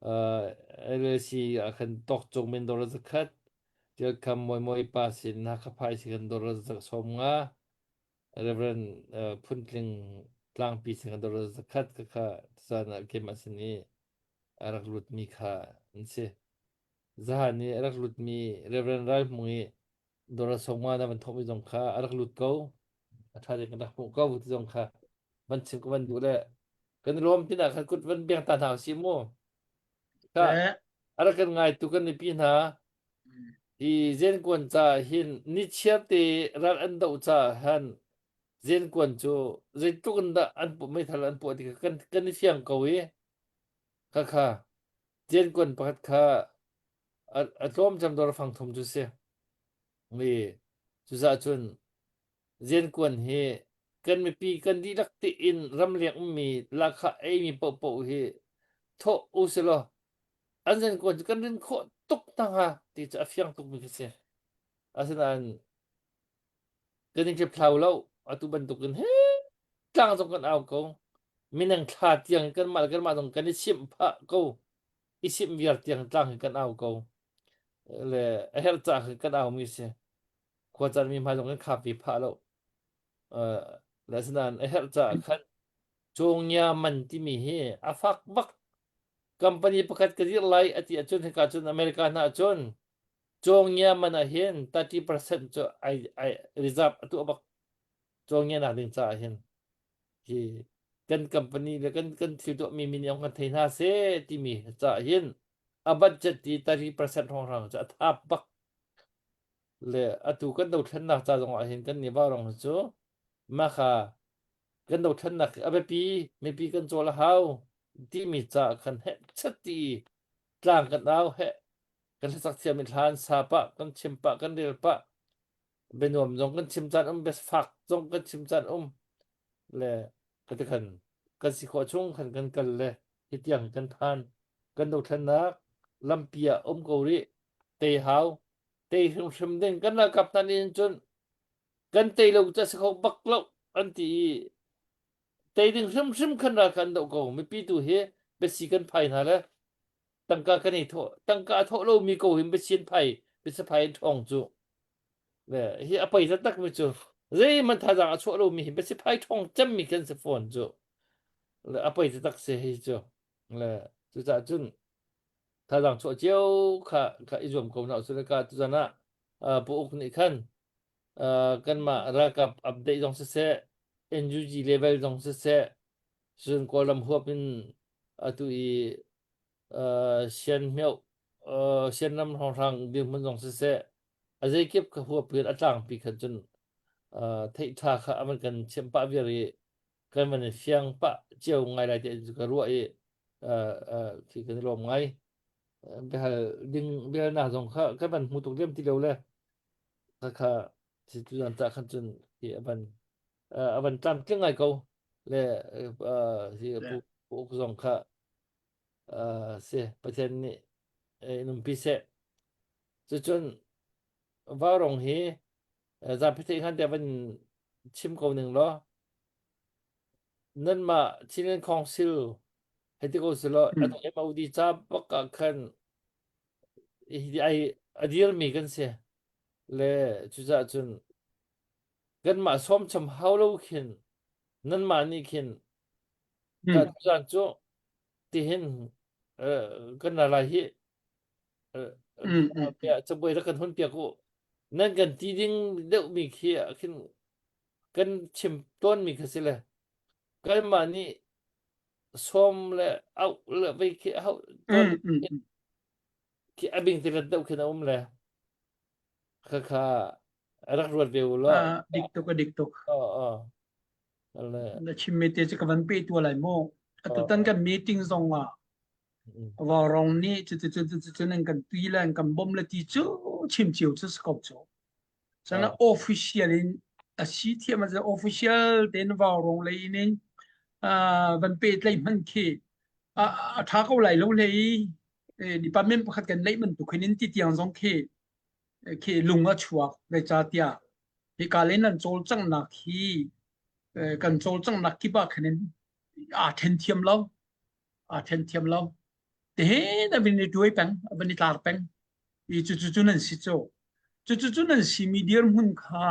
LLC ah khan tawk cung men dollar zakhat Tialkham Mawi Mawi pa sin Hakha phai si khan dollar 50 Reverend Phuntling Tlangpi sin khan dollar zakhat ka kha caan ah keimah sin i a rak lutmi kha an si. Zahan i a rak lutmi Reverend Ral Hmung i dollar 50 na van thawkmi zong kha a rak lut ko. A ṭha ding kan rak hmuh ko ti zong kha van chim ka van duh le kan i lawm pinah khan kut van beng ta hna usih mu. Kha a rak kan ngaitu kan mipi hna hi zenkuan ca hin nichiar te ral an doh ca han zenkuan cu zeitluk in dah an pu meithal an puah ti kha kan kan i fiang ko i kha kha zenkuan pakhat kha a, a tlawm cem dor fang thum cu si mi cuza cun zenkuan hi kan mipi kan dihlak tein ramleng ummi lahkhah eimi paohpaoh hi thawh u silaw an zenkuan cu kan rin khawh tuk hna hnga ti cu a fiang tukmi khi si. Asinain kan in hlau lo atu bantukin he tlang zong kan au ko minang thla tiang kanmah le kanmah zong kan i simh phah ko i simh viar tiang tlang hi kan au ko le a herh caah khan kan au mi si khua caan mi hmai zong kan khap ve phah lo. Uh, le asinain a herh caah khan Cawngya man timi hi a fak bak. Company pakhat ka dirh lai a ti ahcun hika cun America hna ahcun Cawngya man ah hin 30% cu ai ai reserve a tuah bak. Cawngya nak ding caah hin hi kan company le kan kan thil tuahmi min ong kan thei hna seh timi caah hin a budget ti 30% hrawnghrang cu a thap bak. Le atu kan dothlennak ca zong ah hin kan nih vaurawng hi cu mah kha kan dothlennak a biapi mipi kan cawl a hau timi ca khan heh chat ti tlang kan au heh kan hlasak thiam in hlan sa pah kan chim pah kan rel pah bianuam zong kan chim caan um biafak zong kan chim caan um le kati khan kan si khawh chung khan kan kal le hi tiang kan phan kan dothlennak lampi ah um ko rih tei hau tei hrimhrim ding kan ralkap hna nih cun kan tei lo cu a si kho bak lo an ti i tei ding hrimhrim khan ral kha an doh ko mipi tu hi biasi kan phai hna le tangka kan i thawh tangka a thawh lomi ko hin biasi an phai biasi phai an ṭhawng cu le hi a pei taktak mi cu zeihmanh thazaang a chuah lomi hi biasi phai ṭhawng cemmi kan si fawn cu le a pei taktak si hi cu le cucaah cun thazaang chuah cio kha kha i zuam ko hna usih le ka tuzan ah Pu Uk nih khan kanmah ralkap update zong siseh NUG level zong siseh cun Kawlram huap in atu i Sian Hmioh Sianram hrawnghrang dirhmun zong siseh a zeikip ka huap in a tlangpi khan cun theih ṭha kha a van kan chimh pah viar i kan van i fiang pah cio ngai lai ti ka ruah i khi kan i lawm ngai. Biahal ding biahalnak zong kha kan van hmu tuk lem ti lo le kha kha si tuzan ta khan cun hi a van a van tlamtling ngai ko le hi pu pu uk zong kha si Pathian nih in umpi seh cucun vaurong hi zapi theih hngan te van chim ko ning law nanmah Chinland Council hei ti ko selaw atu MOD ca bak ah khan hi ai a dirmi kan si le cucaah cun kanmah sawmcham hau lo khin nanmah nih khin ka tuzan cu tihin kan ra lai hi cabuai rak kan hun piak u nan kan ti ding deuhmi khi ah khin kan chim tawnmi kha si le kanmah nih sawm le auh le vei khi hauh tawn khi a bing te deuh khin a um le kha kha rak ruat ve u law dik tuk a dik tuk oh na chimmi te cu ka van pe tua lai mu atutan kan meeting zong ah Vaurawng nih cuticun cuticun an kan ti le an kan bawmh le ti cu chim cio cu si ko cu. Cun official in a si thiam a official tein vaurawng lei in van pehtlaih hman khi a ṭha ko lai lo hlei i department pakhat kan neih bantuk hin in ti tiang zong khi khi lung a chuak zeicahtiah Hika le nan cawlcanghnak hi kan cawlcanghnak kip ah khan in aa then thiam lo. Aa then thiam lo. Tihin a van i tuai peng, a van i tlar peng. I cucu cu nan si cu. Cucu cu nan simi dirhmun kha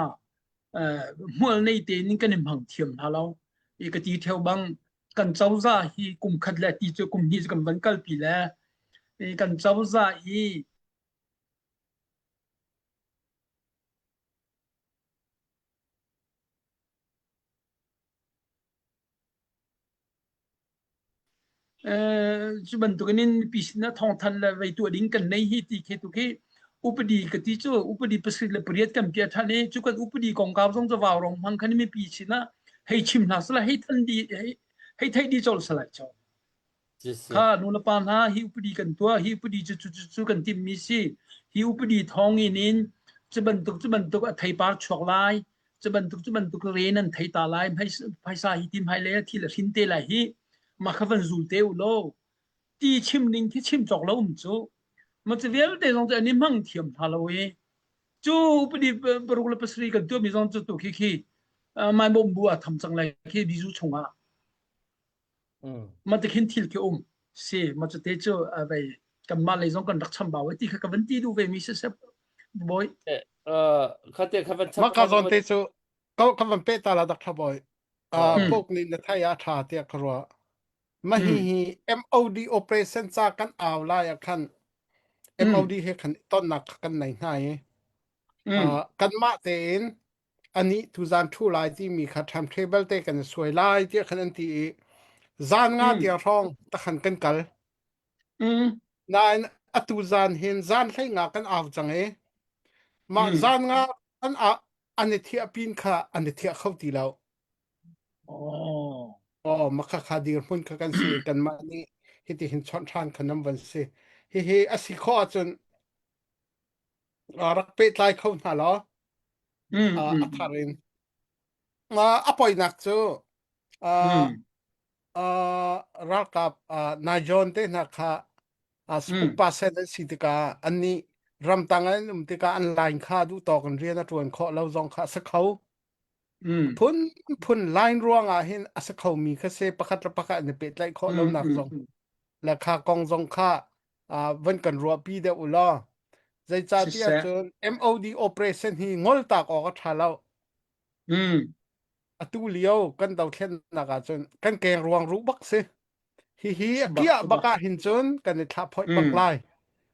hmual nei tein kan i hmang thiam hna lo. I ka ti theo bang kan cozah hi kum khat le ti cu kum hnih cu kan van kalpi le i kan cozah i Cu bantukin in mipi sinah thawngthanh le vei tuah ding kan nei hi ti khi tu khi upadi ka ti cu upadi pasarih le pariat kan piah ṭhan i cu kan upadi kongkau zong cu vaurawng hmang khan mipi sinah hei chim hna sala hei than di hei hei theih di colh salai cho. Kha nulepa hna hi upadi kan tuah hi upadi cu cu cu kan timhmi si hi upadi thawng in in cu bantuk cu bantuk a theipar chuak lai cu bantuk cu bantuk re nan thei ta lai phaisa hi ti hmai le thil a hrin te lai hi mah kha van zul te u law ti chim ning khi chim cawk lo um cu ma cu vialte zong cu an i hmang thiam hna lo i cu upadi paruk le pasarih kan tuahmi zong cu tu khi khi mai bom bu a tham cang lai khi bizu chungah ma te khin thil khi um si ma cu te cu vei kanmah lei zong kan rak chambau ti kha ka van ti duh ve mi si sep boy khate kha van ma ka zon te cu ka ka van pe ta la dak tha boy pok ni na thai a tha tiah ka ruah ma hi hi MOD operation ca kan au lai ah khan MOD he khan tonnak kan nei hna i kanmah tein anih tuzan ṭhu lai timi kha timetable te kan suai lai tiah khan an ti i zan nga tiang hrawng takhan kan kal. Nain atu zan hin zan hlei nga kan au cang i mah zan nga an a an i thiah pin kha an i thiah kho ti lo. Oh. Oh, makha kha dirhmun kha kan si kanmah nih hiti hin chawnh ṭhan kha nam van si. Hihi a si khawh ahcun rak pehtlai kho hna law a thar in a poinak cu ralkap Naijon te hna kha upa sen an si tikah annih ramtang an um tikah an line kha duh tawk in rian a ṭuan khawh lo zong kha a si kho. Phun phun line ruangah hin a si khomi kha si pakhat le pakhat an i pehtlaih khawh lonak zong le kha kong zong kha van kan ruahpi deuh u law zeicahtiah cun MOD operation hi ngol tak awk a ṭha lo. Atu lio kan dothlennak ah cun kan keng ruang ruh bak si. Hihi a kiah bak ah hin cun kan i thlah phoih bak lai.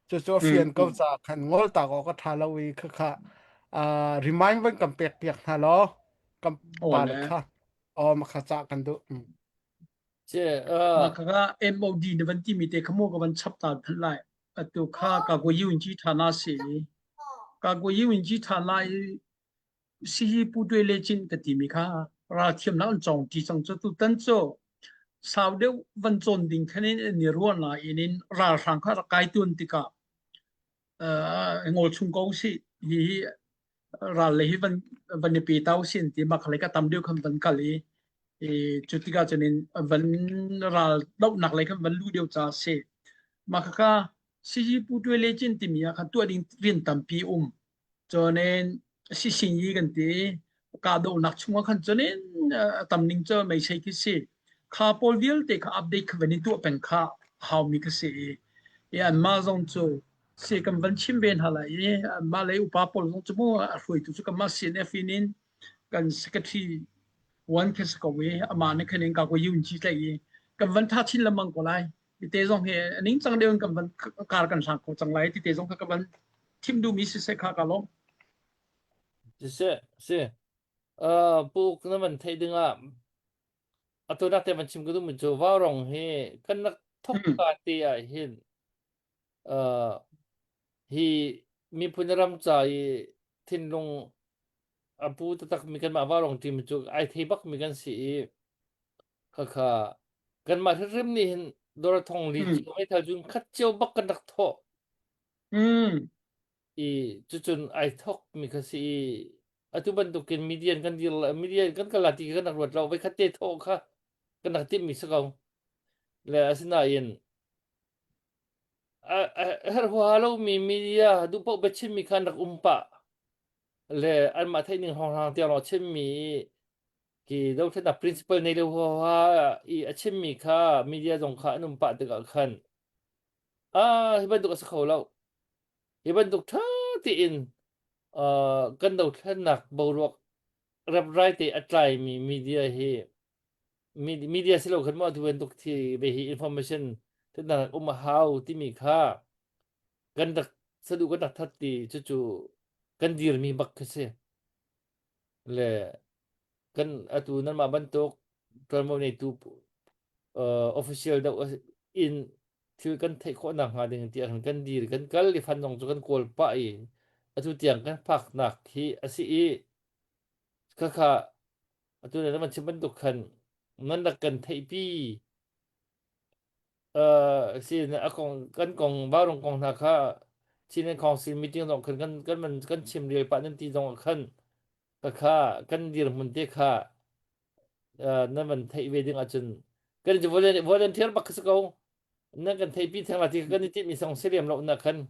Cucu a fian ko caah khan ngol tak awk a ṭha lo i khakha remind van kan pek piak hna law kan pa le kha aw makha cah kan duh. Mah kha MOD na van timi te kha mu ka van chap ta than lai. Atu kha ka go yun ji tha na si. Ka go yun ji tha na i si hi pu tue le chin ka timi kha ral thiam na an chong ti chang chu tu tan chu sau deuh van chon ding khan in ni ruan la in in ral hrang kha rak kai tun tikah ngol chung ko si hi ral le hi van van i pe tau sin ti mak le ka tam deuh khan van kal i i cu tikah cun in van ral dohnak lei khan van lu deuh ca si mah khakha CG Pu Tuai Le Cin timi ah khan tuah ding rian tampi um Cun sisingi kan ti. Kahdohnak chungah khan cun in a tam ning cu meisei khi si. Kha pawl vialte kha update kha van in tuah peng kha haumi kha si i i anmah zong cu si kan van chim ve hna lai i anmah lei upa pawl zong cu mu a hruaitu cu kanmah CNF in in kan secretary one khi si ko i amah nih khan in ka ko yun chi tlaih i kan van tha chin lengmang ko lai. Tite zong hi a ningcang deuh in kan van kar kan hlang kho cang lai tite zong kha ka van thim duhmi siseh kha ka lawm. Siseh, si. Uh, pu na van theih dingah atu nak te van chim ka duhmi cu vaurong hi kan rak thok ka te ah hin uh, hi miphun ram ca i thinlung a pu taktak mi kanmah vaurong team cu ai thei bak mi kan si i Khakha kanmah hrimhrim nih hin dawr thong li cio meithal cun khat cio bak kan rak thawh. I cucun ai thawk mi kha si i atu bantukin median kan dir median kan kal ti kan rak ruat lo voi khat te thawh kha kan rak timh mi si ko. Le asinain a herh huaha lomi media duh paoh biachim mi kha an rak um pah. Le anmah theih ning hrawnghrang tiang lawng chimmi ki dothlennak principle nei lo huaha i a chimmi kha media zong kha an um pah tikah khan ah hi bantuk a si kho lo. Hi bantuk ṭha tein uh, kan dothlennak boruak reprai te a tlaimi media hi media si lo khan maw tu bantuk thi ve hi information thutnak um a hau timi kha kan rak sadu kan rak that ti cucu kan dirmi bak khi si le kan atu nanmah bantuk ṭuanvo neitu uh, official deuh in thil kan theih khawh nak hnga ding tiah khan kan dir kan kal i fan zong cu kan kawl pah i atu tiang kan phaknak hi a si i khakha atu na van chim bantuk khan nan rak kan theihpi uh, si a kong kan kong barong kong hna kha Chin Council meeting zong khan kan kan man kan chim rel pah nan ti zong khan kha kan dirhmun te kha uh, nan van theih ve ding ahcun kan volunteer bak si ko nan kan theihpi theng la ti kan i timh mi song si lem lo na khan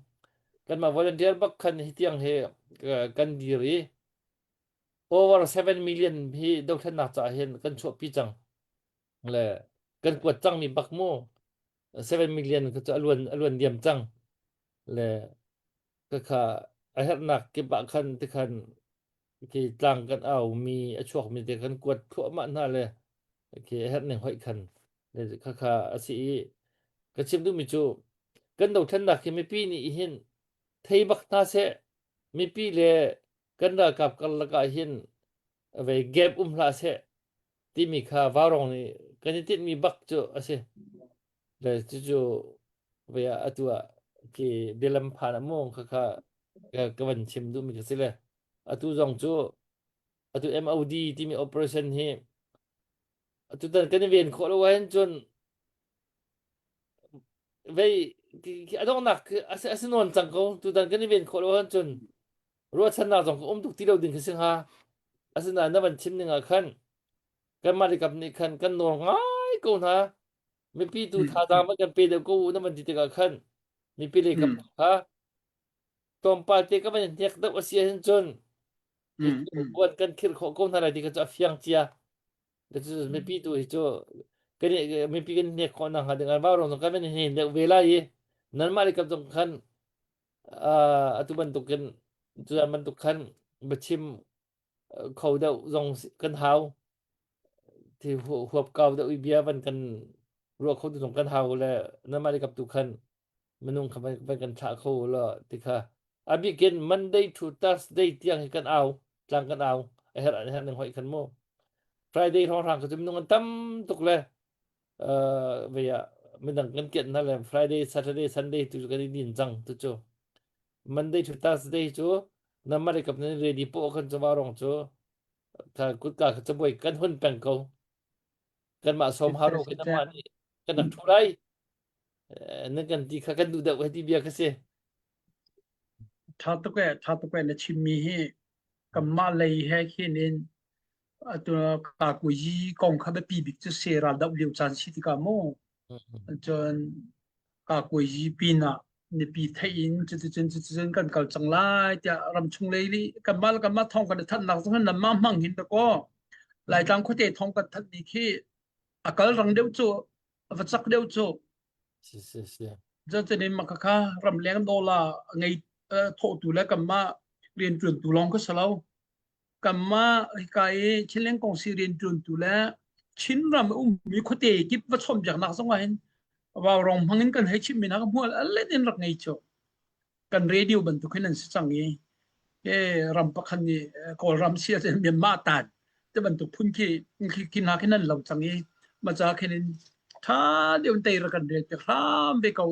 kan mah volunteer bak khan hi tiang he kan dir i over 7 million hi dothlennak caah hin kan chuahpi cang le kan kuat cang mi bak mu 7 million kha cu aluan aluan diam cang le ka kha a herhnak kip ah khan ti khan khi tlang kan au mi a chuak mi te kan kuat thluahmah hna le khi a herh ning hoih khan le kha kha a si i ka chim duhmi cu kan dothlennak hi mipi nih hin thei bak hna seh mipi le kan ralkap karlak ah hin vei gap um hlah seh timi kha vaurong nih kan i tinhmi bak cu a si. Le cucu vei ah atu ah khi bialam phan ah mu kha kha ka van chim duhmi ka si le atu zong cu atu MOD timi operation hi atu tan kan i ven khawh lo ahhin cun vei a donghnak a si nawn cang ko tutan kan i ven khawh lo ahhin cun ruahchannak zong ka um tuk ti lo ding khi si hnga. Asinain na van chim ning ah khan kanmah le kap nih khan kan nawl ngai ko hna. Mipi tu thazaang van kan pe deuh ko u na van ti tikah khan mipi lei kap kha tlawmpal te ka van hnek deuh a si ahhin cun buan kan khirh khawh ko hna lai ti kha cu a fiang cia. Mipi tu hi cu kan mipi kan hnek khawh nakhnga ding ah vaurawng zong kan van hnen deuh ve lai i nanmah le kap zong khan atu bantukin cu bantuk khan biachim kho deuh zong kan hau thi huap kau deuh i bia van kan ruah kho tu zong kan hau le namah le kap tu khan minung kha van kan thlah kho la ti kha a bikin Monday to Thursday tiang hi kan au tlang kan au a herh a herh ning hoi khan mu Friday hrawng hrang ka cu minung an tam tuk le vei ah midang kan kianh hna le Friday, Saturday, Sunday tu kan i din cang tu cu Monday to Thursday cu namar kap nan ready po kan chu rong cu ka kutka ka cabuai kan hun peng ko kan mah som haro kan mah nih kan rak thu lai nan kan ti kha kan duh deuh hei ti bia ka si Tha tuk e tha tuk e na chimmi hi kanmah lei he khin in atu kakuyi kong kha biapi bik cu se ral doh lio caan si tikah mu cun kakuyi pin ah mipi theih in cuticun cuticun kan kal cang lai tiah ramchung lei li kanmah le kanmah thawng kan i thanhnak zong hin nanmah hmang hin dakaw Laitlang khuate thawng kan thanh mi khi a kal rang deuh cu a va cak deuh cu si si si cutin in maka kha ramleng dollar ngei thawhtu le kanmah rianṭuantu lawng kha si lo Kanmah hika i Chinland Kongsi rianṭuantu le Chinram a ummi khuate kip va chawnhbiaknak zong ah hin vaurong hmang in kan hei chimmi hna kha hmual a let in rak ngei cio. Kan radio bantuk hin an si cang i ram pakhat nih Kawlram si ahcun Myanmar tan ti bantuk phun khi khi hna khin an lo cang i mah ca khin in ṭha deuh in tei rak kan rel piak hram ve ko.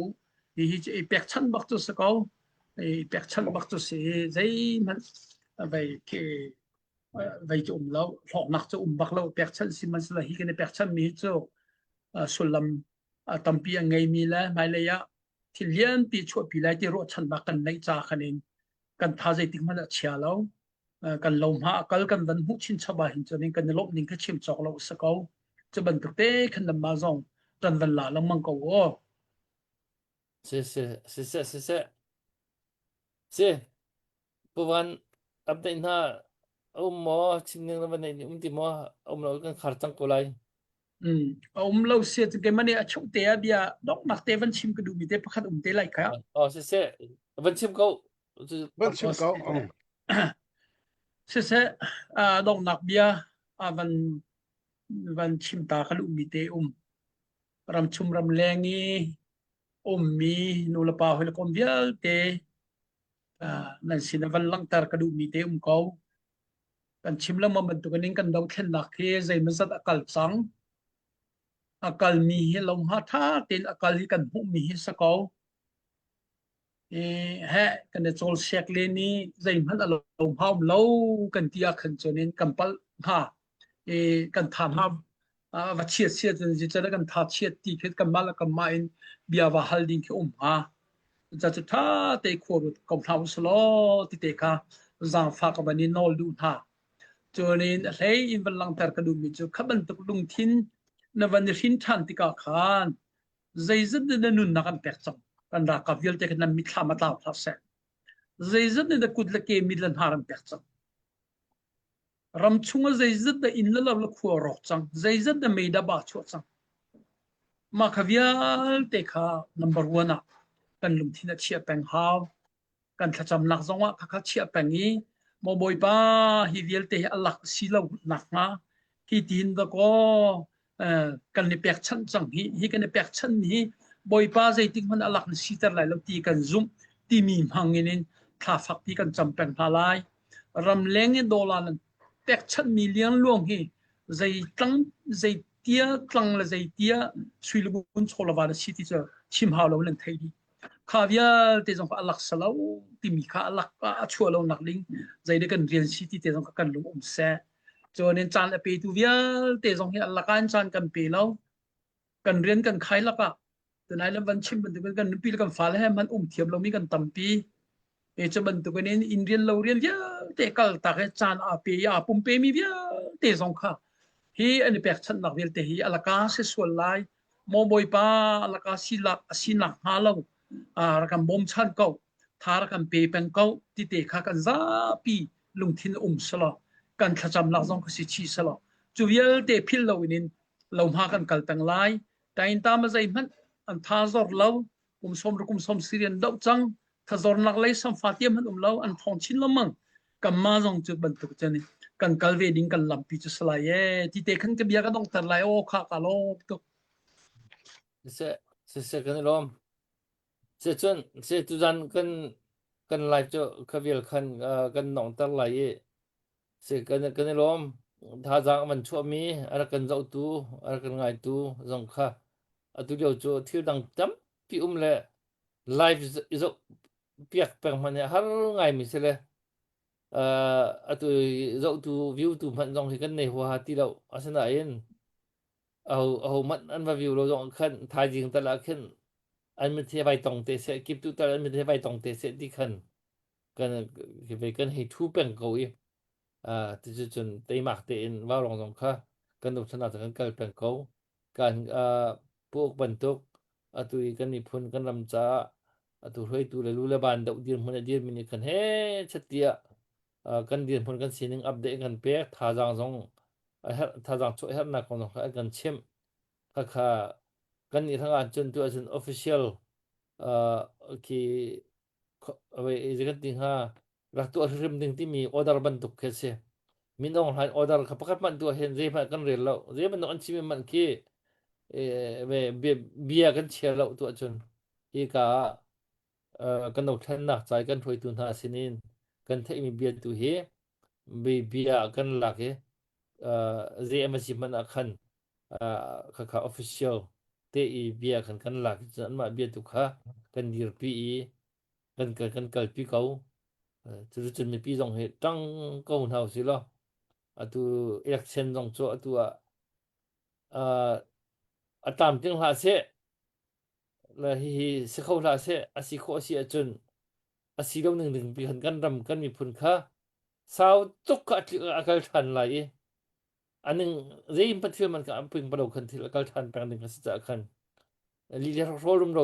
Hihi cu i pekchanh bak cu si ko. I pekchanh bak cu si zeihmanh vei khi vei cu um lo hlawknak cu um bak lo pekchanh sihmanhsehlaw hi kan i pekchanh mi hi cu sullam tampi a ngeimi le hmailei ah thil lianpi chuahpi lai ti ruahchannak kan neih ca khan in kan tha zeitik hmanh ah chia lo kan lo hma a kal kan van hmuh chinchap ah hin cun kan i lawmh ning kha chim cawk lo si ko cu bantuk te khan nanmah zong kan van la lengmang ko u Si si siseh siseh. Si Pu Van. Update hna a um maw? Chim ning na van neih um ti maw? A um lo kan khar cang ko lai. Mm. A um lo sia cu keimah nih a chung te ah bia donghnak te van chim ka duhmi te pakhat um te lai kha. Oh, siseh, van chim ko. Van chim ko. Siseh, donghnak bia a van van chim ta ka duhmi te um. Ramchung ramleng i ummi nulepa hawikom vialte nan sin ah van langhter ka duhmi te um ko. Kan chim lengmang bantukin in kan dothlennak hi zeimawzat a kal cang. A kalmi hi lohma ṭha tein a kal i kan hmuhmi hi si ko. I heh kan i cawlsiak len i zeihmanh a lohma um lo kan ti ahkhan cun in kan palh hnga. I kan tha hna va chiat siat cun zican kan tha chiat ti khi kanmah le kanmah in bia va hal ding khi um hnga. Ca cu ṭha te khua ruat ko hna usih law ti te kha zaangfah ka van i nawl duh hna. Cun in a hlei in van langhter ka duhmi cu kha bantuk lungthin na van i hrin ṭhan tikah khan zeizat nih na nunnak an pek cang. Kan ralkap vialte kha nan mitthlam a tlau hlah seh. Zeizat nih na kut le ke mit le hnar an pek cang. Ram chung ah zeizat dah inn le lo le khua rawk cang. Zeizat dah mei dah ba chuah cang. Mah kha vialte kha number one ah kan lungthin a chiah peng hau. Kan thlacamnak zongah khakha chiah peng i maw Bawipa hi vialte hi a lak si lo nakhnga hi tiin dakaw kan i pekchanh cang hi hi kan i pekchanh mi hi Bawipa zeitik hmanh a lak na siter lai lo ti kan zumh timi hmang in in thla fakpi kan cam peng hna lai. Ramleng in dollar nan pekchanh mi liangluang hi zei tlang zei tia tlang le zei tia suilugun chawlava na si ti cu chim hau lo nan thei dih. Kha vialte zong kha a lak salo timi kha a lak a chuah lo nak ding zei de kan rian si ti te zong kha kan lung um seh. Cun in caan a petu vialte zong hi a laka in caan kan pe lo. Kan rian kan khai lakah tunai lam van chim bantukin kan nupi le kan fale he man um thiam lomi kan tampi. E cu bantukin in inn rian lo rian vialte kal tak i caan aa pe i aa pumpe mi vialte zong kha hi an i pekchanhnak vialte hi a laka si sual lai. Maw Bawipa a laka si lak a si nak hnga lo rak kan bawmchan ko tha rak kan pe peng ko ti te kha kan zapi lungthin um selaw kan thlacamnak zong kha si chih selaw cu vialte philh lo in lohma kan kal peng lai tainta ma zeihmanh an tha zor lo kum som kum som sirian doh cang thazornak lei samfa tiam han um lo an thong chin lengmang kamma zong cu bantuk cun kan kal ve ding kan lampi cu salai e ti te khan ka bia ka dongter lai o kha ka lawm tuk Siseh, siseh kan i lawm. Sicun si tuzan kan kan live cu khavial khan uh, kan nongter lai i si kan kan i lawm. Thazaang a van chuahmi a rak kan zohtu, a rak kan ngaitu zong kha atu lio cu thil dang tampi um le live i zoh piak peng hmanh hi a har ngaimi si le uh, atu zohtu view tu hmanh zong hi kan nei huaha ti lo. Asinain aho aho hmanh an va view lo zong khan thaizing tal ah khin an mit he vai tong te seh kip tu tal an mit he vai tong te seh ti khan kan ve kan hei thu peng ko i ti cu cun teimak tein vaurong zong kha kan dothlannak kan kal peng ko kan puak bantuk atu i kan miphun kan ram caah atu hruaitu le lu le ban doh dirhmun a dirmi nih khan he chattiah kan dirhmun kan sining update kan pek thazaang zong a herh thazaang chuah herhnak kong zong kha an kan chimh khakha kan nih hrang ahcun tu ahcun official uh, khi kan ti hnga rak tuah hrim ding timi order bantuk khi si min ong hlain order kha pakhat hmanh tuah hin zei hmanh kan rel lo zei bantuk an chim hmanh khi bia kan chia lo tu ahcun hi ka kan dothlennak ca i kan hruaitu hna sinin kan theihmi bia tu hi bia kan lak i zei a si hmanh ah khan khakha official te i bia khan kan lak i anmah bia tu kha kan dirpi i kan kan kalpi ko cucun mipi zong hi ṭang ko hna usih law atu election zong cu atu ah a tlamtling hlah seh le hihi si kho hlah seh a si khawh a si ahcun a si lo ning ding pi khan kan ram kan miphun kha sau tuk kha a kal ṭhan lai i aning zei thil man ka ping palo khan thil a kal ṭhan peng ding a si caah khan li le hrawl rum ro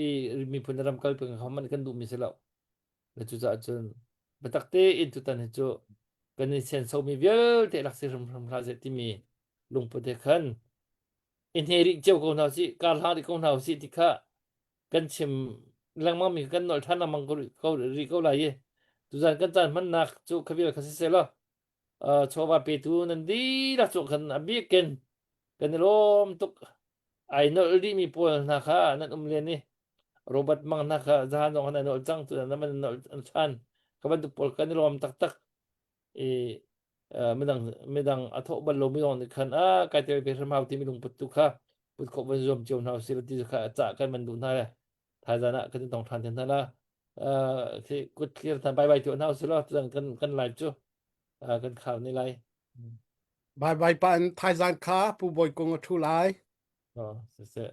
i miphun ram kal peng kha man kan duh mi si lo le cucaah cun. Biatak tein tutan hi cu kan i sensomi vialte rak si hrimhrim hlah seh timi lungput he khan i hne rih cio ko hna usih, kar hlang rih ko hna usih ti kha kan chim lengmang mi kan nolh ṭhan lengmang ko rih ko, rih ko lai i tuzan kan caan hmannak cu kha vial kha siseh law uh, chawva petu nan dihlak cu khan a bikin kan i lawm tuk ai nolh rihmi pawl hna kha nan um len i Robert Mang hna kha zahan zong an nolh cang tu na man nolh an ṭhan ka bantuk pawl kan i lawm taktak i midang midang a thawh bal lomi zong nih khan a kai tel ve hrim hau timi lungput tu kha put khawh van zuam cio hna usih ti kha cah kan van duh hna le thaizan ah kan i tong ṭhan te hna la khi kut clear than bye bye tu hna usih law tuzan kan kan live cu kan khar ni lai Bye bye pa in thaizan kha Pu Bawi Kung a ṭhu lai. Oh, siseh.